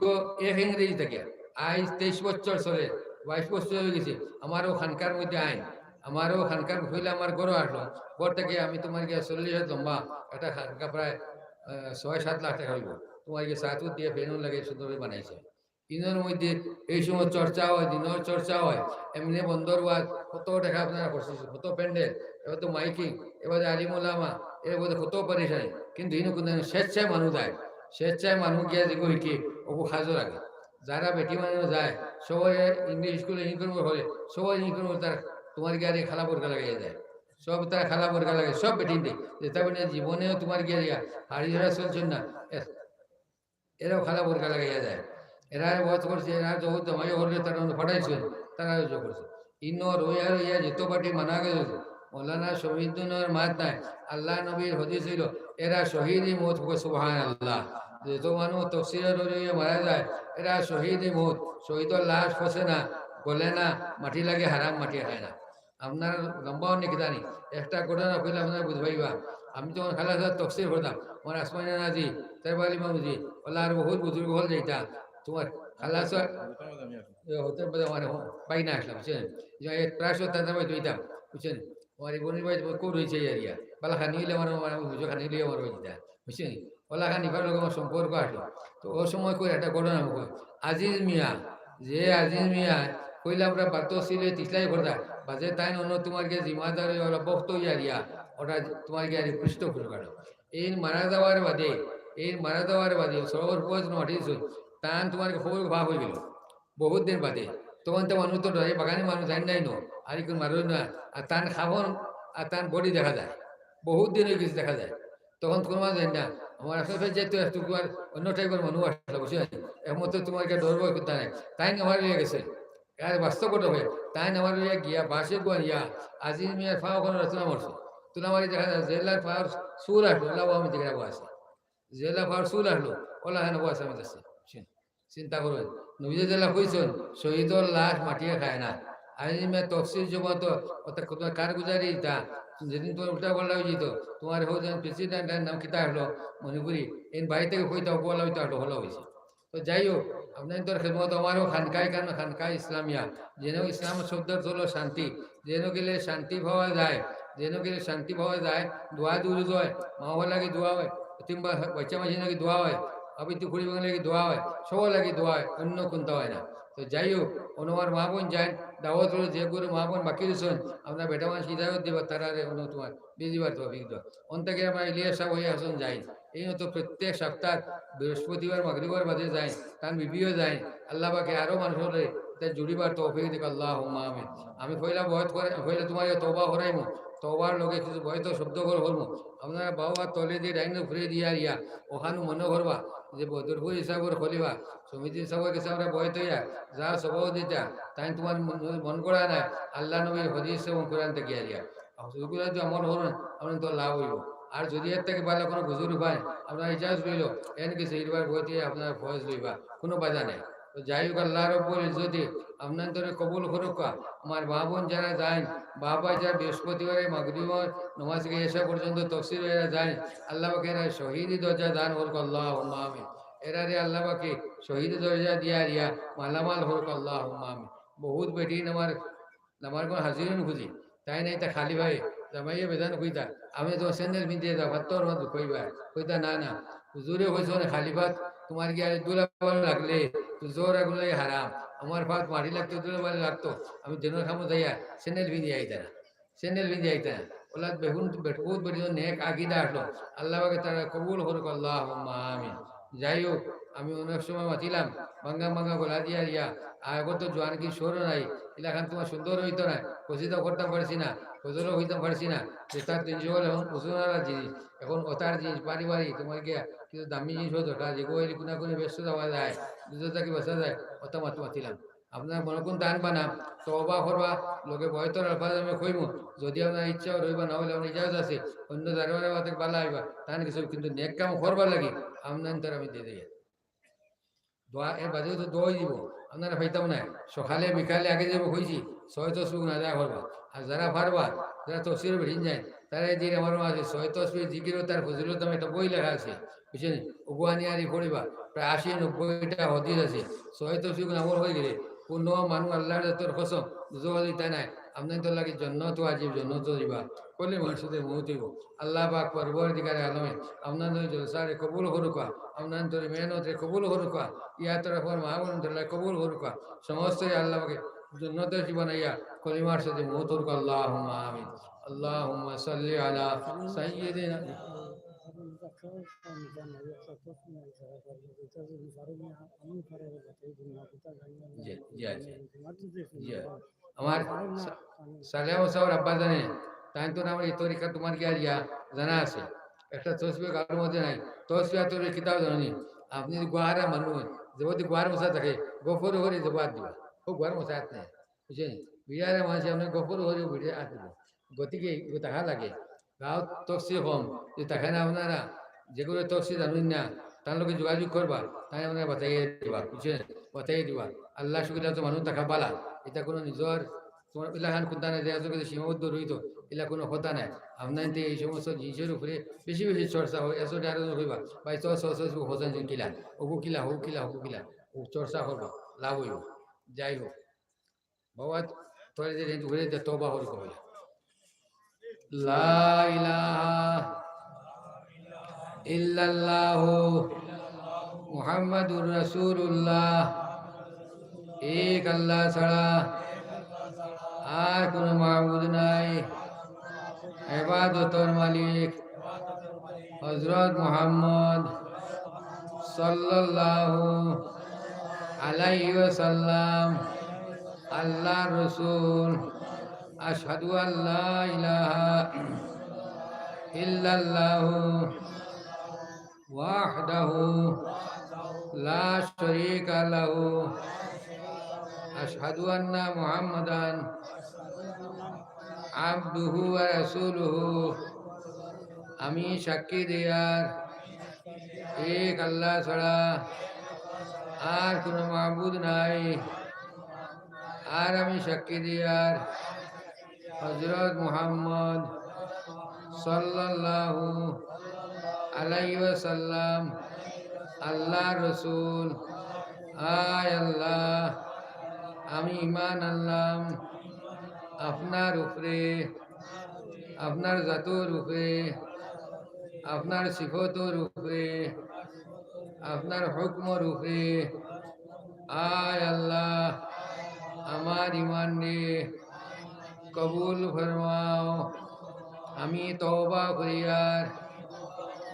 এক ইংরেজি থেকে আজ তেইশ বছর চলে, বাইশ বছর হয়ে গেছে। আমারও খানকার মধ্যে আইন, আমারও খানকার হইলে আমার ঘরও আসলো, ঘর থেকে আমি তোমার গিয়ে চল্লিশ হাত লম্বা একটা খানকা প্রায়, আহ, ছয় সাত লাখ টাকা হইব। তোমার গিয়ে সাত ফুট দিয়ে ফেনুন লাগে সুন্দর করে বানাইছে। ইনোর মধ্যে এই সময় চর্চা হয়, দিনের চর্চা হয়, এমনি বন্দর ওয়াজ, কত টাকা আপনারা করছেন, কত প্যান্ডেল, এবার তো মাইকিং, এবার আলিম ওলামা, এর মধ্যে কত পরেশানি, কিন্তু ইনো কোনো স্বেচ্ছায় মানুষ যায়, স্বেচ্ছায় মানুষ গিয়া দেখো কি অবু খাজো লাগে। যারা বেটি মানুষ যায়, সবাই ইংলিশ স্কুলে ইনকাম করে, সবাই ইনকাম করে, তারা তোমার গিয়ে আর এই খালা বোরকা লাগাইয়া যায়, সব তারা খালা বোরকা লাগে, সব বেটিন দেয়, যেটা বেটিন জীবনেও তোমার গিয়ে আর ইয়া হাড়ি ধরা চলছেন না, এ-, এরাও খালা বোরকা লাগাইয়া যায়। এরা বধ করছে, এরা যত জমাই হলে তারা ফাটাইছে, তারা ইয়ে করছে। ইনো রইয়া রইয়া যেত পার্টি মানা গেছে, মৌলানা শহীদুনের মাত নাই, আল্লাহ নবীর হদিস হইল, এরা শহীদই মত হবে, সুবহানাল্লাহ। যত মানুষ তফসিরে রইয়া মারা যায়, এরা শহীদই মত, শহীদর লাশ ফসে না, গলে না, মাটি লাগে হারাম, মাটি খায় না। আপনার লম্বা অনেক জানি, একটা ঘটনা কইলে আপনারা বুঝবাইবা। আমি তখন খালাসা তফসির করতাম, আমার আসমানি নাজি, তেরবালি মামুজি, ওলা আর বহুত বুজুর্গ হল যাইতা। তোমার খালাসা, এ, হতে পারে আমার বাইনা আসলাম, বুঝছেন? যে এক প্রায় সত্তর দামে তুইতাম, বুঝছেন? আমার এই বোনের বাড়ি তোমার কোর হয়েছে এই area। বালা খানি হইলে আমার, আমার, আমার বুঝো খানি হইলে আমার হয়ে যেতা, বুঝছেন? ওলা খানি পার লোক আমার সম্পর্ক আসলো। তো ও সময় করে একটা ঘটনা কই। আজিজ মিয়া, যে আজিজ মিয়া, কইলা আমরা বাতো সিলে তিসলাই করতা, বাজে তাই অন্য তোমার গিয়ে জিম্মাদার হয়ে ওরা বক্ত হইয়া রিয়া, ওটা তোমার গিয়ে আর পৃষ্ঠ করে কাটো। এই মারা যাওয়ার বাদে, এই মারা যাওয়ার বাদে সরোবর পথ মাটি দিছুন, তান তোমার খবর ভাগ হয়ে গেল বহুত দিন বাদে। তখন তো মানুষ তো ডরে, বাগানে মানুষ যায় নাই নো, আর এখন মারই না, আর তান খাবন আর তান বডি দেখা যায়, বহুত দিন হয়ে গেছে দেখা যায়। তখন কোনো মানুষ যায় না, আমার আসলে যাইতো একটু তোমার অন্য টাইপের মানুষ আসলো, বুঝছো? একমাত্র তোমার একটা ডর ভয় করতে নাই, তাই আমার হয়ে গেছে। আর বাস্তব ঘটনা হয়, তাই আমার লইয়া গিয়া বাসে গুয়ান ইয়া, আজিজ মিয়ার ফাও কোনো রচনা মরছে। তুলা মারি দেখা যায়, জেলার ফাওর সুর আসলো, ওলা আমি দেখে রাখবো আছে। জেলা ফাওর সুর আসলো, ওলা হেন বউ আছে আমার কাছে। চিন-, চিন্তা করুন, নবীজি জেলা কইছেন, শহীদর লাশ মাটিয়ে খায় না। আজিজ মিয়া তফসির জমাত, অর্থাৎ তোমার কারগুজারি ইতা, যেদিন তোমার উল্টা পাল্টা হয়ে যেত, তোমার হো যেন প্রেসিডেন্ট নাম কিতা আসলো, মণিপুরি, এই বাড়ি থেকে কইতা হবলা হইতে আসলো, হলা হয়েছে। তো যাই হোক, আপনার তোর খেদমত আমারও খানকায় কান খানকায় ইসলামিয়া, যেন ইসলাম শব্দ হলো শান্তি, যেন গেলে শান্তি পাওয়া যায়, যেন গেলে শান্তি পাওয়া যায়, দোয়া দুরুদ হয়, মা বাবার লাগি দোয়া হয়, এতিম বা-, বাচ্চা মাঝে লাগি দোয়া হয়, আবৃত্তি খুঁড়ি ভাঙা লাগি দোয়া হয়, সবার লাগি দোয়া হয়, অন্য কোনটা হয় না। তো যাই হোক, অনুমার মা বোন যাইন, দাওয়াত হলো যে গুরু মা বোন বাকি রয়েছেন, আমরা বেটা মানুষ হিদায়ত দিবা, তারা রে অনু তোমার বিজিবার তৌফিক দাও। অন থেকে আমরা ইলিয়াস সাহেব হয়ে আসুন যাই, এই মতো প্রত্যেক সপ্তাহ বৃহস্পতিবার মাগরিবার বাদে যাই, তার বিবিও যাই, আল্লাহ পাকে আরো মানুষের তে জুড়িবার তৌফিক দিক, আল্লাহুম্মা আমিন। আমি পয়লা বয়ত করে, পয়লা তুমার ইয়া তওবা করাইমু, তওবার লগে কিছু বয়ত শব্দ করি কইমু। আপনারা বাউ আত তলে দি ডাইন উপরে দিয়া ইয়া, অখানউ মনো করবা যে বদরপুর হিসাবর খলিফা, সমিতির সভার কাছে আমরা বয়ত ইয়া, যা সভাও দিতা, তাইন তুমার মন, মন করা নাই, আল্লাহ নবীর হাদিস এবং কোরআন থাকি ইয়া। আর যুদি আমল করইন, আপনার তো লাভ অইবো। আর যুদি এর থাকি ভালা কুনু বুজুর্গ পাইন, আপনার ইজাজত রইলো, এন কি সেইবার বয়ত ইয়া আপনার ফয়েজ লইবা, কুনু বাধা নাই। তো যাই হউক, আল্লাহ রব্বুল ইজ্জতে আপনার ধরে কবুল করুক্কা। আমার মা বোন যারা যাইন, বাবা যারা বৃহস্পতিবারে মাগরিবর নমাজ থেকে এশা পর্যন্ত তফসির অইয়া যাইন, আল্লাহ পাকে এরা শহীদি দরজা দান করুক, আল্লাহুম্মা আমিন। এরারে আল্লাহ পাকে শহীদি দরজা দিয়া দিয়া মালামাল করুক, আল্লাহুম্মা আমিন। বহুত বেটিন আমার, আমার কুনু হাজির অইন খুজি, তাইন ইতা খালি পায়ে, জামাইয়ে বেজান কইতা, আমি তো স্যান্ডেল পিন্দিয়া যাই, পাত্তর মাত কইবা, কইতা, না, না, হুজুরে কইছইন খালি পাত তুমার গিয়া ধুলা বালু লাগলে, তো জোর আগুলাই হারাম, আমার পাত মাটি লাগতো, ধুলা বালু লাগতো, আমি দিনর কামো যাইয়া স্যান্ডেল পিন্দিয়া আইতাম না, স্যান্ডেল পিন্দিয়া আইতাম না। অউলাত বেগুন, বেটকুত বেটিন নেক আকিদা আছলো, আল্লাহ পাকে তারারে কবুল করুক, আল্লাহুম্মা আমিন। যাই হউক, আমি অনেক সময় মাতিলাম, ভাঙ্গা ভাঙ্গা গলা দিয়া ইয়া, আর এখন তো জোয়ান কি সুরও নাই, ইলাখান তুমার সুন্দর অইতো না, কসিদাও করতাম পারছি না, গজলও কইতাম পারছি না, বেতার তিনশো বলে এখন কুসুনারা জিনিস, এখন অতার জিনিস, পারিবারিক, তুমার গিয়া কিছু দামি জিনিসও দরকার, যেগু অইলে কুনা কুনি ব্যস্ত যাওয়া যায়, দুধ থাকি বাঁচা যায়, অতা মাত মাতিলাম। আপনারা মনো কুন দান বানা, তওবা করবা, লগে বয়তর আলফাজ আমি কইমু, যুদি আপনার ইচ্ছা রইবা না অইলে আমার ইজাজত আছে, অন্য দারোয়ানের মাতে বালা আইবা, তান কিছু কিন্তু নেক কাম করবার লাগি, আপনার তার আমি দিয়া দেই। দোয়া, এর বাদেও তো দোয়াই দিবো, আপনারা পাইতাম না। সকালে বিকালে আগে যাইবো কইছি, ছয় তসবি গুনা আদায় করবা। আর যারা পারবা, যারা তফসির বেটিন যাইন, তারা এই দিন আমার মাঝে ছয় তসবি জিকির ও তার ফজিলত নামে একটা বই লেখা আছে, বুঝছেন? ওগু আনি আরি পড়িবা, প্রায় আশি নব্বইটা হাদিস আছে। ছয় তসবি গুনা আমল অইগেলে, কুনু মানুষ আল্লাহর জাতর কসম, জোর দিতা নাই, আপনার তো লাগি জন্নত ওয়াজিব, জন্নত যাইবা। কলিমার সাথে মউত অইবো। আল্লাহ পাক পরওয়ারদিগারে আলমে আপনার জলসারে কবুল করুক্কা, আপনার মেহনতরে কবুল করুক্কা, ইয়া তরফর মা বোনতরে কবুল করুক্কা, সমস্ত আল্লাহ পাকে জন্নতর জীবন আইয়া কলিমার সাথে মউত করুক্কা, আল্লাহুম্মা আমিন। আল্লাহুম্মা সাল্লি আলা সাইয়্যিদিনা। জি, জি, জি। আমার সা-, সালেহ সাহেব আব্বা জানে, তাইন তো আমার এই তরিকা তুমার গিয়া ইয়া জানা আছে। একটা তসবি কারোর মধ্যে নাই। তসবি আর তসবি কিতাব জানি। আপনি যদি গুয়ারা মানুষ, যদি গুয়ার মশা থাকে, গফর করে জবাব দিবা। ও গুয়ার মশা হাত নেই। বুঝছেন? বিয়ারে মানুষ আপনি গফর করে বিড়ে হাত দিবা। গতিকে এগু থাকা লাগে। গাঁওত তফসির কম, যদি থাকে না আপনারা, যেগুলো তফসির জানইন না, তার লগে যোগাযোগ করবা, তাই আপনারা বাতাইয়া দিবা, বুঝছেন? বাতাইয়া দিবা। আল্লাহ শুকরিয়া তো মানুষ থাকা বালা, ইটা কুনু নিজর, তুমার ইলাখান কুন্তা নাই, যে আছে কিন্তু সীমাবদ্ধ রইতো, ইলা কুনু কথা নাই। আপনার তো এই সমস্ত জিনিসর উপরে বেশি বেশি চর্চা হয়, এসো ডাইরেক্ট কইবা, ভাই, তো, তো, তো, তো, হোসেন কিলা, ওগু কিলা, হউ কিলা, হউ কিলা, ও চর্চা করবা, লাভ অইবো। যাই হউক, বাবা, তোরে যে রেঞ্জ ঘুরে দে, তওবা করি কবুল। লা ইলাহা ইল্লাল্লাহু মুহাম্মাদুর রাসূলুল্লাহ। এক আল্লাহ ছাড়া আর কোনো মাবুদ নাই। ইবাদতর মালিক হযরত মুহাম্মদ সাল্লাল্লাহু আলাইহি ওয়াসাল্লাম, আল্লাহর রসুল। আশহাদু আল্লা ইলাহা ইল্লাল্লাহু ওয়াহদাহু লা শারীকা লাহু। আশহাদু আন্না মুহাম্মাদান আবদুহু ওয়া রাসূলুহু। আমি সাক্ষী দিয়ার এক আল্লাহ ছাড়া আর কোনো মাবুদ নাই। আর আমি সাক্ষী দিয়ার হযরত মুহাম্মদ সাল্লাল্লাহু আলাইহি ওয়াসাল্লাম আল্লাহর রসুল। আয় আল্লাহ, আমি ঈমান আনলাম আপনার উপরে, আপনার জাতর উপরে, আপনার সিফতর উপরে, আপনার হুকুমর উপরে। আয় আল্লাহ, আমার ঈমানরে কবুল ফরমাও। আমি তওবা করিয়ার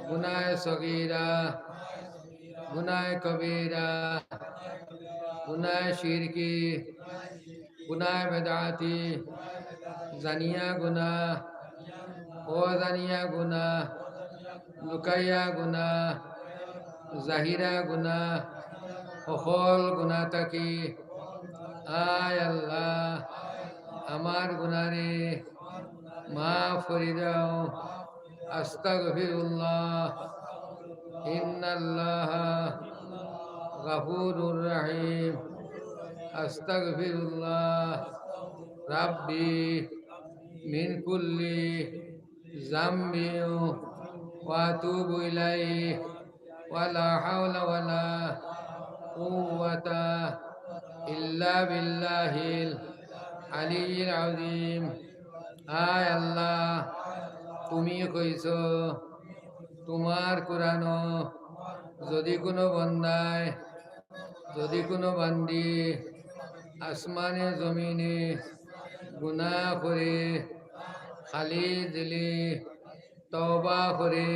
গুনাহ সগীরা, গুনাহ কবীরা, গুনাহ শিরকি, গুনাহ বেদাতি, জানিয়া গুনাহ, অজানিয়া গুনাহ, লুকাইয়া গুনাহ, জাহিরা গুনাহ, হকল গুনাহ থাকি, আয় আল্লাহ, আমার গুনারে মাফ করি দাও। আস্তাগফিরুল্লাহ। ইন্নাল্লাহা গাফুরুর রাহিম। আস্তাগফিরুল্লাহ রাব্বি মিন কুল্লি জামবি ওয়া আতুবু ইলাইহি ওয়া লা হাওলা ওয়া লা কুওয়াতা ইল্লা বিল্লাহিল আলিয়্যিল আযীম। আয় আল্লাহ, তুমি কইছো তুমার কুরআনো, যদি কুনু বান্দায়, যদি কুনু বান্দি আসমানে জমিনে গুনাহ করে, খালি দিলে তওবা করে,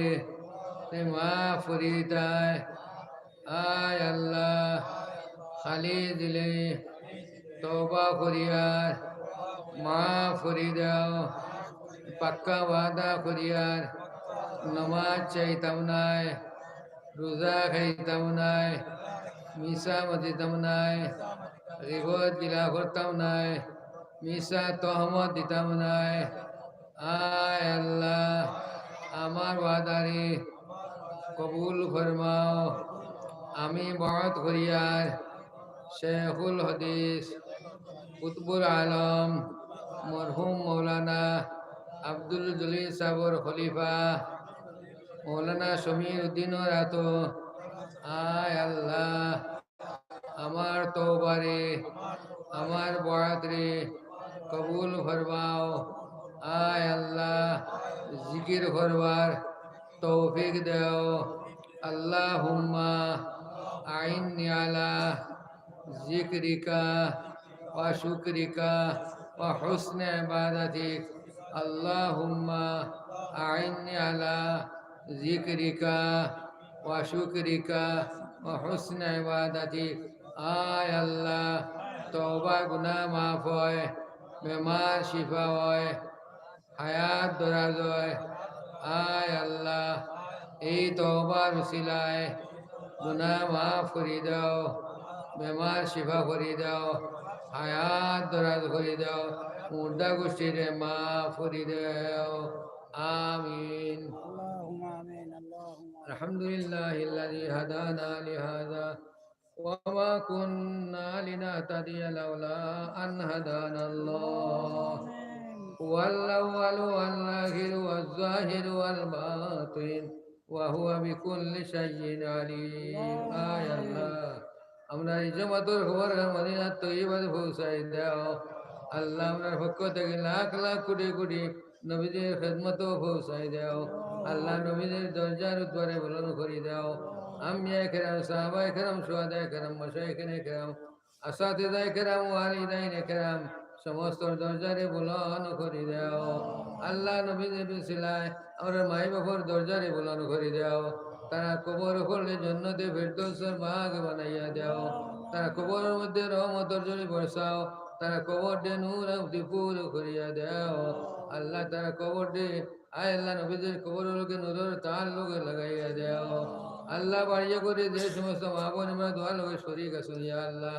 তে মাফ করি দেয়। আয় আল্লাহ, খালি দিলে তওবা করিয়ার মাফ করি দাও। পাক্কা ওয়াদা করিয়ার নমাজ ছাড়তাম নায়, রোজা খাইতাম নায়, মিছা মাতিতাম নায়, গীবত গিলা করতাম নায়, মিছা তহমত দিতাম নায়। আয় আল্লাহ, আমার ওয়াদারে কবুল ফরমাও। আমি বয়াত করিয়ার শেখুল হাদিস কুতবুল আলম মরহুম মৌলানা আব্দুল জলিল সাহেবর খলিফা মৌলানা সমীর উদ্দিনর আতো, আয় আল্লাহ, আমার তওবারে, আমার বয়াতরে কবুল ফরমাও। আয় আল্লাহ, জিকির করবার তৌফিক দেও। আল্লাহুম্মা আইন্নি আলা জিকরিকা ওয়া শুকরিকা ওয়া হুসনে ইবাদাতিক। আল্লাহুম্মা আইন্নি আলা জিকরিকা ওয়া শুকরিকা ওয়া হুসনে ইবাদাতিক। আয় আল্লাহ, তওবা গুনাহ মাফ হয়, বেমার শিফা হয়, হায়াত দরাজ হয়। আয় আল্লাহ, এই তওবার উসিলায় গুনাহ মাফ করি দাও, বেমার শিফা করি দাও, হায়াত দরাজ করি দাও, মুর্দা গোষ্ঠীরে মাফ করি দাও। আমিন। اللهم آمين، اللهم آمين. الحمد لله الذي هدانا لهذا وما كنا لنهتدي لولا أن هدانا الله. هو الأول والآخر والظاهر والباطن وهو بكل شيء عليم. আয় আল্লাহ, আমরার এই জমাতর খবর মদিনা তৈয়বাত পৌঁছাই দাও। আল্লাহ, আমরার পক্ষ থাকি লাখ লাখ কোটি কোটি নবীজির খেদমতো পৌঁছাই দাও। আল্লাহ, নবীজির দরজা রুতবারে বুলন্দ করি দাও। আম্বিয়ায়ে কেরাম, সাহাবায়ে কেরাম, শুহাদায়ে কেরাম, মাশায়েখিনে কেরাম, আসাতিজায়ে কেরাম, ওয়ালিদাইনে কেরাম, সমস্তর দরজারে বুলন্দ করি দাও। আল্লাহ, নবীজির উসিলায় আমরার মাই বাফর দরজারে বুলন্দ করি দাও। তারার কবর অকলরে জন্নতে ফেরদৌসর বাগ বানাইয়া দাও। তারার কবরর মধ্যে রহমতর ঝড়ি বরসাও। তারার কবররে নূরে ভরিপুর করিয়া দাও। আল্লাহ, তারার কবররে, আয় আল্লাহ, নবীজির কবরর লগে নূরর তার লগে লাগাইয়া দাও। আল্লাহ, বাড়িয়ে করে যে সমস্ত মা বোন আমরা দোয়ার লগে শরিক আছইন, ইয়া আল্লাহ,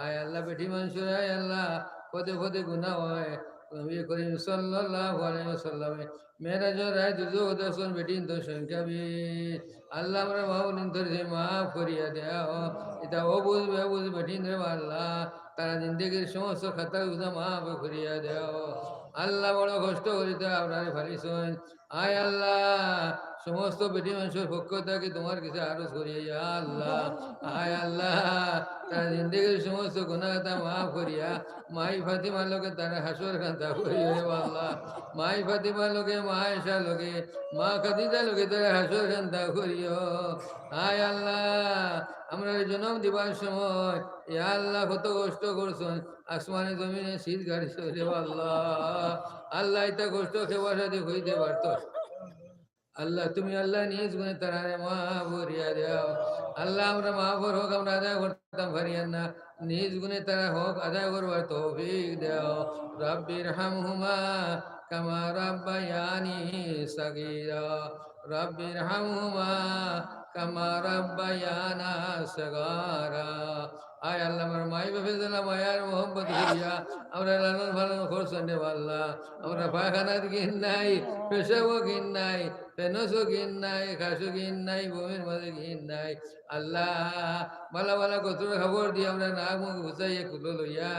আয় আল্লাহ, বেটি মানষর, আয় আল্লাহ, পদে পদে গুনাহ হয়। নবী করিম সাল্লাল্লাহু আলাইহি ওয়াসাল্লামে মেরাজর রাইত দুজো দর্শন বেটিন্তর সংখ্যা বেশ। আল্লাহ, আমরা মা বোনদের যে মাফ করিয়া দেও। ইতা অবুঝ বেবুঝ বেটিন্তরে আল্লাহ, তারার জিন্দেগির সমস্ত খাতা গুনা মাফ করিয়া দেও। আল্লাহ, বড় কষ্ট করিতা আপনারে ফালিছইন। আয় আল্লাহ, সমস্ত বেটি মানষর পক্ষ থাকি তোমার কাছে আরজ করি, ইয়া আল্লাহ, আয় আল্লাহ, তারার জিন্দেগির সমস্ত গুনা খাতা মাফ করিয়া মাই ফাতিমার লগে তারার হাশর খান্তা করিও রে আল্লাহ। মাই ফাতিমার লগে, মা আয়েশার লগে, মা খাদিজার লগে তারার হাশর খান্তা করিও। আয় আল্লাহ, আমরারে জনম দিবার সময়, ইয়া আল্লাহ, কত কষ্ট করছইন, আসমানে জমিনে সিজ গাড়ি চলে আল্লাহ। আল্লাহ, ইতা কষ্ট কেউর সাথে কইতে পারতো। আল্লাহ, তুমি আল্লাহ নিজ গুণে তারারে মাফ করিয়া দেও। আল্লাহ, আমরা মাফর হক আমরা আদায় করতাম পারিয়ার না। নিজ গুণে তারার হক আদায় করবার তৌফিক দেও। রাব্বির হামহুমা কামা রাব্বায়ানি সাগীরা। রাব্বির হামহুমা কামা রাব্বায়ানা সাগারা। আয় আল্লাহ, আমার মাই বাপে যেলা মায়ার মোহব্বত করিয়া আমরা লালন পালন করছইন রে আল্লাহ, আমরা পায়খানাত ঘিন নাই, পেশাবো ঘিন নাই, ফেনসও ঘিন নাই, খাসও ঘিন নাই, বমির মাঝে ঘিন নাই। আল্লাহ, ভালা ভালা গোসলর কাপড় দিয়া আমরা নাক মুখ বুঝাইয়া কুলো লইয়া,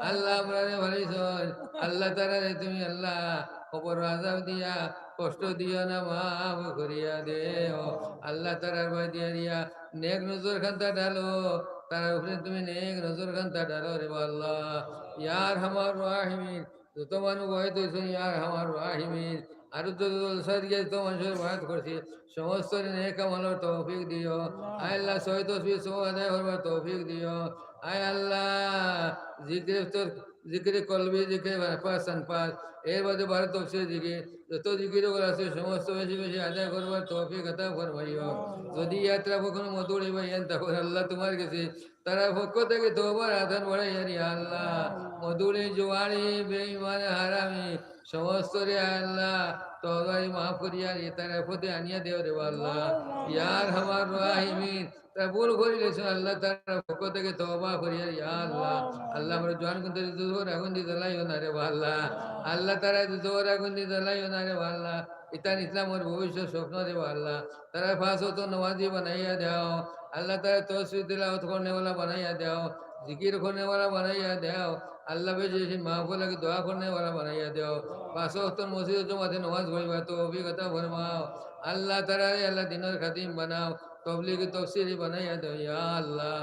আল্লাহ, আমরারে ফালাইছইন। আল্লাহ, তারারে তুমি আল্লাহ কবর আজাব দিয়া কষ্ট দিও না, মাফ করিয়া দেও। আল্লাহ, তারার বায় দিয়া দিয়া নেক নজর খান্তা ঢালো, তারার উপরে তুমি নেক নজর খান্তা ঢালো রে আল্লাহ। ইয়া আরহামার রাহিমিন, যত মানুষ বয়াত অইছইন, ইয়া আরহামার রাহিমিন, আর যত জলসা দিয়া যত মানুষর বয়াত করছি, সমস্ত নেক আমলর তৌফিক দিও। আয় আল্লাহ, সহি তসবিহ সওয়াব আদায় করবার তৌফিক দিও। আয় আল্লাহ, জিকির তো, জিকিরে কলবি, জিকিরে পাস আনপাস, এর বাদে বারো তফসির জিকির, যত জিকির ওগুলো আছে, সমস্ত বেশি বেশি আদায় করবার তৌফিক আতা ফরমাইও। যদি ইয়াত্রা কখনো মধুড়ি বা ইয়ান, তখন আল্লাহ তোমার গেছে তারার পক্ষ থাকি তওবার আত বাড়াইয়ার, ইয়া আল্লাহ। মধুড়ি, জুয়ারি, বেঈমান, হারামি, সমস্ত রে আল্লাহ, তওবায় মাফ করিয়ার, তারার পথে আনিয়া দেও রে আল্লাহ। ইয়া আরহামার রাহিমিন, তারা ভুল করিলিছইন আল্লাহ, তারার পক্ষ থাকি তওবা করিয়ার, ইয়া আল্লাহ। আল্লাহ, আমরা জোয়ান কুনতে দুজখর আগুন দি জ্বালাইও না রে আল্লাহ। আল্লাহ, তারারে দুজখর আগুন দি জ্বালাইও না রে আল্লাহ। ইতান ইসলামর ভবিষ্যৎ স্বপ্ন রে আল্লাহ। তারারে পাঁচ ওয়াক্ত নমাজি বানাইয়া দেও। আল্লাহ, তারারে তসবিহ তিলাওয়াত করনেওয়ালা বানাইয়া দেও, জিকির করনেওয়ালা বানাইয়া দেও। আল্লাহ, বেশি বেশি মাহফিল লাগি দোয়া করনেওয়ালা বানাইয়া দেও। পাঁচ ওয়াক্ত মসজিদ জমাতে নমাজ পড়িবার তৌফিক আতা ফরমাও। আল্লাহ, তারারে আল্লাহ দিনর খাদিম বানাও, তবলিগি তফসিরি বানাইয়া দেও, ইয়া আল্লাহ।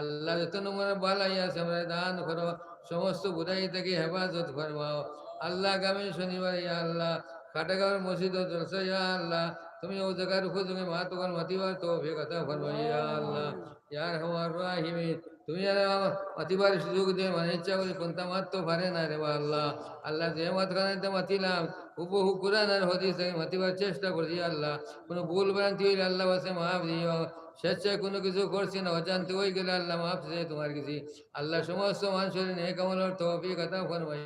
আল্লাহ, যত নম্বর বালাই আছে, আমরা দান করো, সমস্ত বুরাই থাকি হেফাজত ফরমাও। আল্লাহ, আগামী শনিবার, ইয়া আল্লাহ, কাটাগাঁওর মসজিদ ও জলসা, ইয়া আল্লাহ, তুমি ও জাগার উপযোগী মাত অকল মাতিবার তৌফিক আতা ফরমাও, ইয়া আল্লাহ। ইয়া আরহামার রাহিমিন, তুমি আর আমার মাতিবার সুযোগ দিও, মানে ইচ্ছা করি কুনতা মাততো পারে না রে আল্লাহ। আল্লাহ, যে মাত খানাইতে মাতিলাম, হুবহু কুরআন আর হাদিস থাকি মাতিবার চেষ্টা করছি আল্লাহ। কুনু ভুল ভ্রান্তি অইলে আল্লাহ বাসে মাফ দিও। স্বেচ্ছায় কুনু কিছু করছি না, অজান্তে অইগেলে আল্লাহ মাফ চাই তোমার গেছে। আল্লাহ, সমস্ত মানুষরে নেক আমলর তৌফিক আতা ফরমাই।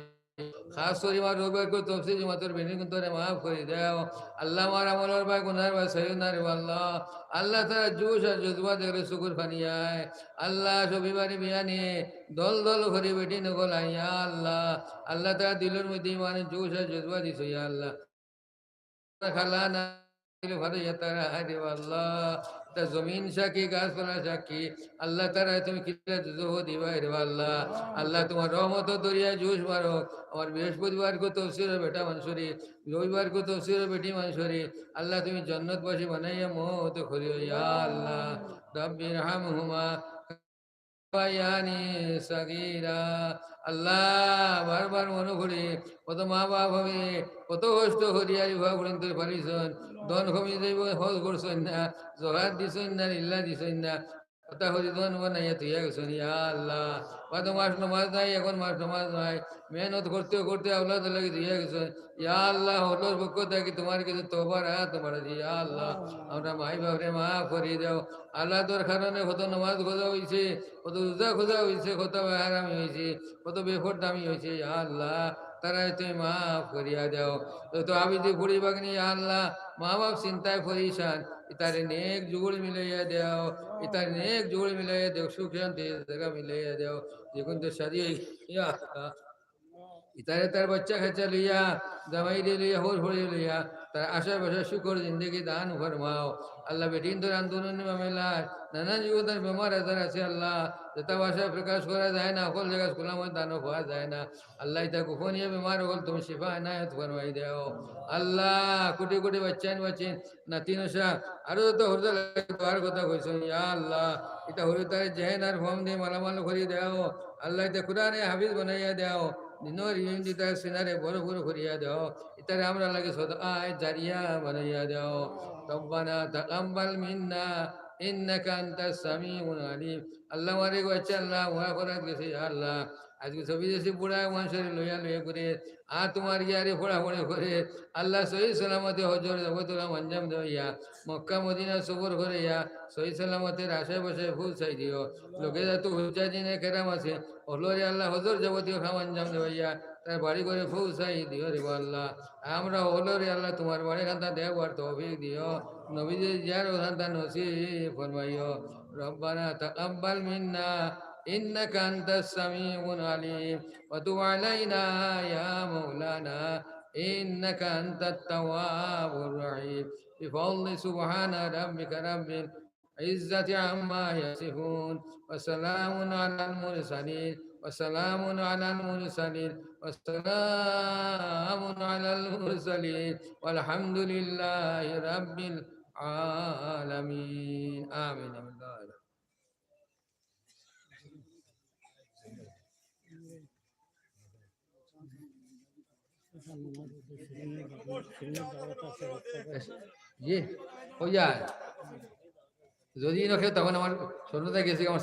খাস করি আমার রবিবার তফসির জমাতর বেটিন কুনতরে মাফ করি দেও। আল্লাহ, আমার আমলর বায় গুনার বায় চাইও না রে আল্লাহ। আল্লাহ, তারার জোশ আর জজবা দেখলে চকুর পানি আয়। আল্লাহ, রবিবারে বিয়ানে দল দল করি বেটিন অকল আইন, ইয়া আল্লাহ। আল্লাহ, তারার দিলর মধ্যে ইমানর জোশ আর জজবা দিছো, ইয়া আল্লাহ। খালা না দিলে ভালো ইয়া তারা, হায় রে আল্লাহ। ইতা জমিন সাক্ষী, গাছপালা সাক্ষী, আল্লাহ, তারারে তুমি কিলা দুজখো দিবায় রে আল্লাহ। আল্লাহ, তোমার রহমতর দরিয়ায় জোশ মারো। আমার বৃহস্পতিবারকু তফসিরর বেটা মানষরে, রবিবারকু তফসিরর বেটি মানষরে, আল্লাহ, তুমি জন্নতবাসী বানাইয়া মউত করিও, ইয়া আল্লাহ। রাব্বির হামহুমা বায়ানি সাগীরা। আল্লাহ, বারবার মনো করি, কত মা বাপ অইবে, কত কষ্ট করিয়া রিফা পর্যন্ত পালিছইন, ধন কমি যাইবো, হজ করছইন না, জকাত দিছইন না, লিল্লা দিছইন না, কত করি ধন বানাইয়া থইয়া গেছইন, ইয়া আল্লাহ। কত মাস নমাজ নাই, অখন মাস নমাজ নাই, মেহনত করতে করতে আওলাদর লাগি থইয়া গেছইন, ইয়া আল্লাহ, হকলর পক্ষ থাকি তোমার গেছে তওবার আত বাড়াইছি, ইয়া আল্লাহ, আমরা মাই বাপরে মাফ করি দেও। আওলাদর কারণে কত নমাজ কাজা অইছে, কত রোজা কাজা অইছে, কত বেহারামি অইছে, কত বেপরদামি অইছে, ইয়া আল্লাহ, তারারে তুমি মাফ করিয়া দেও। যত আবিদি ফুড়ি বাগনি, ইয়া আল্লাহ, মা বাপ চিন্তায় পরিশান, ইতারে নেক জুড় মিলাইয়া দেও, ইতারে নেক জুড় মিলাইয়া দেও, সুখ শান্তি জাগা মিলাইয়া দেও। যেগুনতর শাদি অই, ইয়া আল্লাহ, ইতারে তার বাচ্চা কাচ্চা লইয়া, জামাইরে লইয়া, হউর হউরে লইয়া, তার আশা বাসা সুখর জিন্দেগি দান ফরমাও। আল্লাহ, বেটিন্তর আন্দোলনী মামলা, নানান যুগর বেমার আজার আছে আল্লাহ, যেতা ভাষায় প্রকাশ করা যায় না, হকল জাগাত খোলা ময়দানো পাওয়া যায় না। আল্লাহ, ইতা গোপনীয় বেমার অকল তুমি শিফা এনায়েত ফরমাই দেও। আল্লাহ, কোটি কোটি বাচ্চাইন বাচ্চিন নাতি নশা, আরো যত হুরুতার লাগি দোয়ার কথা কইছইন, ইয়া আল্লাহ, ইতা হুরুতারে জেহেন আর ফহম দিয়া মালামাল করি দেও। আল্লাহ, ইতা কুরআনে হাফিজ বানাইয়া দেও। দিনর ইলম দিয়া ইতার সিনারে ভরপুর করিয়া দেও। ইতারে আমরার লাগি সদকায়ে জারিয়া বানাইয়া দেও। রব্বানা তাকাব্বাল মিন্না ইন্নাকা আনতাস সামিউল আলিম। আল্লাহ, আমার এগু বাচ্চা আল্লাহ, ওরা করাত গেছে, ইয়া আল্লাহ, আজকে ছবি দেশি বুড়া মানুষরে লইয়া লইয়া ঘুরে, আর তোমার ইয়ারে ফোড়াফোড়ি করে, আল্লাহ সহি সালামতে হজর জবতর কাম আঞ্জাম দেওয়াইয়া, মক্কা মদিনা সফর করিয়া, সহি সালামতে আশে পাশে পৌঁছাই দিও। লগে যত হুজ্জাজিনে কেরাম আছে, হকলরে আল্লাহ হজর জবতর কাম আঞ্জাম দেওয়াইয়া, তার বাড়ি ঘরে পৌঁছাই দিও রে আল্লাহ। আমরা হকলরে আল্লাহ তোমার বাড়ি খান্তা দেখবার তৌফিক দিও, নবীজির জিয়ারত খান্তা নসিব ফরমাইও। ربنا تقبل منا إنك أنت السميع العليم وتب علينا يا مولانا إنك أنت التواب الرحيم. بفضل سبحان ربك رب العزة عما يصفون وسلام على المرسلين وسلام على المرسلين وسلام على المرسلين والحمد لله رب العالمين. آمين. জি, অইয়া। যদি নখে তখন আমার স্বর্ণতা গেছে, আমার